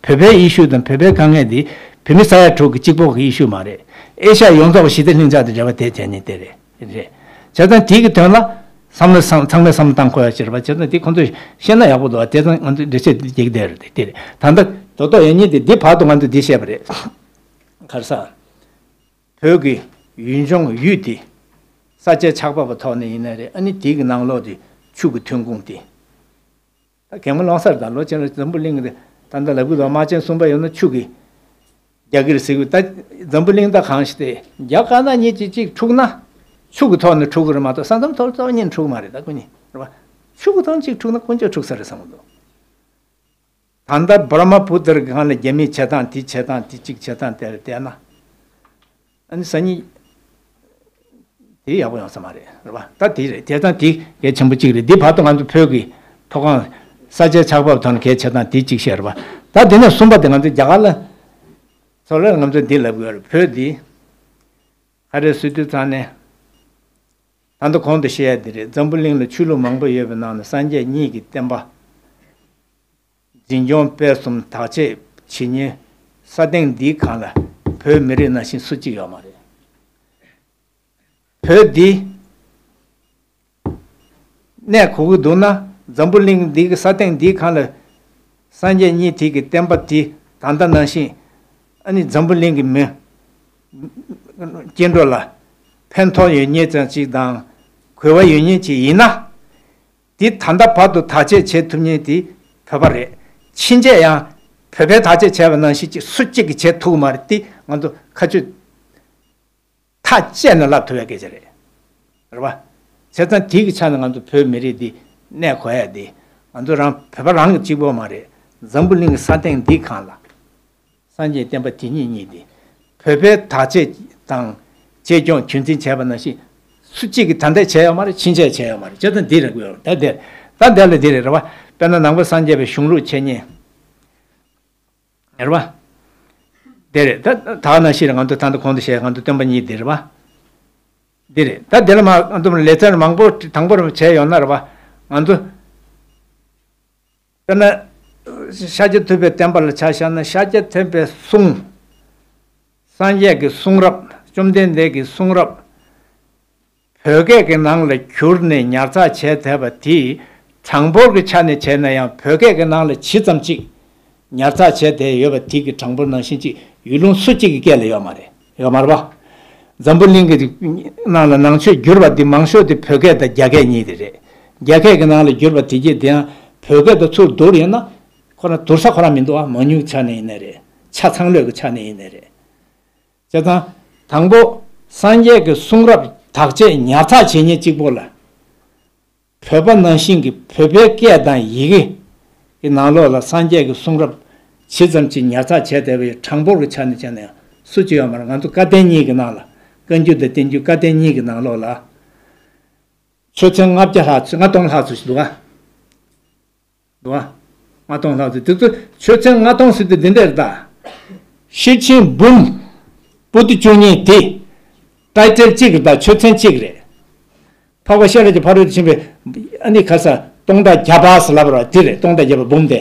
བོད་པའི་issue དང་བོད་པའི་དཀའ་ངལ་འདི་བོད་མི་ས་ཡ་དྲུག་གི་གཅིག་པོ་གི་issue མ་རེད། ཨེ་ཤ་ཡ་ཡོངས་རྫོགས་ཞི་བདེ་ལྷིང་འཇགས་དང་འབྲེལ་བ་དེ་བྱས་ནས་དེ་རེད། རེད། བྱས་ཙང་དེའི་གི་དོན་ལ་བསམ་བློ་བསམ་ཚང་མས་བསམ་བློ་བཏང་དགོས་ཡ་ཅིག་རེད་པ། བྱས་ཙང་དེ་ཁོང་ཚོས་ཤེས་ན་ཡག་པོ་འདུག་བ། དེ་ཙང་ང་ཚོས་འགྲེལ་བཤད་རྒྱག་གི་བསྡད་རེད། དེ་རེད། ད་ལྟ་རྡོག་རྡོག་ཡིན་ཉིན་དེ་འདི་བར་དུ་ང་ཚོས་འདི་བཤད་པ་རེད། ག་རེ་ཟ། བོད་ཀྱི་ཡུལ་ལྗོངས་ཡུལ་དེ་ས་ཆའི་ཆགས་བབ་པ་ཐོག་ནས་ཡིན་ན་རེད། ཨ་ནི་དེའི་གི་ནང་ལོགས་དེ་ཆུ་གི་ཐོན་ཁུངས་དེ། ད་གད་མོ་ལོང་སར་དང་ལོ་ཆེན་ལ་འཛམ་བུ་གླིང་གི་ད་ལྟ་ལབ་གི་འདུག་དམག་ཆེན་གསུམ་པ་ཡོད་ན་ཆུ་གི་རྒྱག་གི་རེད་ཟེར་གི། ད་འཛམ་བུ་གླིང་ད་གང་ཞིག་སྟེ་རྒྱ་དཀར་ནག་གཉིས་ཀྱིས་གཅིག་འཁྲུག་ན་ཆུ་གི་ཐོག་ནས་འཁྲུག་གི་རེད་མ་གཏོགས་ས་མཚམས་ཐོག་རྩ་བ་ཉིད་ནས་འཁྲུག་མ་རེད། ད་ཁོ་གཉིས་རེད་པ། ཆུ་གི་ཐོག་ནས་གཅིག་འཁྲུག་ན་ཀུན་སྤྱོད་འཁྲུག་ས་རེད་བསམ་གི་འདུག་ད་ལྟ་བར་མ་བུ་དར་གི་སྒང་ལ་རྒྱ་མིས་བྱེད་སྟངས་དེ་བྱེད་སྟངས་དེ་གཅིག་བྱེད་སྟངས་དེ་ལ་བལྟས་ན། ཨ་ནི་སང་ཉིན་དེ་ཡག་པོ་ཡོང་ས་མ་རེད། རེད་པ། ད་དེ་རེད། དེ་ཙང་དེ་གལ་ཆེན་པོ་གཅིག་རེད། འདི་བར་དུ་ང་ཚོ་བོད་ཀྱི་མཐོ་སྒང་ས་ཆའི་ཆགས་བབ་ཐོག་ནས་གལ་ཆེ་སྟངས་དེ་གཅིག་བཤད་རེད་པ། ད་དེ་ནས་གསུམ་པ་དེ་ང་ཚོ་རྒྱ་གར་ལ་ཚོ་ལ་ང་ཚོ་འདི་ལབ་དགོས་རེད། བོད་འདི་ག་རེ་སྲིད་དུས་ཙང་ནས་ད་ལྟ་གོང་དུ་བཤད་ཡ་འདི་རེད། འཛམ་བུ་གླིང་ལ་ཆོས་ལུགས་མང་པོ་ཡོད་པའི་ནང་ནས་སངས་རྒྱས་གཉིས་ཀྱི་བསྟན་པ། འཛིན་སྐྱོང་སྤེལ་གསུམ་དག་བྱེད་བྱེད་མཁན་ས་སྟེང་འདིའི་སྒང་ལ་བོད་མི་རིགས་ནང་བཞིན་སུ་གཅིག་ཡོད་མ་རེད། བོད་འདི་གནས་གོ་གི་འདུག་ན་འཛམ་བུ་གླིང་འདི་གི་ས་སྟེང་འདིའི་སྒང་ལ་སངས་རྒྱས་གཉིས་དེ་གི་བསྟན་པ་འདི་ད་ལྟ་ནང་བཞིན་ཨ་ནི་འཛམ་བུ་གླིང་གི་མི་སྐྱེ་འགྲོ་ལ་ཕན་ཐོགས་ཡོད་མཁན་ཙམ་ཅིག་དང་གོ་བ་ཡོད་མཁན་ཅིག་ཡིན་ན། འདི་ད་ལྟ་བར་དུ་བདག་གཅེས་བྱེད་ཐུབ་མཁན་དེ་བོད་པ་རེད། ཕྱིན་ཆད་ཡང་བོད་པས་བདག་གཅེས་བྱས་པ་ནང་བཞིན་ཅིག་སུ་གཅིག་གིས་བྱེད་ཐུབ་ཀྱི་མ་རེད། འདི་ང་ཚོ་ཁ་ཆུ་ཐག་བཅད་ནས་ལབ་ཐུབ་ཡ་སྐད་ཆ་རེད། རེད་པ། བྱས་ཙང་དེ་གི་ཆ་ནས་ང་ཚོ་བོད་མི་རིགས་འདི་གནས་གོ་ཡ་འདི་ང་ཚོ་རང་བོད་པ་རང་གི་གཅིག་པོ་མ་རེད། འཛམ་བུ་གླིང་གི་ས་སྟེང་འདི་སྒང་ལ། སངས་རྒྱས་བསྟན་པ་དེ་ཉིད་གཉིས་ཏེ། བོད་པའི་བདག་གཅེས་དང་གཅེས་སྐྱོང་རྒྱུན་འཛིན་བྱས་པ་ནང་བཞིན། སུ་གཅིག་གིས་ད་ལྟ་བྱས་ཡོད་མ་རེད། ཕྱིན་ཆད་བྱས་ཡོད་མ་རེད། བྱས་ཙང་འདི་རེད་དགོས་ཡོད་ད་འདིར། ད་འདིར་ལ་འདི་རེད་རེད་བ། དཔེར་ན་ནང་པ་སངས་རྒྱས་པའི་གཞུང་ལུགས་འཆད་ཉན། རེད་བ། འདི་རེད་ད། ད་ནང་བཞིན་རེད། ང་ཚོ་ད་ལྟ་གོང་དུ་བཤད་ང་ཚོ་སྟོན་པ་གཉིས་འདི་རེད་བ། འདི་རེད་ད། འདི་ལ་མ་ང་ཚོ་ལེ་ཚན་མང་པོ་དང་པོར་བྱས་ཡོད་ན་རེད་བ། ང་ཚོ། དཔེར་ན། ཤཱཀྱ་ཐུབ་པའི་བསྟན་པ་ལ་ཆ་བཞག་ན་ཤཱཀྱ་ཐུབ་པའི་གསུང་། སངས་རྒྱས་ཀྱི་གསུང་རབ། བཅོམ་ལྡན་འདས་ཀྱི་གསུང་རབ། བོད་སྐད་ཀྱི་ནང་ལ་བསྒྱུར་ནས་ཉར་ཚགས་བྱས་བསྡད་པ་དེ་གྲངས་འབོར་གྱི་ཆ་ནས་བྱས་ན་ཡང་བོད་སྐད་ཀྱི་ནང་ལ་ཇི་ཙམ་ཅིག་ཉར་ཚགས་བྱས་བསྡད་ཡོད་པ་དེ་གི་གྲངས་འབོར་ནང་བཞིན་ཅིག་ཡུལ་ལུང་སུ་གཅིག་གི་སྐད་ལ་ཡོད་མ་རེད། ཡོད་མ་རེད་པ། འཛམ་བུ་གླིང་གི་ནང་ལ་ནང་ཆོས་བསྒྱུར་བ་འདི་མང་ཤོས་དེ་བོད་སྐད་དང་རྒྱ་སྐད་གཉིས་དེ་རེད། རྒྱ་སྐད་ཀྱི་ནང་ལ་བསྒྱུར་བ་དེ་གྱད་དེ་ཡང་བོད་སྐད་དང་ཚུར་བསྡུར་ཡོད་ན་ཁོ་རང་བསྡུར་ས་ཁོ་རང་མི་འདུག་ཨ། མང་ཉུང་ཆ་ནས་ཡིན་ནའི་རེད། ཆ་ཚང་ལོས་ཀྱི་ཆ་ནས་ཡིན་ནའི་རེད། བྱས་ཙང་དང་པོ་སངས་རྒྱས་ཀྱི་གསུང་རབ་དག་བྱེད་ཉར་ཚགས་བྱེད་མཁན་གཅིག་པོ་ལ། བོད་པ་ནང་བཞིན་གྱི་བོད་པའི་སྐད་དང་ཡི་གེ་གི་ནང་ལོགས་ལ་སངས་རྒྱས་ཀྱི་གསུང་རབ་ཇི་ཙམ་ཅིག་ཉར་ཚགས་བྱས་བསྡད་པའི་གྲངས་འབོར་གྱི་ཆ་ནས་བྱས་ན་ཡང་སུ་གཅིག་ཡོད་མ་རེད། ང་ཚོ་བཀའ་བསྟན་གཉིས་ཀྱི་ནང་ལ་བཀའ་འགྱུར་དང་བསྟན་འགྱུར་བཀའ་བསྟན་གཉིས་ཀྱི་ནང་ལོགས་ལ་ཆོས་ཚན་ལྔ་བརྒྱ་ལྷག་ཙམ་ལྔ་སྟོང་ལྷག་ཙམ་ཞིག་འདུག་ག་འདུག་ག་ལྔ་སྟོང་ལྷག་ཙམ། དེ་ཚོ་ཆོས་ཚན་ལྔ་སྟོང་ཟེར་དུས་འདི་འདྲ་རེད་ད། ཤེར་ཕྱིན་འབུམ་པོ་ཏི་བཅུ་གཉིས་དེ་ཊའི་ཊལ་གཅིག་རེད་ད། ཆོས་ཚན་གཅིག་རེད། འཕགས་པ་ཤེས་རབ་ཀྱི་ཕ་རོལ་ཏུ་ཕྱིན་པའི་ཨ་ནི་ག་ས་ སྟོང་ཕྲག་བརྒྱ་པ་ཟེར་ལབ་ར་དེ་རེད། སྟོང་ཕྲག་བརྒྱ་པ་འབུམ་སྡེ།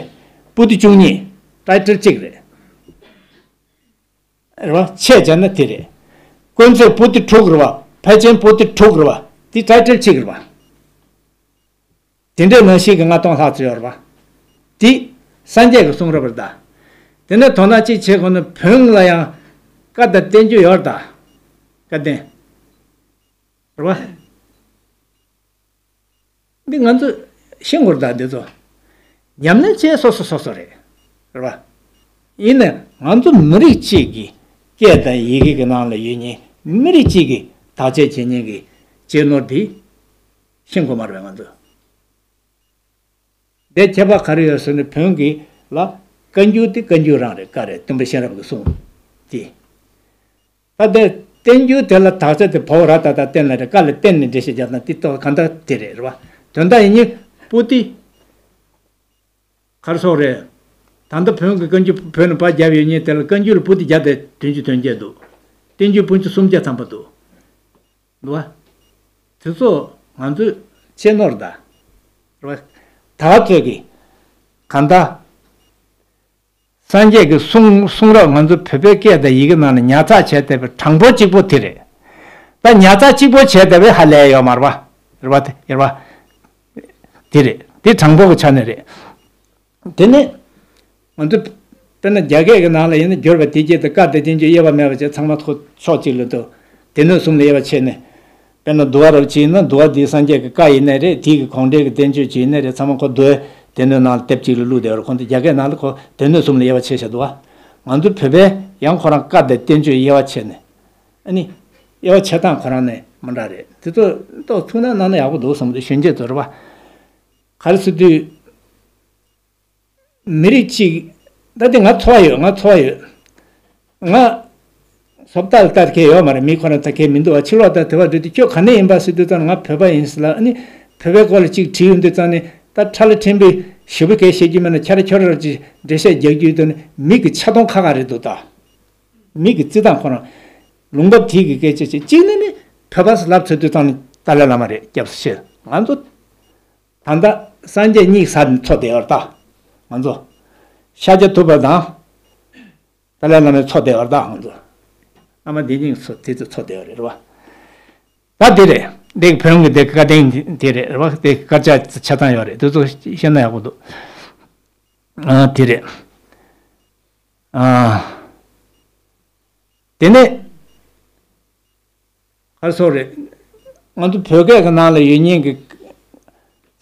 པོ་ཏི་བཅུ་གཉིས། ཊའི་ཊལ་གཅིག་རེད། རེད་བ། ཆེད་བྱས་ན་དེ་རེད། དཀོན་མཆོག་པོ་ཏི་དྲུག་རེད་བ། ཕལ་ཆེན་པོ་ཏི་དྲུག་རེད་བ། དེ་ཊའི་ཊལ་གཅིག་རེད་བ། དེ་འདྲའི་ནང་བཞིན་གྱི་ལྔ་སྟོང་ལྷག་ཙམ་ཡོད་རེད་བ། དེ་སངས་རྒྱས་ཀྱི་གསུང་རབ་རེད་ད། དེ་ནས་དོ་སྣང་གཅིག་བྱེད་དགོས་ན། བོན་ལ་ཡང་བཀའ་དང་བསྟན་བཅོས་ཡོད་རེད་ད། བཀའ་བསྟན། རེད་བ། འདི་ང་ཚོས་ཤེས་དགོས་རེད་ད། འདི་ཚོ་ཉམས་ལེན་བྱེད་སོ་སོ་སོ་སོ་རེད། རེད་བ། ཡིན་ནའི་ང་ཚོ་མི་རིགས་གཅིག་གི་སྐད་དང་ཡི་གེ་གི་ནང་ལ་ཡོད་མཁན་མི་རིགས་གཅིག་གི་བདག་གཅེས་བྱེད་མཁན་གྱི་གཅེས་ནོར་འདི་ཤེས་དགོས་མ་རེད་པས་ང་ཚོ། དེ་ཁྱད་པར་ག་རེ་ཡོད་ཟེར་ན། བོན་གྱི་ལ་བཀའ་འགྱུར་དེ་བཀའ་འགྱུར་རང་རེད། བཀའ་རེད། སྟོན་པ་གཤེན་རབ་ཀྱི་གསུང་དེ། ད་དེ་བསྟན་འགྱུར་དེ་ལ་དག་ཆ་དེ་བོ་ར་ཏ་ཏ་བསྟན་ལ་རེད། བཀའ་ལ་བསྟན་ནས་འགྲེལ་བཤད་རྒྱག་སྟངས་དེ་ཏོ་གང་ལྟར་དེ་རེད། རེད་བ། དོན་དག་ཡིན་ནི་པོ་ཏི་ག་རེ་ཟེར་དགོས་རེད། ད་ལྟ་བོན་གྱི་བཀའ་འགྱུར་བོད་ནས་པར་བརྒྱབ་ཡོད་མཁན་དེ་ལ་བཀའ་འགྱུར་ལ་པོ་ཏི་བརྒྱ་དང་བདུན་ཅུ་དོན་བརྒྱད་འདུག། བསྟན་འགྱུར་པོ་ཏི་སུམ་བརྒྱ་ཐམ་པ་འདུག། འདུག་བ། དེ་ཚོ་ང་ཚོས་ཤེས་ནོར་ད། རེད་བ། ད་ཚོད་ཀྱི་གང་ལྟར་སངས་རྒྱས་ཀྱི་གསུང་གསུང་རབ་ང་ཚོ་བོད་པའི་སྐད་དང་ཡི་གེ་ནང་ལ་ཉར་ཚགས་བྱས་བསྡད་པའི་གྲངས་འབོར་གཅིག་པོ་དེ་རེད། ད་ཉར་ཚགས་གཅིག་པོ་བྱས་བསྡད་པའི་ཧ་ལས་ཡོད་མ་རེད་བ། རེད་བ། དེ་རེད་བ། དེ་རེད། དེ་གྲངས་འབོར་གྱི་ཆ་ནས་རེད། དེ་ནས་ང་ཚོ་དཔེར་ན་རྒྱ་སྐད་ཀྱི་ནང་ལ་ཡིན་ན་སྦྱོར་བ་དེ་སྐད་དུ་བཀའ་དང་བསྟན་བཅོས་དབྱེ་བ་མེད་པ་བྱས་ཚང་མ་ཐོ་ཕྱོགས་གཅིག་ལ་འདུ། སྡེ་སྣོད་གསུམ་ལ་དབྱེ་བ་ཕྱེ་ནས། དཔེར་ན་འདུལ་བ་རབ་ཅིག་ཡིན་ན་འདུལ་བ་འདིའི་སངས་རྒྱས་ཀྱི་བཀའ་ཡིན་ནའི་རེད། དེའི་གི་གུང་འགྲེལ་གྱི་བསྟན་བཅོས་ཅིག་ཡིན་ནའི་རེད། ཚང་མ་ཁོ་འདུལ་བའི་སྡེ་སྣོད་ནང་ལ་དེབ་གཅིག་ལ་བླུགས་བསྡད་ཡོད་རེད། ཁོང་ཚོ་རྒྱ་སྐད་ནང་ལ་ཁོ་སྡེ་སྣོད་གསུམ་ལ་དབྱེ་བ་ཕྱེ་བཞག་འདུག་བ། ང་ཚོ་བོད་པས་ཡང་ཁོ་རང་བཀའ་དང་བསྟན་བཅོས་དབྱེ་བ་ཕྱེ་ནས། ཨ་ནི། དབྱེ་བ་ཕྱེ་སྟངས་ཁོ་རང་ནས་མི་འདྲ་རེད། དེ་ཚོ་ཏོག་ཐུགས་སྣང་གནང་ན་ཡག་པོ་འདུག་བསམ་འདུག། གཞོན་སྐྱེས་ཚོ་རེད་བ། ག་རེ་ཟེར་དུས། མི་རིགས་གཅིག། ད་དེ་ང་ཚོར་བ་ཡོད། ང་ཚོར་བ་ཡོད། ང་བཟོ་ལྟ་ལ་ལྟ་མཁན་ཡོད་མ་རེད། མི་ཁོ་ན་ལྟ་མཁན་མི་འདུག་བ། ཕྱི་ལོགས་དང་དེ་བ་འགྲོ་དུས་ཁྱོད་ག་ནས་ཡིན་པ་ཟེར་དུས་ཙང་ང་བོད་པ་ཡིན་ཟེར་ལ། ཨ་ནི་བོད་པའི་སྐོར་ལ་གཅིག་དྲིས་ཡོང་དུས་ཙང་ནི་ད་ཁྲ་ལ་ཕྲན་བུ་ཞེ་པོ་སྐད་བཤད་རྒྱུ་མེད་ན། ཁྱ་ར་ཁྱོ་ར་ཅིག་འགྲེལ་བཤད་རྒྱག་རྒྱུ་ཡོད་དོ་ནི། མི་གི་ཆ་མཐོང་ཁ་ཁ་རེད་འདུག་ད། མི་གི་རྩིས་སྟངས་ཁོ་རང་། ལུང་པ་དེ་གི་སྐད་ཆ་བྱེད་གཅིག་ནི་ནི་བོད་པ་ཟེར་ལབ་ཚར་དུས་ཙང་ནི་ཏཱ་ལའི་བླ་མ་རེད། སྐྱབས་སུ་མཆི། ང་ཚོ་ད་ལྟ་སངས་རྒྱས་གཉིས་ཟ་ནས་འཚོ་བསྡད་ཡོད་རེད་ད། ང་ཚོ་ཤཱཀྱ་ཐུབ་པ་དང་ཏཱ་ལའི་བླ་མས་འཚོ་བསྡད་ཡོད་རེད་ད། ང་ཚོ་བླ་མ་འདི་གཉིས་འཚོ་དེ་ཚོ་འཚོ་བསྡད་ཡོད་རེད། རེད་བ། ད་དེ་རེད། འདི་གི་བོན་གྱི་འདི་གི་བཀའ་བསྟན་དེ་རེད། རེད་བ། དེ་གི་དཀར་ཆག་ཆ་ཚང་ཡོད་རེད། དེ་ཚོ་ཤེས་ན་ཡག་པོ་འདུག། ཨ། དེ་རེད། ཨ། དེ་ནས་ག་རེ་ཟེར་དགོས་རེད། ང་ཚོ་བོད་སྐད་ཀྱི་ནང་ལ་ཡོད་མཁན་གྱི་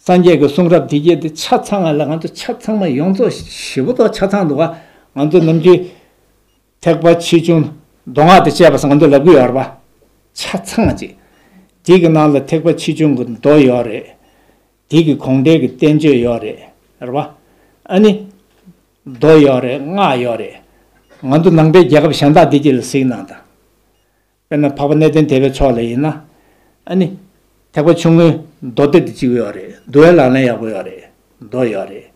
སངས་རྒྱས་ཀྱི་གསུང་རབ་དེ་གྱད་དེ་ཆ་ཚང་བ་ལ། ང་ཚོ་ཆ་ཚང་མ་ཡོངས་རྫོགས་ཞེ་པོ་ཏོག་ཆ་ཚང་འདུག་ག། ང་ཚོ་ནམ་རྒྱུན་ཐེག་པ་ཆེ་ཆུང་མདོ་སྔགས་དང་བཅས་པ་སོགས་ང་ཚོ་ལབ་ཀྱི་ཡོད་རེད་པ། ཆ་ཚང་ཅིག། དེ་གི་ནང་ལ་ཐེག་པ་ཆེ་ཆུང་གི་མདོ་ཡོད་རེད། དེ་གི་གུང་གྲལ་གྱི་བསྟན་བཅོས་ཡོད་རེད། རེད་པ། ཨ་ནི། མདོ་ཡོད་རེད། སྔགས་ཡོད་རེད། ང་ཚོ་ནང་པའི་རྒྱལ་ཁབ་གཞན་དག་དེ་གྱད་ལ་གཟིགས་གནང་དང་། དཔེར་ན་འཕགས་པ་གནས་བརྟན་སྡེ་པའི་ཕྱོགས་ལ་ཡིན་ན། ཨ་ནི། ཐེག་པ་ཆུང་ངུའི་མདོ་སྡེ་དེ་གཅིག་ཡོད་རེད། འདུལ་བའི་ལག་ལེན་ཡག་པོ་ཡོད་རེད། མདོ་ཡོད་རེད།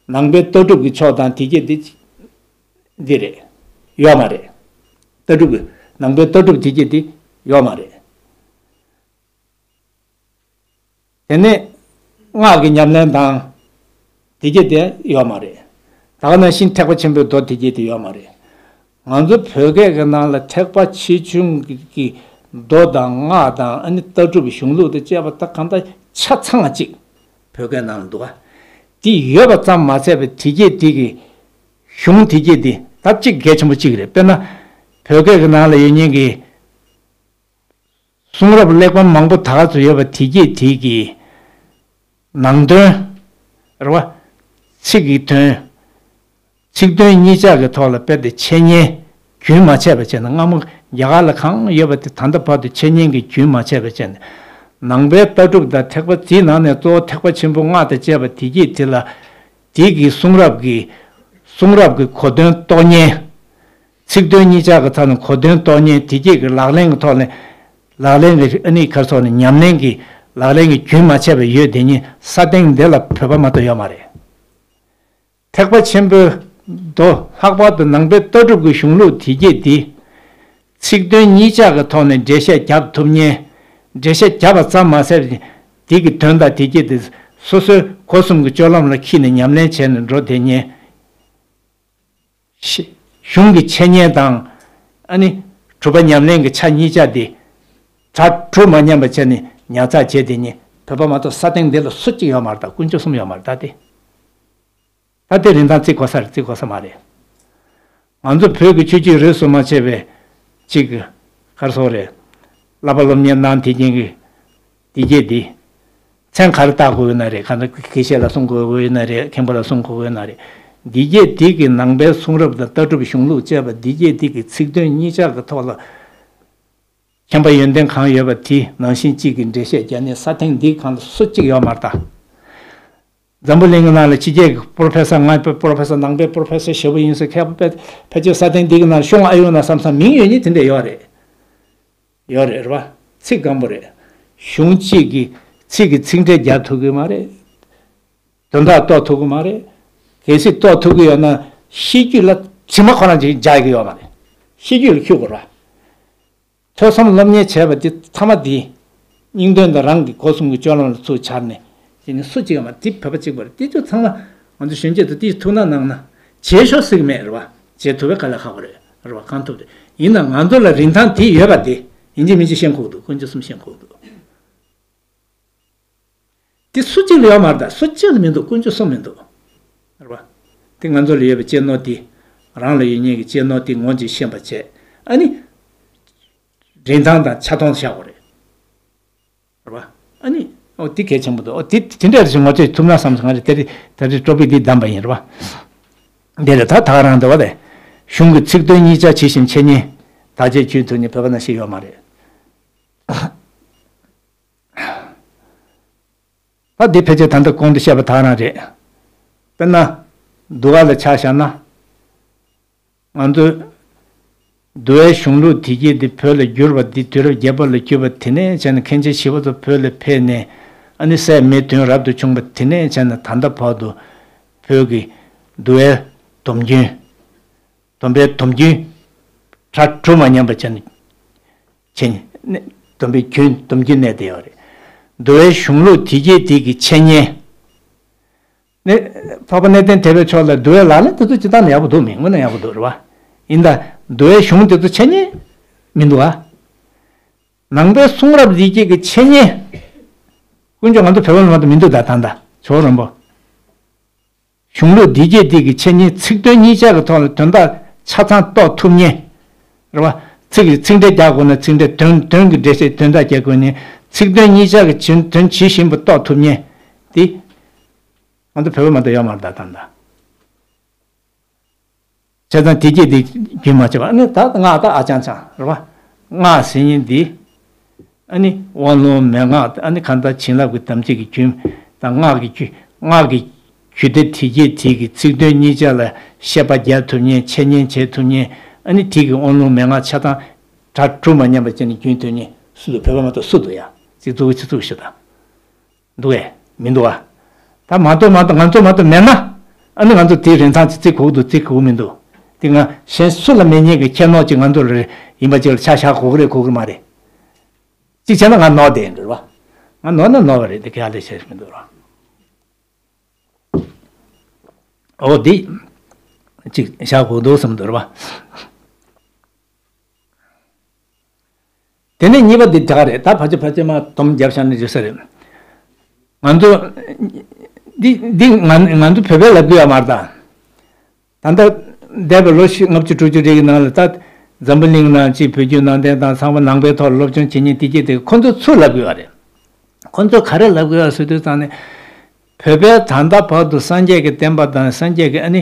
ནང་པའི་ལྟ་གྲུབ་ཀྱི་ཕྱོགས་དང་དེ་གྱད་དེ། འདི་རེད། ཡོད་མ་རེད། ལྟ་གྲུབ་ཀྱི། ནང་པའི་ལྟ་གྲུབ་དེ་གྱད་དེ་ཡོད་མ་རེད། དེ་ནས་སྔགས་ཀྱི་ཉམས་ལེན་དང་དེ་གྱད་དེ་ཡོད་མ་རེད། ད་ག་ནང་བཞིན་ཐེག་པ་ཆེན་པོའི་མདོ་དེ་གྱད་དེ་ཡོད་མ་རེད། ང་ཚོ་བོད་སྐད་ཀྱི་ནང་ལ་ཐེག་པ་ཆེ་ཆུང་གི་མདོ་དང་སྔགས་དང་། ཨ་ནི་ལྟ་གྲུབ་གཞུང་ལུགས་དང་བཅས་པ་ད་གང་ལྟར་ཆ་ཚང་བ་གཅིག་བོད་སྐད་ནང་ལ་འདུག་ག། དེ་ཡོད་པ་ཙམ་མ་ཟད་པའི་དེ་གྱད་དེ་གི་གཞུང་དེ་གྱད་དེ་ད་གཅིག་གལ་ཆེན་པོ་གཅིག་རེད། དཔེར་ན་བོད་སྐད་ཀྱི་ནང་ལ་ཡོད་མཁན་གྱི་གསུང་རབ་གླེགས་བམ་མང་པོ་ད་ག་ཚོད་ཡོད་པ་དེ་གྱད་དེ་གི་ནང་དོན། རེད་བ། ཚིག་གི་དོན། ཚིག་དོན་གཉིས་ཆ་གི་ཐོག་ལ་དཔེ་དེ་འཆད་ཉན་རྒྱུན་མ་ཆད་པ་བྱས་ནས། སྔ་མོ་རྒྱ་གར་ལ་གང་ཡོད་པ་དེ་ད་ལྟ་བར་དུ་འཆད་ཉན་གྱི་རྒྱུན་མ་ཆད་པ་བྱས་ནས། ནང་པའི་ལྟ་གྲུབ་དང་ཐེག་པ་དེའི་ནང་ནས་གཙོ་བོ་ཐེག་པ་ཆེན་པོའི་སྔགས་དང་བཅས་པ་དེ་གྱད་དེ་ལ། དེ་གི་གསུང་རབ་ཀྱི། གསུང་རབ་ཀྱི་གོ་དོན་རྟོགས་ཉན། ཚིག་དོན་གཉིས་ཆ་གི་ཐོག་ནས་གོ་དོན་རྟོགས་ཉན། དེ་གྱད་ཀྱི་ལག་ལེན་གྱི་ཐོག་ནས། ལག་ལེན་གྱི་ཨ་ནི་ག་རེ་ཟེར་དགོས་རེད། ཉམས་ལེན་གྱི་ལག་ལེན་གྱི་རྒྱུན་མ་ཆད་པ་ཡོད་དེ་ཉིད་ས་སྟེང་འདི་ལ་བོད་པ་མ་གཏོགས་ཡོད་མ་རེད། ཐེག་པ་ཆེན་པོའི་མདོ། ལྷག་པར་དུ་ནང་པའི་ལྟ་གྲུབ་ཀྱི་གཞུང་ལུགས་དེ་གྱད་དེ། ཚིག་དོན་གཉིས་ཆ་གི་ཐོག་ནས་འགྲེལ་བཤད་རྒྱབ་ཐུབ་ཉན། འགྲེལ་བཤད་རྒྱབ་པ་ཙམ་མ་ཟད། དེ་གི་དོན་དང་དེ་གྱད་དེ་སོ་སོའི་ སྒོ་གསུམ་གྱི་སྤྱོད་ལམ་ལ་འཁྱེར་ནས་ཉམས་ལེན་བྱས་ནས་འགྲོ་བསྡད་མཁན། ཤི- གཞུང་གི་འཆད་ཉན་དང་། ཨ་ནི་གྲུབ་པ་ཉམས་ལེན་གྱི་ཆ་གཉིས་ཆ་དེ། གྲ་གྲུ་མ་ཉམས་པ་བྱས་ནས་ཉར་ཚགས་བྱས་བསྡད་མཁན་བོད་པ་མ་གཏོགས་ས་སྟེང་འདི་ལ་སུ་གཅིག་ཡོད་མ་རེད། ད་དཀོན་མཆོག་གསུམ་ཡོད་མ་རེད། ད་དེ། ད་དེ་རིན་ཐང་བརྩི་དགོས་ས་རེད། བརྩི་དགོས་ས་མ་རེད། ང་ཚོ་བོད་ཀྱི་ཆོས་བརྒྱུད་རིས་སུ་མ་ཆད་པའི་གཅིག་གི་གར་སོགས་རེད། བསླབ་པ་སློབ་གཉེར་གནང་བསྡད་མཁན་གྱི་འདི་སྐད་འདི། མཚན་ག་རེ་བཏགས་དགོས་ཡོད་ན་རེད། གང་ལྟར་དགེ་བཤེས་ལ་གསུང་དགོས་ཡོད་ན་རེད། མཁན་པོ་ལ་གསུང་དགོས་ཡོད་ན་རེད། འདི་སྐད་འདི་གི་ནང་པའི་གསུང་རབ་དང་ལྟ་གྲུབ་གཞུང་ལུགས་བཅས་པ་འདི་སྐད་འདི་གི་ཚིག་དོན་གཉིས་ཆ་གི་ཐོག་ལ། མཁྱེན་པ་ཡོན་ཏན་གང་ཡོད་པ་དེ་ནང་བཞིན་གཅིག་གི་འགྲེལ་བཤད་རྒྱག་ནས་ས་སྟེང་འདིའི་སྒང་ལ་སུ་གཅིག་ཡོད་མ་རེད་ད། འཛམ་བུ་གླིང་གི་ནང་ལ་ཕྱི་རྒྱལ་གྱི་པོ་རོ་ཕེ་སར། ང་པོ་རོ་ཕེ་སར། ནང་པའི་པོ་རོ་ཕེ་སར་ཞེ་པོ་ཡིན་ཟེར་མཁན་པོ་ཕལ་ཕལ་ཆེར་ས་སྟེང་འདི་གི་ནང་ཤོང་ཨ་ཡོང་ན་བསམ་བསམ། མིང་ཡོད་མཁན་དེ་འདྲ་ཡོད་རེད། ཡོད་རེད། རེད་པ། ཚིག་སྐམ་པོ་རེད། གཞུང་གཅིག་གི་ཚིག་གི་ཚིག་འགྲེལ་རྒྱག་ཐུབ་ཀྱི་མ་རེད། དོན་དག་རྟོགས་ཐུབ་ཀྱི་མ་རེད། གལ་སྲིད་རྟོགས་ཐུབ་ཀྱི་ཡོད་ན་ཤེས་རྒྱུད་ལ་དྲི་མ་ཁོ་རང་ཅིག་འཇགས་ཀྱི་ཡོད་མ་རེད། ཤེས་རྒྱུད་ལ་འཁྱུད་དགོས་རེད་པ། ཐོས་བསམ་སློབ་གཉེར་བྱས་པ་འདི་ཐ་མ་འདི། སྙིང་དོན་དང་རང་གི་སྒོ་གསུམ་གྱི་སྤྱོད་ལམ་ལ་ཚུར་འབྱར་ནས། དེ་ནི་སུ་གཅིག་ཡང་མ། འདི་བོད་པ་གཅིག་པ་རེད། དེ་ཚོ་ཚང་མ་ང་ཚོ་གཞོན་སྐྱེས་ཚོ་དེ་ཐུགས་སྣང་གནང་ན། བྱེད་ཤོག་ཟེར་གྱི་མེད་རེད་པ། བྱེད་ཐུབ་པའི་དཀའ་ལས་ཁག་པོ་རེད། རེད་པ། གང་ཐུབ་རེད། ཡིན་ན་ང་ཚོ་ལ་རིན་ཐང་དེ་ཡོད་པ་དེ་ཡིན་གཅིག་མིན་གཅིག་ཤེས་དགོས་འདུག་དཀོན་མཆོག་གསུམ་ཤེས་དགོས་འདུག་དེ་སུ་གཅིག་ལ་ཡོད་མ་རེད་ད། སུ་གཅིག་ལ་མི་འདུག་དཀོན་མཆོག་གསུམ་མི་འདུག་རེད་པ། དེ་ང་ཚོ་ལ་ཡོད་པའི་གཅེས་ནོར་དེ། རང་ལ་ཡོད་མཁན་གྱི་གཅེས་ནོར་དེ་ངོས་འཛིན་ཤེས་པ་བྱས། ཨ་ནི། རིན་ཐང་དང་ཆ་མཐོང་བཞག་དགོས་རེད། རེད་པ། ཨ་ནི། ཨོ་དེ་གལ་ཆེན་པོ་འདུག་ཨོ་དེ་དེ་འདྲ་ཞིག་ངོ་སྤྲོད་ཐུབ་ན་བསམ་སོང་། ང་རེ་དེ་རེ་ད་རེ་ཀྲོ་པི་འདི་བདམས་པ་ཡིན། རེད་པ། འདི་རེད། ད་ད་ག་རང་འདི་བ་རེད། གཞུང་གི་ཚིག་དོན་གཉིས་ཆ་ཇི་བཞིན་འཆད་ཉན་དག་ཆ་རྒྱུན་མཐུད་ནས་བོད་པ་ནང་བཞིན་ཡོད་མ་རེད། ད་འདི་ཕལ་ཆེར་ད་ལྟ་གོང་དུ་བཤད་པ་དག་རང་རེད། དཔེར་ན། འདུལ་བ་ལ་ཆ་བཞག་ན། ང་ཚོས་འདུལ་བའི་གཞུང་ལུགས་དེ་སྐད་དེ་བོད་ལ་བསྒྱུར་བ་འདི་དུས་རབས་བརྒྱད་པ་ལ་བསྒྱུར་བ་དེ་ནས་བྱས་ནས་མཁན་ཆེན་ཞི་བ་འཚོ་བོད་ལ་ཕེབས་ནས། ཨ་ནི་སྲས་མི་བདུན་རབ་ཏུ་བྱུང་བ་དེ་ནས་བྱས་ནས་ད་ལྟ་བར་དུ་བོད་ཀྱི་འདུལ་བའི་སྡོམ་རྒྱུན། སྡོམ་པའི་སྡོམ་རྒྱུན་གྲ་གྲུ་མ་ཉམས་པ་བྱས་ནས། ཆེན། སྡོམ་པའི་རྒྱུན། སྡོམ་རྒྱུན་གནས་བསྡད་ཡོད་རེད། འདུལ་བའི་གཞུང་ལུགས་དེ་སྐད་དེ་གི་འཆད་ཉན། ནས། འཕགས་པ་གནས་བརྟན་དད་པའི་ཕྱོགས་ལ་འདུལ་བའི་ལག་ལེན་དེ་ཚོ་ཇི་ལྟར་ན་ཡག་པོ་འདུག་མིན། དངོས་གནས་ཡག་པོ་འདུག་རེད་པ། ཡིན་ད། འདུལ་བའི་གཞུང་དེ་ཚོ་འཆད་ཉན་མི་འདུག་ཨ། ནང་པའི་གསུང་རབ་འདི་སྐད་ཀྱི་འཆད་ཉན། དཀོན་མཆོག་ང་ཚོ་བོད་པ་ལ་མ་གཏོགས་མི་འདུག་ད་ད་ད་ཇོ་བོ་རིན་པོ། གཞུང་ལུགས་འདི་སྐད་འདི་གི་འཆད་ཉན་ཚིག་དོན་གཉིས་ཆ་གི་ཐོག་ལ་དོན་དག་ཆ་ཚང་རྟོགས་ཐུབ་མཁན། རེད་པ། ཚིག་གི་ཚིག་འགྲེལ་རྒྱག་དགོས་ན་ཚིག་འགྲེལ། དོན། དོན་གྱི་འགྲེལ་བཤད། དོན་དག་རྒྱག་དགོས་ན་ཚིག་དོན་གཉིས་ཆ་གི་དོན། དོན་ཇི་བཞིན་པ་རྟོགས་ཐུབ་མཁན་དེ། ང་ཚོ་བོད་པ་མ་གཏོགས་ཡོད་མ་རེད་ད་ད་ད། བྱས་ཙང་དེ་སྐད་དེ་རྒྱུན་མ་ཆད་པ། ཨ་ནི་ད་སྔགས་ད་ཨ་ཅང་ཅང་རེད་པ། སྔགས་ཟེར་མཁན་འདི། ཨ་ནི་དབང་ལུང་མན་ངག་ཨ་ནི་གང་ལྟར་བྱིན་རླབས་ཀྱི་དམ་ཚིག་གི་རྒྱུན་དང་། སྔགས་ཀྱི་རྒྱུ། སྔགས་ཀྱི་རྒྱུད་སྡེ་དེ་སྐད་དེ་གི་ཚིག་དོན་གཉིས་ཆ་ལ་བཤད་པ་རྒྱག་ཐུབ་མཁན། འཆད་ཉན་བྱེད་ཐུབ་མཁན། ཨ་ནི་དེ་གི་དབང་ལུང་མན་ངག་ཆ་ཚང་གྲ་གྲུ་མ་ཉམས་པ་བྱས་ནས་རྒྱུན་མཐུད་མཁན་སུ་འདུག་བོད་པ་མ་གཏོགས་སུ་འདུག་ཡ། ཅིག་ཙུག་གི་ཅིག་ཙུག་གི་ཞུ་དང་། འདུག་གས། མི་འདུག་ཨ། ད་མ་གཏོགས་མ་གཏོགས་ང་ཚོ་མ་གཏོགས་མེད་ན། ཨ་ནི་ང་ཚོ་དེའི་རིན་ཐང་ཅིག་བརྩི་དགོས་ཀྱི་འདུག་བརྩི་དགོས་ཀྱི་མི་འདུག་དེ་སྔ་གཞན་སུ་ལ་མེད་མཁན་གྱི་ཁྱད་ནོར་ཅིག་ང་ཚོ་ལ་ཡིན་པ་ཅིག་ལ་ཆ་བཞག་དགོས་ཀྱི་རེད། དགོས་ཀྱི་མ་རེད། གཅིག་བྱས་ན་ང་ནོར་བསྡད་ཡིན་འགྲོ་རེད་པ། ང་ནོར་ན་ནོར་བ་རེད། དེ་ག་ལས་བྱས་མི་འདུག་ར། འོ་དེ་གཅིག་བཞག་དགོས་འདུག་བསམ་འདུག་ར་པ། དེ་ནས་གཉིས་པ་འདི་དེ་ག་རེད། ད་ཕལ་ཆེར་ཕལ་ཆེར་མ་སྡོམ་བརྒྱབ་བཞག་ན་འགྲིག་ས་རེད། ང་ཚོ་འདི་འདི་ང་ང་ཚོ་བོད་པས་ལབ་གི་ཡོད་མ་རེད་ད། ད་ལྟ་འདས་པའི་ལོ་བཞི་ལྔ་བཅུ་དྲུག་ཅུ་རེ་གི་ནང་ལ་ད་འཛམ་བུ་གླིང་ནང་གཅིག་བོད་བརྒྱུད་ནང་བསྟན་དང་ཚང་མ་ནང་པའི་ཐོག་ལ་སློབ་སྦྱོང་བྱེད་མཁན་དེ་སྐད་དེ་ཁོ་ཚོ་ཚུར་ལབ་གི་ཡོད་རེད། ཁོ་ཚོ་ག་རེ་ལབ་གི་ཡོད་ཟེར་དུས་ཙང་ནས། བོད་པའི་ད་ལྟ་བར་དུ་སངས་རྒྱས་ཀྱི་བསྟན་པ་དང་སངས་རྒྱས་ཀྱི་ཨ་ནི།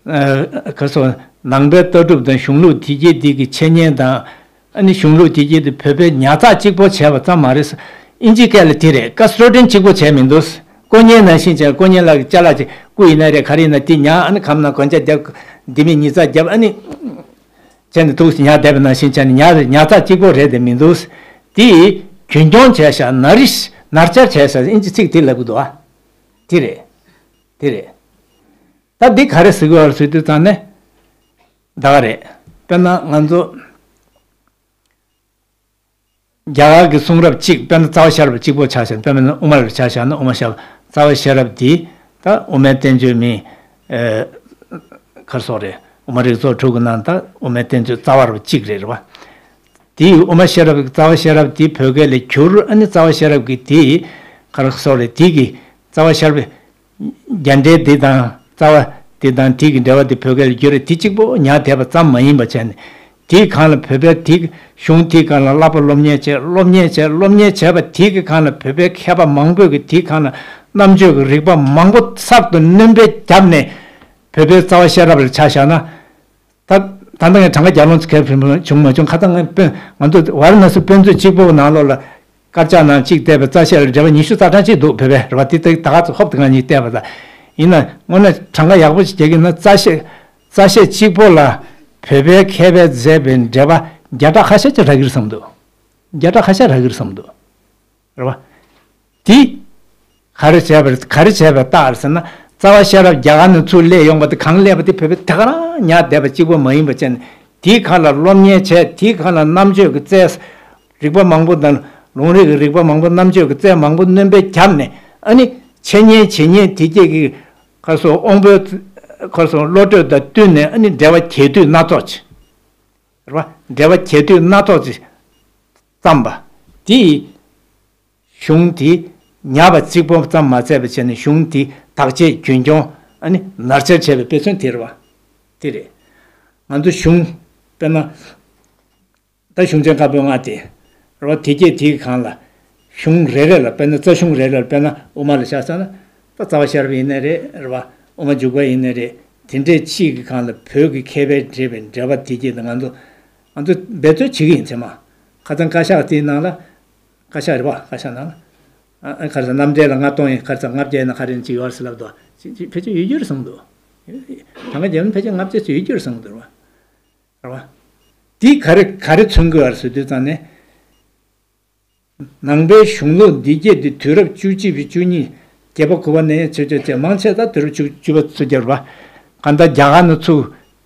ཨ་ག་སོ། ནང་པའི་ལྟ་གྲུབ་དང་གཞུང་ལུགས་དེ་སྐད་དེ་གི་འཆད་ཉན་དང་། ཨ་ནི་གཞུང་ལུགས་དེ་སྐད་དེ་བོད་པས་ཉར་ཚགས་གཅིག་པོ་བྱས་པ་ཙམ་མ་རེད། ཨིན་ཇི་སྐད་ལ་དེ་རེད། ཀ་སི་ཊོ་ཌི་ཡན་གཅིག་པོ་བྱས་མི་འདུག་དཀོན་གཉེར་ནང་བཞིན་བྱས། དཀོན་གཉེར་ལགས་ཀྱི་ཅ་ལག་ཅིག་སྐུ་ཡིན་ན་རེད། ག་རེ་ཡིན་ན་དེ་ཉར། ཨ་ནི་ཁམས་ན་གོན་ཆ་རྒྱབ། ལྡེ་མིག་ཉི་ཚགས་རྒྱབ། ཨ་ནི། བྱས་ནས་ཐུགས་སུ་ཉར་བསྡད་པ་ནང་བཞིན་བྱས་ནས་ཉར་ཉར་ཚགས་གཅིག་པོ་རེད་དེ་མི་འདུག་དེ་རྒྱུན་སྐྱོང་བྱས་ཤག་ནར་རིཤ་ནར་ཅར་བྱས་ཤག་ཨིན་ཇི་ཚིག་དེ་ལབ་གི་འདུག་ཨ། དེ་རེད། དེ་རེད། ད་འདི་ག་རེ་ཟེར་གི་ཡོད་ཟེར་དུས་ཙང་ནས། ད་ག་རེད། དཔེར་ན་ང་ཚོ་རྒྱ་གར་གྱི་གསུང་རབ་གཅིག་དཔེར་ན་རྩ་བ་ཤར་བ་གཅིག་པོ་ཆ་བཞག་ན། དཔེར་ན་དབུ་མ་ལ་ཆ་བཞག་ན་དབུ་མ་ཤར་བ། རྩ་ རྩ་བ་ཤེས་རབ་འདི་ད་དབུ་མའི་བསྟན་བཅོས་མིན། ཨེ། ག་རེ་ཟེར་དགོས་རེད། དབུ་མ་རིགས་ཚོགས་དྲུག་གི་ནང་ད་དབུ་མའི་བསྟན་བཅོས་རྩ་བ་རུ་གཅིག་རེད། རེད་བ། དེའི་དབུ་མ་ཤེས་རབ་རྩ་བ་ཤེས་རབ་དེ་བོད་སྐད་ལ་བསྒྱུར། ཨ་ནི་རྩ་བ་ཤེས་རབ་ཀྱི་དེ་ག་རེ་ཟེར་དགོས་རེད། དེ་གི་རྩ་བ་ཤེས་རབ་རྒྱ་འགྲེལ་འདི་དང་རྩ་བ་འདི་དང་དེ་གི་འགྲེལ་པ་འདི་བོད་སྐད་ལ་བསྒྱུར་རེད། དེ་གཅིག་པོ་ཉར་བསྡད་པ་ཙམ་མ་ཡིན་པ་བྱས་ནས། དེའི་སྒང་ལ་བོད་པའི་དེ་གཞུང་དེའི་སྒང་ལ་བསླབ་པ་སློབ་གཉེར་བྱས། སློབ་གཉེར་བྱས། སློབ་གཉེར་བྱས་པ་དེའི་སྒང་ལ་བོད་པའི་མཁས་པ་མང་པོས་ཀྱི་དེའི་སྒང་ལ་རྣམ་དཔྱོད་ཀྱི་རིག་པ་མང་པོ་གསར་དུ་སྣོན་པ་བརྒྱབ་ནས། བོད་པའི་རྩ་བ་ཤེས་རབ་ལ་ཆ་བཞག་ན། ད་ད་ལྟ་ངས་གྲངས་ཀ་རྒྱབ་ལོང་གལ་བྱུང་མ་བྱུང་། ཁ་སང་ངས་དཔེ་ང་ཚོ་ཝཱ་ར་ཎ་སི་དཔེ་མཛོད་གཅིག་པོ་ནང་ལོགས་ལ། དཀར་ཆག་ནང་གཅིག་བལྟས་པའི་རྩ་ཤེ་ལ་འགྲེལ་པ་ཉི་ཤུ་རྩ་གྲངས་གཅིག་འདུག་བོད་པའི། རེད་བ། དེ་ལྟར་ད་ག་ཚོད་ཧོབ་ཏེ་ང་གཉིས་བལྟས་པ་ད། ཡིན་ན་དངོས་གནས་གྲངས་ཀ་ཡག་པོ་ཞིག་རྒྱག་གི་ན། རྩ་ཤེ་རྩ་ཤེ་གཅིག་པོ་ལ་བོད་པའི་མཁས་པས་མཛད་པའི་འགྲེལ་པ་བརྒྱ་ཕྲག་ཁ་ཤས་ཅིག་རག་གི་རེད་བསམ་འདུག་བརྒྱ་ཕྲག་ཁ་ཤས་རག་གི་རེད་བསམ་འདུག་རེད་བ། དེ་ག་རེ་བྱས་པ་རེད། ག་རེ་བྱས་པའི་རྟགས་རེད་ཟེར་ན། རྩ་བ་ཤེས་རབ་རྒྱ་གར་ནས་ཚུར་སླེབས་ཡོང་བ་དེ། གང་སླེབས་པ་དེ་བོད་པའི་དེ་ག་རང་ཉར་བསྡད་པ་གཅིག་པོ་མ་ཡིན་པ་བྱས་ནས། དེའི་སྒང་ལ་སློབ་གཉེར་བྱས། དེའི་སྒང་ལ་རྣམ་དཔྱོད་ཀྱི་རྩལ། རིག་པ་མང་པོ་དང་། ལུང་རིགས་ཀྱི་རིག་པ་མང་པོ། རྣམ་དཔྱོད་ཀྱི་རྩལ་མང་པོ་སྣོན་པ་བརྒྱབ་ནས། ཨ་ནི་འཆད་ཉན་བྱེད་ཉན་དེ་སྐད་ཀྱི་ག་རེ་ཟེར། དབང་པོའི་ག་རེ་ཟེར། བློ་གྲོས་དང་བསྟུན་ནས། ཨ་ནི་འགྲེལ་པ་གྱེར་འདོན་སྣ་ཚོགས་ཅིག་རེད་བ། འགྲེལ་པ་གྱེར་འདོན་སྣ་ཚོགས་ཅིག་བརྩམས་པ་དེ་ཡིས། གཞུང་དེ་ཉར་བ་གཅིག་པོ་ཙམ་མ་ཟད་པ་བྱས་ནས། གཞུང་དེ་དག་ཆ་རྒྱུན་འཁྱོངས། ཨ་ནི་ནར་འཆར་བྱས་པའི་དཔེ་མཚོན་དེ་རེད་བ། དེ་རེད། ང་ཚོ་གཞུང་དཔེར་ན། ད་གཞུང་ཆེན་བཀའ་པོད་ལྔ་དེ་རེད་བ། དེ་སྐད་དེའི་སྒང་ལ་གཞུང་རེ་རེ་ལ། དཔེར་ན་རྩ་གཞུང་རེ་རེ་ལ། དཔེར་ན་དབུ་མ་ལ་ཆ་བཞག་ན། ད་རྩ་བ་ཤེས་རབ་ཡིན་ནའི་རེད། རེད་བ། དབུ་མ་འཇུག་པ་ཡིན་ནའི་རེད། དེ་འདྲའི་ཅིག་གི་སྒང་ལ་བོད་ཀྱི་མཁས་པས་བྲིས་པའི་འགྲེལ་པ་དེ་སྐད་དེ་ང་ཚོ་ང་ཚོ་འབད་རྩོལ་བྱེད་ཀྱི་ཡིན་ཚད་མ། ཁ་སང་བཀའ་ཤག་དེའི་ནང་ལ། བཀའ་ཤག་རེད་བ། བཀའ་ཤག་ནང་ལ། ཨ། ཨ། ག་རེ་ཟེར། རྣམ་འགྲེལ་ལ་ལྔ་སྟོང་ཡིན། ག་རེ་ཟེར། ལྔ་བརྒྱ་ཡིན་ན་ག་རེ་ཅིག་ཡོད་རེད་ཟེར་ལབ་འདུག་ཅིག་ཅིག་ཕལ་ཆེར་ཡོད་རྒྱུ་རེད་བསམ་འདུག་གྲངས་ཀ་བརྒྱབ་ན་ཕལ་ཆེར་ལྔ་བརྒྱ་ཙམ་ཡོད་རྒྱུ་རེད་བསམ་འདུག་རེད་བ། རེད་བ། དེ་ག་རེ་ག་རེ་མཚོན་གྱི་ཡོད་རེད་ཟེར་དུས་ཙང་ནས། ནང་པའི་གཞུང་ལུགས་འདི་སྐད་དེ་དུས་རབས་བཅུ་གཅིག་པའི་བཅུ་གཉིས། བརྒྱད་པ་དགུ་པ་ནས་ཆོས་ཆོས་ཆོས་མང་ཆེ་ད་དུས་རབས་བཅུ་བཅུ་པ་ཚོ་རྒྱབ་རེད་བ། གང་ལྟར་རྒྱ་གར་ནས་ཚུར་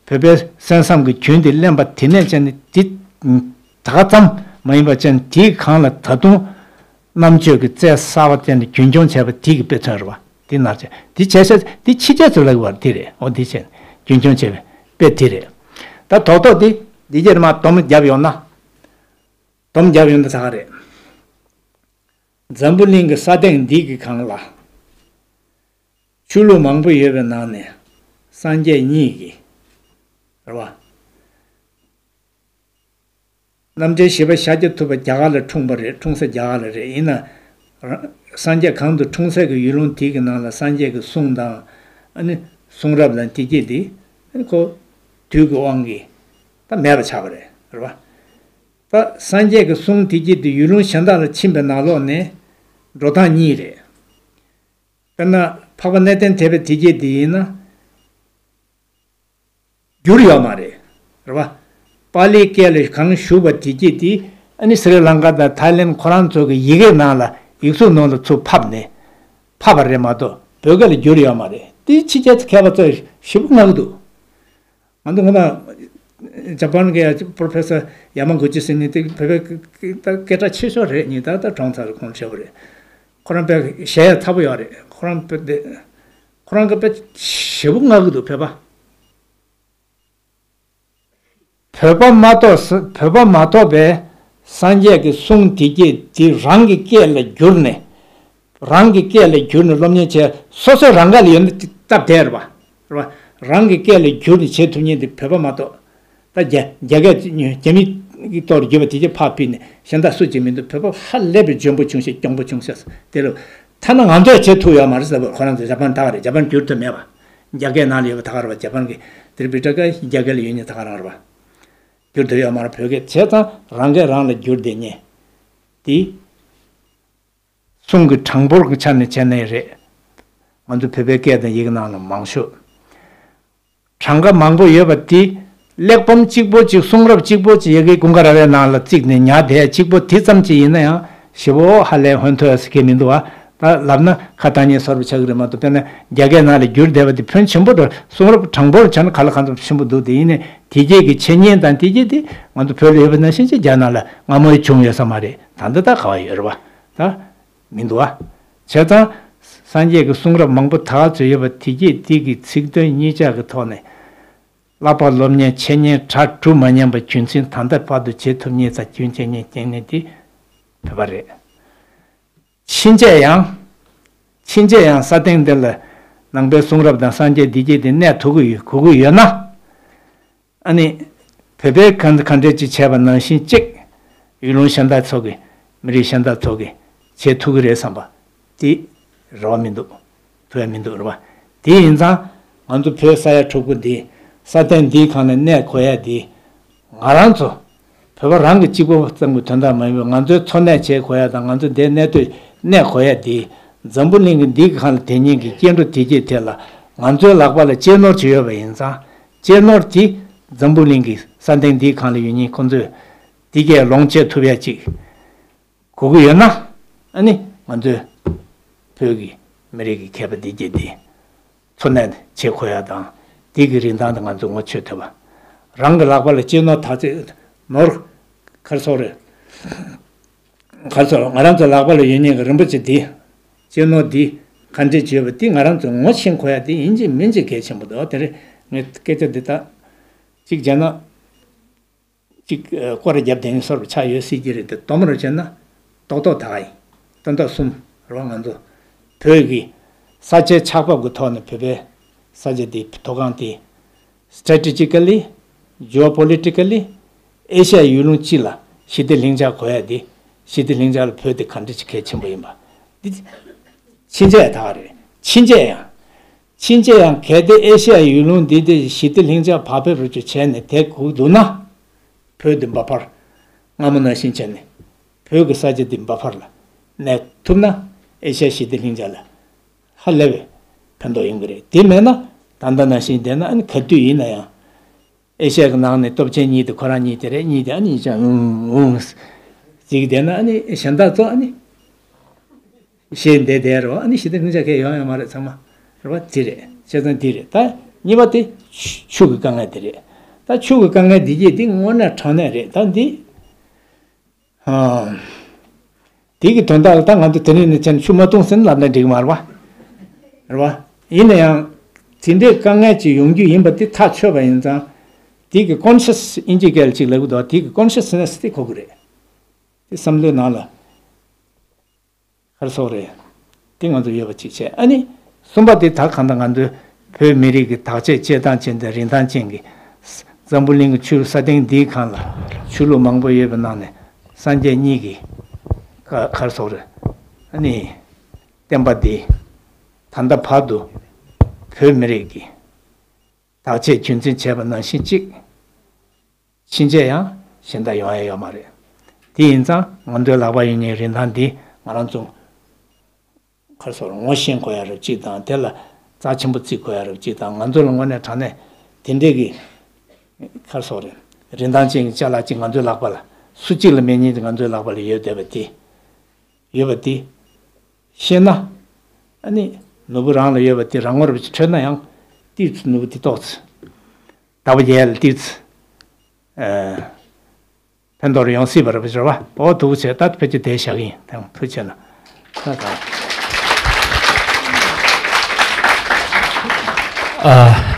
བོད་པའི་གསན་བསམ་གྱི་རྒྱུན་དེ་ལེན་པ་དེ་ནས་བྱས་ནས། དེ་ད་ག་ཙམ་མ་ཡིན་པ་བྱས་ནས། དེའི་སྒང་ལ་ད་དུང་རྣམ་དཔྱོད་ཀྱི་རྩལ་གསར་པ་བསྟན་ནས་རྒྱུན་འཁྱོངས་བྱས་པ་དེ་གི་དཔེ་མཚོན་རེད་བ། དེ་ནར་བྱས། དེ་བྱས་ཤག་དེ་ཕྱི་རྒྱལ་ཚོ་ལབ་པ་དེ་རེད། འོ་དེ་བྱས་ནས་རྒྱུན་འཁྱོངས་བྱས་པའི་དཔེ་དེ་རེད། ད་རྡོག་རྡོག་དེ་འདི་རྗེས་མ་སྡོམ་བརྒྱབ་ཡོང་ན། སྡོམ་བརྒྱབ་ཡོང་ན་ད་ག་རེད། འཛམ་བུ་གླིང་གི་ས་སྟེང་འདི་གི་སྒང་ལ་ཆོས་ལུགས་མང་པོ་ཡོད་པའི་ནང་ནས། སངས་རྒྱས་གཉིས་ཀྱི་རེད་བ། རྣམ་འགྲེལ་བཞི་པ་ཤཱཀྱ་ཐུབ་པ་རྒྱ་གར་ལ་འཁྲུངས་པ་རེད། འཁྲུངས་ས་རྒྱ་གར་ལ་རེད། ཡིན་ན་རང་སངས་རྒྱས་གང་དུ་འཁྲུངས་ས་གི་ཡུལ་ལུང་དེ་གི་ནང་ལ་སངས་རྒྱས་ཀྱི་གསུང་དང་། ཨ་ནི་གསུང་རབ་དང་དེ་སྐད་དེ། ཨ་ནི་ཁོ་དུས་ཀྱི་དབང་གིས་ད་མེད་པ་ཆགས་པ་རེད། རེད་བ། ད་སངས་རྒྱས་ཀྱི་གསུང་དེ་སྐད་དེ་ཡུལ་ལུང་གཞན་དག་ལ་ཕྱིན་པའི་ནང་ལོགས་ནས་འགྲོ་སྟངས་གཉིས་རེད། དཔེར་ན་འཕགས་པ་གནས་བརྟན་དེ་སྐད་དེ་ཡིན་ན། བསྒྱུར་ཡོད་མ་རེད། རེད་བ། པཱ་ལིའི་སྐད་ལ་གང་བཞུགས་པ་དེ་སྐད་དེ། ཨ་ནི་སི་རི་ལང་ཀ་དང་ཐའི་ལེན་ཁོ་རང་ཚོ་གི་ཡི་གེ་ནང་ལ། ཡིག་གཟུགས་ནང་ལ་ཚུར་ཕབ་ནས། ཕབ་པ་རེད་མ་གཏོགས་བོད་སྐད་ལ་བསྒྱུར་ཡོད་མ་རེད། དེ་ཕྱི་རྒྱལ་གྱི་མཁས་པ་ཚོས་ཞེ་པོ་ངག་གི་འདུག་ང་ཚོ་སྔོན་མ་ཇ་པན་གྱི་པོ་རོ་ཕེ་སར་ཡ་མ་གུ་ཅི་ཟེར་མཁན་དེ་བོད་པའི་སྐད་གྲགས་ཆེ་ཤོས་རེད། ཉིན་ལྟར་ལྟར་གྲོངས་ཚར་རེད། ཁོང་ཆེ་བོ་རེད། ཁོ་རང་དཔེ་ཞལ་ཡ་ཚ་པོ་ཡོད་རེད། ཁོ་རང་དཔེ་དེ་ཁོ་རང་གི་དཔེ་ཞེ་པོ་ངག་གི་འདུག་བོད་པ། བོད་པ་མ་གཏོགས་ས- བོད་པ་མ་གཏོགས་པའི་སངས་རྒྱས་ཀྱི་གསུང་དེ་སྐད་དེ་རང་གི་སྐད་ལ་བསྒྱུར་ནས། རང་གི་སྐད་ལ་བསྒྱུར་ནས་སློབ་གཉེར་བྱས། སོ་སོའི་རང་སྐད་ལ་ཡོད་ན་སྟབས་བདེ་རེད་པ། རེད་པ། རང་གི་སྐད་ལ་བསྒྱུར་ནས་བྱེད་ཐུབ་མཁན་དེ་བོད་པ་མ་གཏོགས། ད་རྒྱ- རྒྱ་སྐད་རྒྱ་མི་གི་ཐོག་ལ་བསྒྱུར་བ་དེ་རྗེས་ཕར་ཕུད་ནས་གཞན་དག་སུ་གཅིག་མི་འདུག་བོད་པ་ཧ་ལས་པའི་འཇོན་པོ་བྱུང་ཤག་སྐྱོ་པོ་བྱུང་ཤག་དེ་ལ་ཐ་ན་ང་ཚོས་བྱེད་ཐུབ་ཡོད་མ་རེད་ཟེར་བ། ཁོ་རང་ཚོ་ཇ་པན་ད་ག་རེད། ཇ་པན་བསྒྱུར་ཐུབ་མེད་པ། རྒྱ་སྐད་ནང་ལ་ཡོད་པ་ད་ག་རེད་པ། ཇ་པན་གྱི་ཏྲི་པི་ཊ་ཀ་རྒྱ་སྐད་ལ་ཡོད་མཁན་ད་ག་རང་རེད་པ། བསྒྱུར་ཐུབ་ཡོད་མ་རེད། བོད་སྐད་བྱས་ཙང་རང་སྐད་རང་ལ་བསྒྱུར་བསྡད་མཁན་དེ། གསུང་གི་གྲངས་འབོར་གྱི་ཆ་ནས་བྱས་ནའི་རེད། ང་ཚོ་བོད་པའི་སྐད་དང་ཡི་གེ་ནང་ལ་མང་ཤོས། གྲངས་ཀ་མང་པོ་ཡོད་པ་དེ། གླེགས་བམ་གཅིག་པོ་གཅིག་གསུང་རབ་གཅིག་པོ་གཅིག་ཡ་གི་ཀུན་དགའ་ར་བའི་ནང་ལ་བརྩིགས་ནས་ཉར་བསྡད་གཅིག་པོ་དེ་ཙམ་གཅིག་ཡིན་ན་ཡང་ཞེ་པོ་ཧ་ལས་ཧོན་ཐོར་ཡ་ཟེར་མཁན་མི་འདུག་བ། ད་ལབ་ན་ཁ་བཏང་ཉན་སོར་བ་ཆགས་ཀྱི་རེད་མ་གཏོགས། དཔེར་ན་རྒྱ་སྐད་ནང་ལ་བསྒྱུར་བསྡད་པ་དེ་ཕོན་ཆེན་པོ་འགྲོ། གསུང་རབ་གྲངས་འབོར་བྱས་ན་ག་ལ་གང་འཚམ་ཆེན་པོ་འདུག་དེ་ཡིན་ནའི་དེ་སྐད་ཀྱི་འཆད་ཉན་དང་དེ་སྐད་དེ་ང་ཚོ་བོད་ལ་ཡོད་པ་ནང་བཞིན་ཅིག་རྒྱ་ནག་ལ་སྔ་མོ་ཡི་བྱུང་ཡོད་ས་མ་རེད། ད་ལྟ་ད་ག་བ་ཡོད་རེད་བ། ད་མི་འདུག་བ། བྱས་ཙང་ སངས་རྒྱས་ཀྱི་གསུང་རབ་མང་པོ་དག་ཚོད་ཡོད་པ་དེ་གྱིས་དེ་གི་ཚིག་དོན་གཉིས་ཆ་གི་ཐོག་ནས། བསླབ་པ་སློབ་གཉེར་འཆད་ཉན་གྲ་སྒྲིག་མ་ཉམས་པ་རྒྱུ་མཚན་ད་ལྟ་བར་དུ་བྱེད་ཐུབ་མཁན་ཚ་རྒྱུན་ཆད་མཁན་རྐྱེན་ངན་དེ་བོད་པ་རེད། ཕྱིན་ཆད་ཡང་། ཕྱིན་ཆད་ཡང་ས་སྟེང་འདི་ལ་ནང་པའི་གསུང་རབ་དང་སངས་རྒྱས་བདེ་སྐྱིད་དེ་གནས་ཐུབ་ཀྱི་ཡོད་གོ་གི་ཡོད་ན། ཨ་ནི། བོད་པས་གང་ག་འདྲས་ཅིག་བྱས་པ་ནང་བཞིན་གཅིག་ཡུལ་ལུང་གཞན་དག་ཚོ་གི། མི་རིགས་གཞན་དག་ཚོ་གི། བྱེད་ཐུབ་ཀྱི་རེད་བསམ་པ། དེ། རེ་བ་མི་འདུག་ཐུབ་ཡ་མི་འདུག་རེད་བ། དེ་ཡིན་ཙང་། ང་ཚོ་བོད་ས་ཡ་དྲུག་པོ་འདི། ས་སྟེང་འདིའི་སྒང་ལ་གནས་དགོས་ཡ་འདི། ང་རང་ཚོ། བོད་པ་རང་གི་གཅིག་པོ་ཙམ་གྱི་དོན་དག་མ་ཡིན་པར་ང་ཚོའི་འཚོ་གནས་བྱེད་དགོས་ཡ་དང་ང་ཚོ་འདིར་གནས་སྡོད་གནས་དགོས་ཡ་འདི། འཛམ་བུ་གླིང་གི་འདིའི་སྒང་ལ་དེ་ཉིད་ཀྱི་སྐྱེ་འགྲོ་དེ་གྱད་དེ་ལ་ང་ཚོའི་ལག་པ་ལ་གཅེས་ནོར་ཅིག་ཡོད་པ་ཡིན་ཙང་། གཅེས་ནོར་དེ་འཛམ་བུ་གླིང་གི་ས་སྟེང་འདིའི་སྒང་ལ་ཡོད་མཁན་ཁོང་ཚོས་དེ་གྱད་ལོངས་སྤྱོད་ཐུབ་ཡ་ཅིག་དགོས་ཀྱི་ཡོད་ན། ཨ་ནི་ང་ཚོའི་བོད་ཀྱི་མི་རིགས་ཀྱི་མཁས་པ་འདི་གྱད་འདི་འཚོ་གནས་བྱེད་དགོས་ཡ་དང་འདི་གི་རིན་ཐང་དེ་ང་ཚོས་ངོ་ཆོད་ཐུབ་པ། རང་གི་ལག་པ་ལ་གཅེས་ནོར་དག་ཚོད་ནོར་ག་རེ་ཟེར་དགོས་རེད། ག་རེ་ཟེར་དགོས་རེད། ང་རང་ཚོ་ལག་པ་ལ་ཡོད་མཁན་གྱི་རིན་པོ་ཆེ་འདི། གཅེས་ནོར་འདི་ག་འདྲས་ཅིག་ཡོད་པ་འདི་ང་རང་ཚོས་ངོ་ཤེས་དགོས་ཡ་འདི་ཡིན་གཅིག་མིན་གཅིག་གལ་ཆེན་པོ་འདུག་དེ་རིང་ངས་སྐད་ཆ་འདི་དག་གཅིག་བྱས་ན། གཅིག་སྐོར་ར་བརྒྱབ་བསྡད་མཁན་བཟོ་འདྲ་ཆགས་ཡོད་སྲིད་ཀྱི་རེད་དེ་དོ་མོ་ར་བྱས་ན་རྡོག་རྡོག་ད་ག་ཡིན། དོན་དག་གསུམ་རེད་བ། ང་ཚོ་བོད་ཀྱི་ས་ཆའི་ཆགས་བབ་ཀྱི་ཐོག་ནས་བོད་པའི་ས་ཆ་འདི་མཐོ་སྒང་དེ་strategically, geopolitically ཨེ་ཤ་ཡའི་ཡུལ་ལུང་སྤྱི་ལ་ཞི་བདེ་ལྷིང་འཇགས་དགོས་ཡ་དེ། ཞི་བདེ་ལྷིང་འཇགས་ལ་བོད་དེ་ག་འདྲ་ཅིག་གལ་ཆེན་པོ་ཡིན་པ་འདི་ཕྱིན་ཆད་ད་ག་རེད། ཕྱིན་ཆད་ཡང་། ཕྱིན་ཆད་ཡང་གལ་ཏེ་ཨེ་ཤ་ཡའི་ཡུལ་ལུང་འདི་དེ་ཞི་བདེ་ལྷིང་འཇགས་བག་ཕེབས་རུ་ཅིག་བྱས་ནས་དེ་སྒུག་འདུག་ན། བོད་འདི་འབབ་འཕར། སྔ་མོ་ནང་བཞིན་བྱས་ནས། བོད་ཀྱི་ས་ཆ་འདི་འབབ་འཕར་ལ་གནས་ཐུབ་ན་ཨེ་ཤ་ཡ་ཞི་བདེ་ལྷིང་འཇགས་ལ་ཧ་ལས་པའི་ཕན་ཐོགས་ཡོང་གི་རེད། དེ་མེད་ན་ད་ལྟ་ནང་བཞིན་བསྡད་ན་ཨ་ནི་ག་དུས་ཡིན་ན་ཡང་། ཨེ་ཤ་ཡ་གི་ནང་ནས་སྟོབས་ཆེན་གཉིས་དེ་ཁོ་རང་གཉིས་དེ་རེད། གཉིས་དེ་ཨ་ནི་ཡིན་ཀྱང་ཨུང་ཨུང་ཟིག་བསྡད་ན་ཨ་ནི་གཞན་དག་ཚོ་ཨ་ནི། ཞེས་འདས་དེ་རོ་ཨ་ནི་ཞི་བདེ་ལྷིང་འཇགས་གས་ཡོང་ཡོང་མ་རེད་ཚང་མ། རེད་བ། དེ་རེད། བྱས་ཙང་དེ་རེད། ད་གཉིས་པ་དེ་ཆུ་གི་དཀའ་ངལ་དེ་རེད། ད་ཆུ་གི་དཀའ་ངལ་འདི་གྱད་འདི་དངོས་གནས་དྲང་གནས་རེད། ད་འདི། ཨ། དེ་གི་དོན་དག་ལ་ད་ང་ཚོ་དེ་རིང་ནས་བྱས་ན་ཆུ་མ་འཐུང་ཟེར་ན་ལབ་ན་འགྲིག་གི་མ་རེད་བ། རེད་བ། ཡིན་ན་ཡང་། དེ་འདྲའི་དཀའ་ངལ་ཅིག་ཡོང་རྒྱུ་ཡིན་པ་དེ་ཐག་ཆོད་པ་ཡིན་ཙང་། དེ་གི་conscious ཨིན་ཇི་སྐད་ལ་ཅིག་ལབ་གི་འདུག་དེ་གི་consciousness དེ་དགོས་ཀྱི་རེད། དེ་བསམ་བློའི་ནང་ལ། ག་རེ་ཟེར་དགོས་རེད། དེ་ང་ཚོ་ཡོད་པ་ཅིག་བྱས། ཨ་ནི། གསུམ་པ་དེ་ད་གང་ལྟར་ང་ཚོའི་བོད་མི་རིགས་ཀྱི་བདག་གཅེས་བྱེད་སྟངས་ཅན་དང་རིན་ཐང་ཅན་གྱི། འཛམ་བུ་གླིང་གི་ཆུ་ས་སྟེང་འདིའི་སྒང་ལ་ཆུ་ལུད་མང་པོ་ཡོད་པའི་ནང་ནས་སངས་རྒྱས་གཉིས་ཀྱི། ག་ག་རེ་ཟེར་དགོས་རེད། ཨ་ནི། བསྟན་པ་འདི། ད་ལྟ་བར་དུ། བོད་མི་རིགས་ཀྱི། བདག་གཅེས་རྒྱུན་འཛིན་བྱས་པ་ནང་བཞིན་གཅིག་ཕྱིན་ཆད་ཡང་གཞན་དག་ཡོང་ཡ་ཡོད་མ་རེད། དེ་ཡིན་ཙང་ང་ཚོའི་ལག་པ་ཡོད་མཁན་རིན་ཐང་འདི་ང་རང་ཚོ་ག་རེ་ཟེར་ངོ་ཤེས་དགོས་ཡ་རབས་གཅིག་དང་དེ་ལ་རྩ་ཆེན་པོ་བརྩི་དགོས་ཡ་རབས་གཅིག་དང་ང་ཚོ་ལ་དངོས་གནས་དྲང་གནས་དེ་འདྲས་ཀྱི་ག་རེ་ཟེར་རེད། རིན་ཐང་ཅན་གྱི་ཅ་ལག་ཅིག་ང་ཚོའི་ལག་པ་ལ་སུ་གཅིག་ལ་མེད་མཁན་དེ་ང་ཚོའི་ལག་པ་ལ་ཡོད་བསྡད་པ་དེ། ཡོད་པ་དེ་ཤེས་ན། ཨ་ནི་ནོར་བུ་རང་ལ་ཡོད་པ་དེ་རང་ངོ་རུ་འཕྲོད་ན་ཡང་ཏིས་ནོར་བུ་དེ་ཏོག་ཙམ་ལྟ་བ་རྒྱལ་ལ་ཏིས་ཕན་ཐོགས་རུ་ཡོང་སྲིད་པ་རེད་པ་ཟེར་བ། ཨོ་ཐུགས་རྗེ་ཆེ། ད་ཕལ་ཆེར་དེ་བཞག་གི་ཡིན། ཐུགས་རྗེ་ཆེ་གནང་། ད་ད། ཨ།